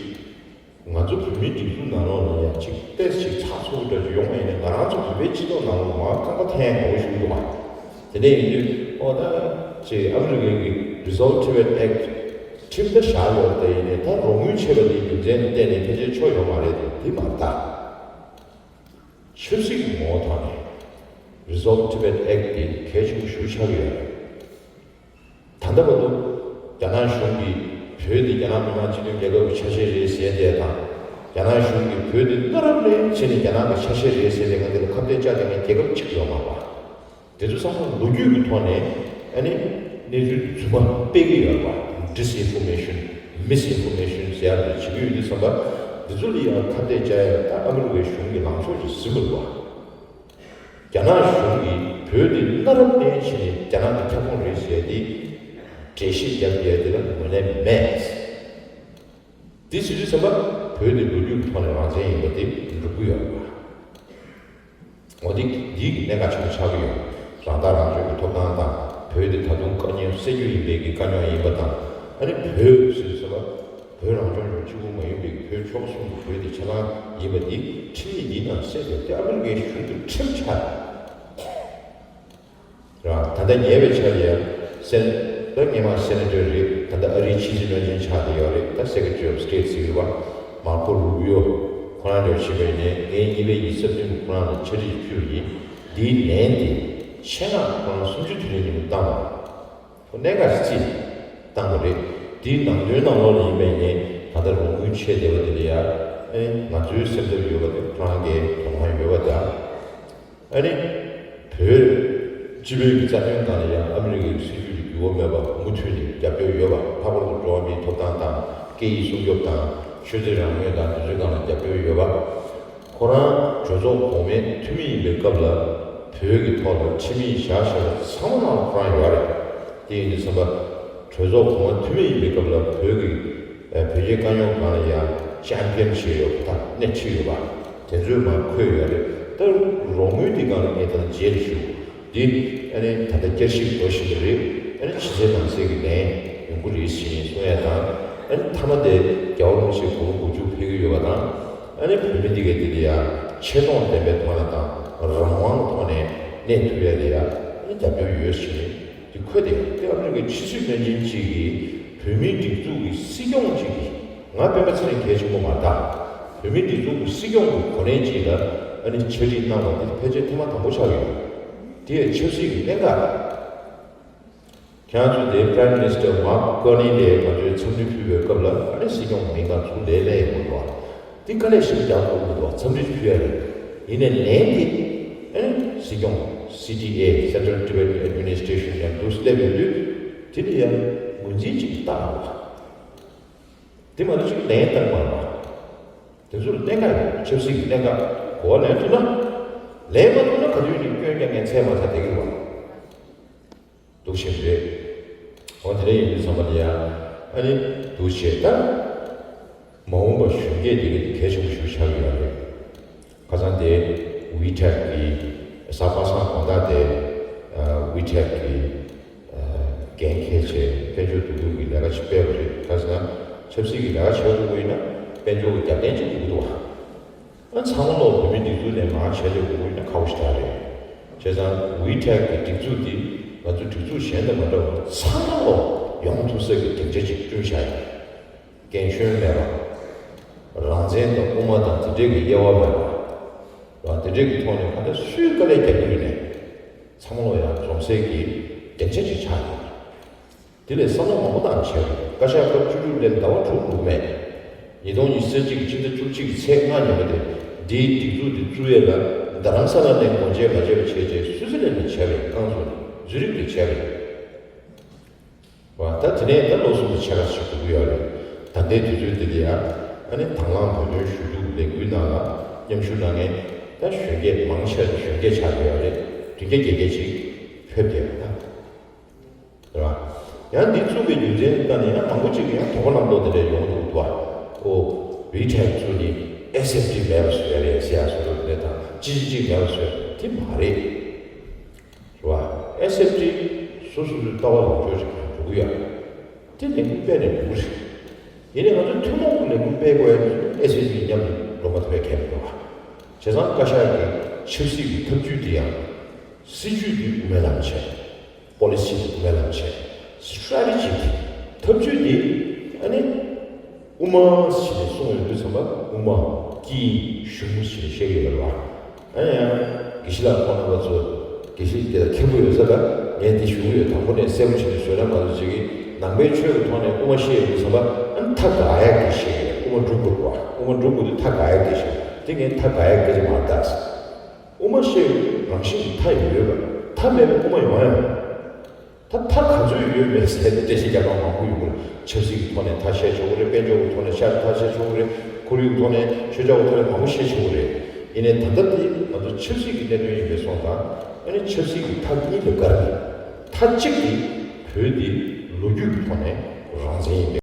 ང་ཚོ་བོད་མིའི་སྒྲིག་འཛུགས་ནང་ལོགས་ལ་ཡང་ཅིག་ཏོག་ཙམ་ཅིག་ཚགས་ཚུད་པོ་འདྲ་ཅིག་ཡོང་བ་ཡིན་ན། ང་རང་ཚོ་བོད་པའི་སྤྱི་ཚོགས་ནང་ལོགས་མར་རྐང་པ་འཐེན་ཡག་མང་པོ་ཞིག་འདུག་ག་དེ་འདྲ་ཡིན་དུས། ཨོ། ད་ཅིག་ཨ་མི་རི་ཀའི་གི་Resolve Tibet Act ཁྲིམས་ད་བཞག་ཡོད་རེད། ཡིན་ནའི་ད་རོགས་དངུལ་ཆད་པ་དེའི་རྒྱུ་མཚན་ལ་བརྟེན་ནས་ཕལ་ཆེར་ཆོག་ཡོད་མ་རེད་དེ། དེ་མ་རེད་ད། ཆབ་སྲིད་ཀྱི་ངོ་བོ་ཐོག་ནས་Resolve Tibet Act དེ་གལ་ཆེན་པོ་ཞེ་པོ་ཆགས་ཀྱི་ཡོད་རེད། ད་ལྟ་བར་དུ་རྒྱ་ནག་གཞུང་གིས་ བོད་འདི་རྒྱ་ནག་མི་དམངས་སྤྱི་མཐུན་རྒྱལ་ཁབ་ཀྱི་ཆ་ཤས་རེད་ཟེར་དེ་དང་། རྒྱ་ནག་གཞུང་གིས་བོད་འདི་གནའ་རབས་ནས་བྱས་ནས་རྒྱ་ནག་གི་ཆ་ཤས་རེད་ཟེར་དེ་ང་འདི་ལ་ཁ་གཏད་བཅག་མཁན་རྒྱལ་ཁབ་གཅིག་ཡོད་མ་རེད། དེ་ཚོ་ཚང་མ་ལོ་རྒྱུས་ཀྱི་ཐོག་ནས་ཨ་ནི་གནས་ཚུལ་དེ་རྫུན་མ་སྤེལ་གྱི་ཡོད་པ། Disinformation, Misinformation ཟེར་ཡག་དེ་བྱེད་ཀྱི་ཡོད་དུས་ཙམ་པ། འདི་ཚོ་ལ་ཡང་ཁ་གཏད་བཅག་ཡག་ད་ཨ་མི་རི་ཀའི་གཞུང་གི་ལངས་ཕྱོགས་ཅིག་ཟིན་དགོས་པ། རྒྱ་ནག་གཞུང་གིས་བོད་དེ་གནའ་རབས་ནས་བྱས་ནས་རྒྱ་ནག་གི་ཁྱབ་ཁོངས་རེད་ཟེར་ཏེ་འགྲེལ་བཤད་རྒྱབ་ཡས་དེ་ལ་ངོས་ལེན་མེད། དེ་ཟེར་དུས་ཙམ་པ་བོད་དེ་ལོ་རྒྱུས་ཀྱི་ཐོག་ནས་རང་བཙན་ཡིན་པ་དེ་འགྲུབ་ཀྱི་ཡོད་རེད་པ། འོ་དེ་འདིའི་གནད་འགག་ཆེན་པོ་ཆགས་ཀྱི་ཡོད། རང་ཐག་རང་གཅོད་ཀྱི་ཐོབ་ཐང་དང་། བོད་དེ་ད་དུང་དཀའ་ངལ་སེལ་རྒྱུ་ཡིན་པའི་གི་དཀའ་རྙོག་ཡིན་པ་དང་། ཨ་ནི་བོད་ཟེར་དུས་ཙམ་པ། བོད་རང་སྐྱོང་ལྗོངས་གཅིག་པུ་མ་ཡིན་པའི་བོད་ཕྱོགས་གསུམ་དུ་བོད་དེ་ཆ་ཚང་ཡིན་པ་འདི་ཁྲིམས་ཡིག་འདིའི་ནང་གསལ་ཡོད་དེ། ཨ་མི་རི་ཀའི་གཞུང་གི་ཁྲིམས་ཆགས་རེད། ད་ལྟ་ཉེ་བའི་ཆར་ཡང་སེན་ད་སྔོན་མ་སེ་ནེ་ཊར་རེད། ད་ལྟ་ཨ་རིའི་ཕྱི་སྲིད་བློན་ཆེན་ཆགས་བསྡད་ཡོད་རེད། ད་Secretary of State ཟེར་གྱི་རེད་པ། མར་ཀོ་རུ་བྷི་ཡོ། ཁོ་རང་འདྲ་བོ་བྱས་པ་ཡིན་ནའི་ངས་གཉིས་པའི་ཉི་ཤུ་རྩ་བདུན་ཁོ་རང་ལ་ཕྱག་བྲིས་ཕུལ་བ་ཡིན། འདིའི་ལན་དེ་ཆེད་མངགས་ཁོ་རང་གསུམ་བཅུའི་དུས་དྲན་ཉིན་མོ་བཏང་བ་རེད། ཁོ་གནད་འགག་ཞིག་བརྩིས་བཏང་བ་རེད། དེའི་ནང་དོན་ནང་ལོགས་ལ་ཡིན་པ་ཡིན་ནའི་ད་ལྟ་རོགས་དངུལ་ཆད་བསྡད་པ་དེ་ལ་ཡ། ཨེ། ང་ཚོའི་སེམས་འཚབ་ཡོད་པ་དེ་ཁོ་རང་གི་དོ་སྣང་ཡོད་པ་དང་། ཨ་ནི། བོད་སྤྱི་པའི་རྩ་དོན་སྒང་ལ་ཡང་ཨ་མི་རི་ཀའི་སྲིད་ཇུས་ལ་འགྱུར་བ་མེད་པ་མུ་མཐུད་ནས་རྒྱབ་སྐྱོར་ཡོད་པ། མཐའ་འཁོར་དུ་འགྲོ་བ་མིའི་ཐོབ་ཐང་དང་སྐད་ཡིག་སྲུང་སྐྱོབ་དང་ཆོས་སྲིད་རང་མོས་དང་འདི་ཚོའི་སྒང་ལ་རྒྱབ་སྐྱོར་ཡོད་པ། ཁོ་རང་གྲོས་ཚོགས་གོང་མའི་འཐུས་མི་ཡིན་པའི་སྐབས་ལ་བོད་ཀྱི་ཐོག་ལ་ཁྲིམས་ཡིག་བཞག་བཞག་པ་ཚང་མ་ནང་ལ་ཁོ་རང་ཡོད་རེད། དེ་ཡིན་དུས་ཙམ་པ། གྲོས་ཚོགས་གོང་མ་འཐུས་མི་ཡིན་པའི་སྐབས་ལ་བོད་ཀྱི་ཨ་བོད་རྒྱའི་དཀའ་རྙོག་སྒང་ལ་ཡང་ཆེམ་པི་ཡན་བྱས་ཡོད་པ་དང་སྣེ་ཁྲིད་ཡོད་པ་དེ་ཚོས་མར་འཁོད་ཡོད་རེད། ད་རོགས་དངུལ་དེ་སྒང་ལ་ངས་ད་ལྟ་རྗེས་ལ་ཞུ། འདི་ཨ་ནི་ད་ལྟ་བསྐྱར་ཞིབ་འགྲོ་བཞིན་པ་རེད། ཨ་ནི་ཕྱི་གསལ་ནང་གསལ་གྱི་ལན་ཡོང་གི་རེད་ཟེར་གསུང་ཡ་དང་། ཨ་ནི་མཐའ་མ་དེ་རྒྱལ་བ་རིན་པོ་ཆེ་དགུང་ལོ་དགུ་བཅུ་ཕེབས་ཀྱི་ཡོད་པ་དང་། ཨ་ནི་བོད་མི་འདི་གའི་འདི་ལ་ཡ་ཆེ་མཐོང་ལྡན་པའི་ཐོག་ནས་དང་རང་དབང་གི་ཐོག་ནས་གནས་ཐུབ་ཡ་ལ་ཡ་ཨ་ནི་རྒྱབ་སྐྱོར་ཡོད་ཟེར་ནས། དེ་འཁོད་དེ་ཡང་དེ་ཨ་མི་རི་ཀའི་ཕྱི་སྲིད་བློན་ཆེན་གཅིག་གིས་བོད་མིའི་སྒྲིག་འཛུགས་ཀྱི་སྲིད་སྐྱོང་གཅིག་གིས། ང་སྤེན་པ་ཚེ་རིང་གལ་ཆེན་པོ་མ་རེད་ད། བོད་མིའི་སྒྲིག་འཛུགས་ཀྱི་སྲིད་སྐྱོང་གི་གོ་གནས་གཅིག་ལ་ཨ་ནི་ཕྱག་བྲིས་གནང་བ་དེ་ཕལ་ཆེར་ཐེངས་མ་དང་པོ་ཆགས་ཡོད། དེ་ཡང་ཆབ་སྲིད་ཀྱི་གནད་འགག་རེད། ཁྱེད་རང་ཚོ་དེ་Prime Minister Mark Carney ལས་ང་ཚོས་འཚམས་འདྲི་ཕུལ་བའི་སྐབས་ལ་ཨ་ནི་སྲིད་སྐྱོང་མིང་དང་ཚུར་ལན་སླེབས་ཡོང་གི་འདུག་བ། དེ་དཀའ་ལས་ཞིག་རྒྱག་དགོས་ཀྱི་འདུག་བ། འཚམས་འདྲི་ཕུལ་ཡ་རེད། ཡིན་ནའི་ལན་དེ་ཨ་ནི་སྲིད་སྐྱོང་C T A Central Tibet Administration ཡང་འདུག་སླེབས་ཡོང་དུས། དེ་ལ་ཡང་ངོས་འཛིན་ཅིག་བཏང་འདུག་བ། དེ་མ་གཏོགས་ཅིག་ལན་བཏང་མ་རེད་བ། དེ་ཚོར་གནད་འགག་ཡོད། ཆབ་སྲིད་ཀྱི་གནད་འགག་གོ་བ་ལེན་ཐུབ་ན། ལེན་མ་ཐུབ་ན་ག་དུས་ནས་སྐྱོན་རྒྱག་མཁན་ཚད་མ་ཚད་བསྡད་ཀྱི་རེད་བ། འདུག་བཞིན་རེད། འོ་དེ་འདྲ་ཡིན་དུས་ཙམ་པ་ལ་ཡ། ཨ་ནི་འདུག་བྱས་ད། མ་འོངས་པ་གཞོན་སྐྱེས་དེ་གའི་གལ་ཆེན་པོ་ཞིག་ཆགས་ཀྱི་ཡོད་རེད། ཁ་སང་དེ་ཝི་ཊེག་གི་གཟའ་པ་སངས་དགོང་དག་དེ་ཝི་ཊེག་གི་འགན་འཁྱེར་བྱས་དཔལ་འབྱོར་འདུ་འགོད་ཀྱི་ལས་ཀ་ཞིག་སྤེལ་བ་རེད། ག་ཟེར་ན་ཆབ་སྲིད་ཀྱི་ལས་ཀ་བྱེད་དགོས་ཀྱི་ཡིན་ན་དཔལ་འབྱོར་གྱི་རྒྱབ་རྟེན་ཅིག་དགོས་ཀྱི་འདུག་བ། ཨ་ཚང་མ་ལོག་བོད་མིའི་སྒྲིག་འཛུགས་ནས་མར་བྱས་ལས་དགོས་ཀྱི་ཡིན་ན་ཁག་པོ་ཞིག་རེད། བྱས་ཙང་ཝི་ཊེག་གི་སྒྲིག་འཛུགས་འདི་ང་ཚོ་སྒྲིག་འཛུགས་གཞན་དང་མ་འདྲ་བར་ཚང་མ་ལོག་ཡོང་ཐུབ་ས་ཀྱི་སྡིངས་ཆ་ཅིག་བསྐྲུན་བཞག་ཡོད། རྒན་གཞོན་མེད་པ། རང་བཙན་དང་དབུ་མ་དང་དེ་འདྲའི་གི་དབྱེ་བ་མེད་པ། རང་དེ་འདྲའི་གི་ཐོག་ནས་ག་འདྲ་སུས་དཀའ་ལས་རྒྱག་གི་ཡོད་ནས། ཚང་མ་ལོ་ཡང་འཛོམས་སའི་གི་སྡིངས་ཆ་ཅིག་ཆགས་ཡོད། དེ་ལས་བསམ་བློ་མང་པོ་བཏང་བྱས་པ་རེད། བཀའ་ཤག་སྐབས་བཅུ་དྲུག་ལས་ཟླ་བ་དྲུག་འགོར་མེད། ཉིས་སྟོང་ཉི་ཤུ་རྩ་གཅིག་གི་ཕྱི་ཟླ་བཅུ་གཅིག་གི་ཚེས་ལྔ་ཉིན་མོ་དེ། འདིའི་སྒྲིག་འཛུགས་འདི་བཙུགས་ཡས་ལ་རྡ་རམ་ས་ལ་ནས་སྒོ་འབྱེད་མ་བྱས་པ་བྱས་རྗེས་སུའི་ཙི་ལན་ནས་བྱས་པ་རེད། ཨང་སུ་ནས་ཛུ་རིག་ནས་བྱས་པ་རེད། བ། ད་དེ་ནས་ད་ལོ་གསུམ་གྱི་ཆ་ག་ཞིག་འགྲོ་གི་ཡོད་རེད། ད་ལྟའི་དུས་ཚོད་འདི་ལ་ཡང་ཨ་ནི་དང་བླངས་བོད་དོན་ཞུ་གཏུག་ལས་འགུལ་ནང་ལ་མཉམ་ཞུགས་གནང་མཁན་ད་གཞོན་སྐྱེས་མང་ཆེ་བ་གཞོན་སྐྱེས་ཆགས་བསྡད་ཡོད་རེད། བདུན་བརྒྱ་བརྒྱད་བརྒྱ་ཅིག་ཕེབས་བསྡད་ཡོད་རེད་ད། རེད་བ། ཡང་འདི་བཙུགས་པའི་རྒྱུ་མཚན་ལྟ་ནས་ཡང་མང་པོ་ཅིག་གིས་ཡང་དོགས་པ་རྣམ་རྟོག་དེ་འདྲ་ཡོང་གི་འདུག་བ། ཨོ། ཝི་ཊེག་བཙུགས་ནས་ཨེས་ཨེཕ་ཊི་མེད་པ་བཟོས་ཡ་རེད་ཟེར་ཡ་བཟོ་འདྲ་རེད་དང་ཅི་ཅི་ཅིག་མེད་པ་བཟོས་དེ་མ་རེད། རེད་བ། ཨེས་ཨེཕ་ཊི་སོ་སོ་སོའི་ལྟ་བ་ལངས་ཕྱོགས་ཤིག་འགྲོ་གི་ཡོད། དེ་ལས་འགུལ་སྤེལ་ནས་འགྲོ་གི་རེད། ཡིན་ནའི་ང་ཚོ་ཐུན་མོང་གི་ལས་འགུལ་སྤེལ་དགོས་ཡ་དེ་ཨེས་ཨེཕ་ཊི་མཉམ་དུ་འགྲོ་མ་ཐུབ་ཡ་གལ་མི་འདུག་བ། བྱས་ཙང་བཀའ་ཤག་གི་ཆབ་སྲིད་ཀྱི་ཐབས་ཇུས་དེ་ཡང་། སྲིད་ཇུས་དེ་དབུ་མའི་ལམ་བྱས། པོ་ལི་སི་དེ་དབུ་མའི་ལམ་བྱས། སི་ཊེ་རེ་ཊི་ཇི་དེ་ཐབས་ཇུས་དེ་ཨ་ནི། དབུ་མ་ཞེས་ནས་གསུངས་ཡོང་དུས་ཙམ་པ་དབུ་མ་དཀྱིལ་གཞུང་ཞེས་བཤད་ཀྱི་ཡོད་རེད་བ། ཨ་ནི་ཡང་དགེ་བཤེས་ལགས་ཁོང་རྣམ་པ་ཚོ་དགེ་བཤེས་དེ་ལ་མཁས་པོ་ཡོད་ས་ལ་ངས་འདི་ཞུ་གི་ཡོད། དང་པོ་ནས་གསལ་པོ་བྱས་ནས་བཟོས་ན་མ་གཏོགས་ཅིག་གིས་ ནང་པའི་ཆོས་ཀྱི་ཐོག་ནས་དབུ་མ་བཤད་ཡོང་དུས་ཙམ་པ། ཨ་ནི་མཐའ་དགག་ཡག་གི་བཤད་ཡོད། དབུ་མ་སྒྲུབ་དགོས་པ། དབུ་མ་སྒྲུབ་དགོས་དུས་མཐའ་དགག་ཡག་གི་བཤད། དེ་ངས་མཐའ་དགག་ཡག་སྐད་ཆ་མ་བཏགས། དབུ་མ་བཤད་ཡོད་རང་བཞིན་གྱི་མཐའ་ཡོད་པ། མཐའ་མེད་པའི་དབུ་མ་ཡོང་ཡ་མེད། ད་མཐའ་ག་ཚོད་ཡོད་མེད་ཟེར་ཏེ་བཀྲ་ཤིས་རྒྱ་གར་མང་པོ་ཡོང་གི་རེད། ཆབ་སྲིད་ཀྱི་ཐོག་ནས་མཐའ་བཤད་ཆོག་གི་རེད། དཔལ་འབྱོར་གྱི་ཐོག་ནས་ཤ་མཐའ་བཤད་ཆོག་གི་རེད། ཁོར་ཡུག་གི་ཐོག་ནས། ཤོད་བྱ་བའི་ཐོག་ནས་མང་པོ་བཤད་ཆོག་གི་རེད། ཡིན་ནའི་ད་ལྟ་འདི་ང་ཚོ་ཆབ་སྲིད་ཀྱི་གནད་དོན་ཡིན་པའི་སོང་ཙང་། ཨ་ནི་ཆབ་སྲིད་ཀྱི་མཐའ་གཉིས་ལ་བགར་ནས། མཐའ་གཅིག་དེ་བོད་འདི་ལོ་རྒྱུས་ཀྱི་ཐོག་ནས་རང་བཙན་ཡིན་པའི།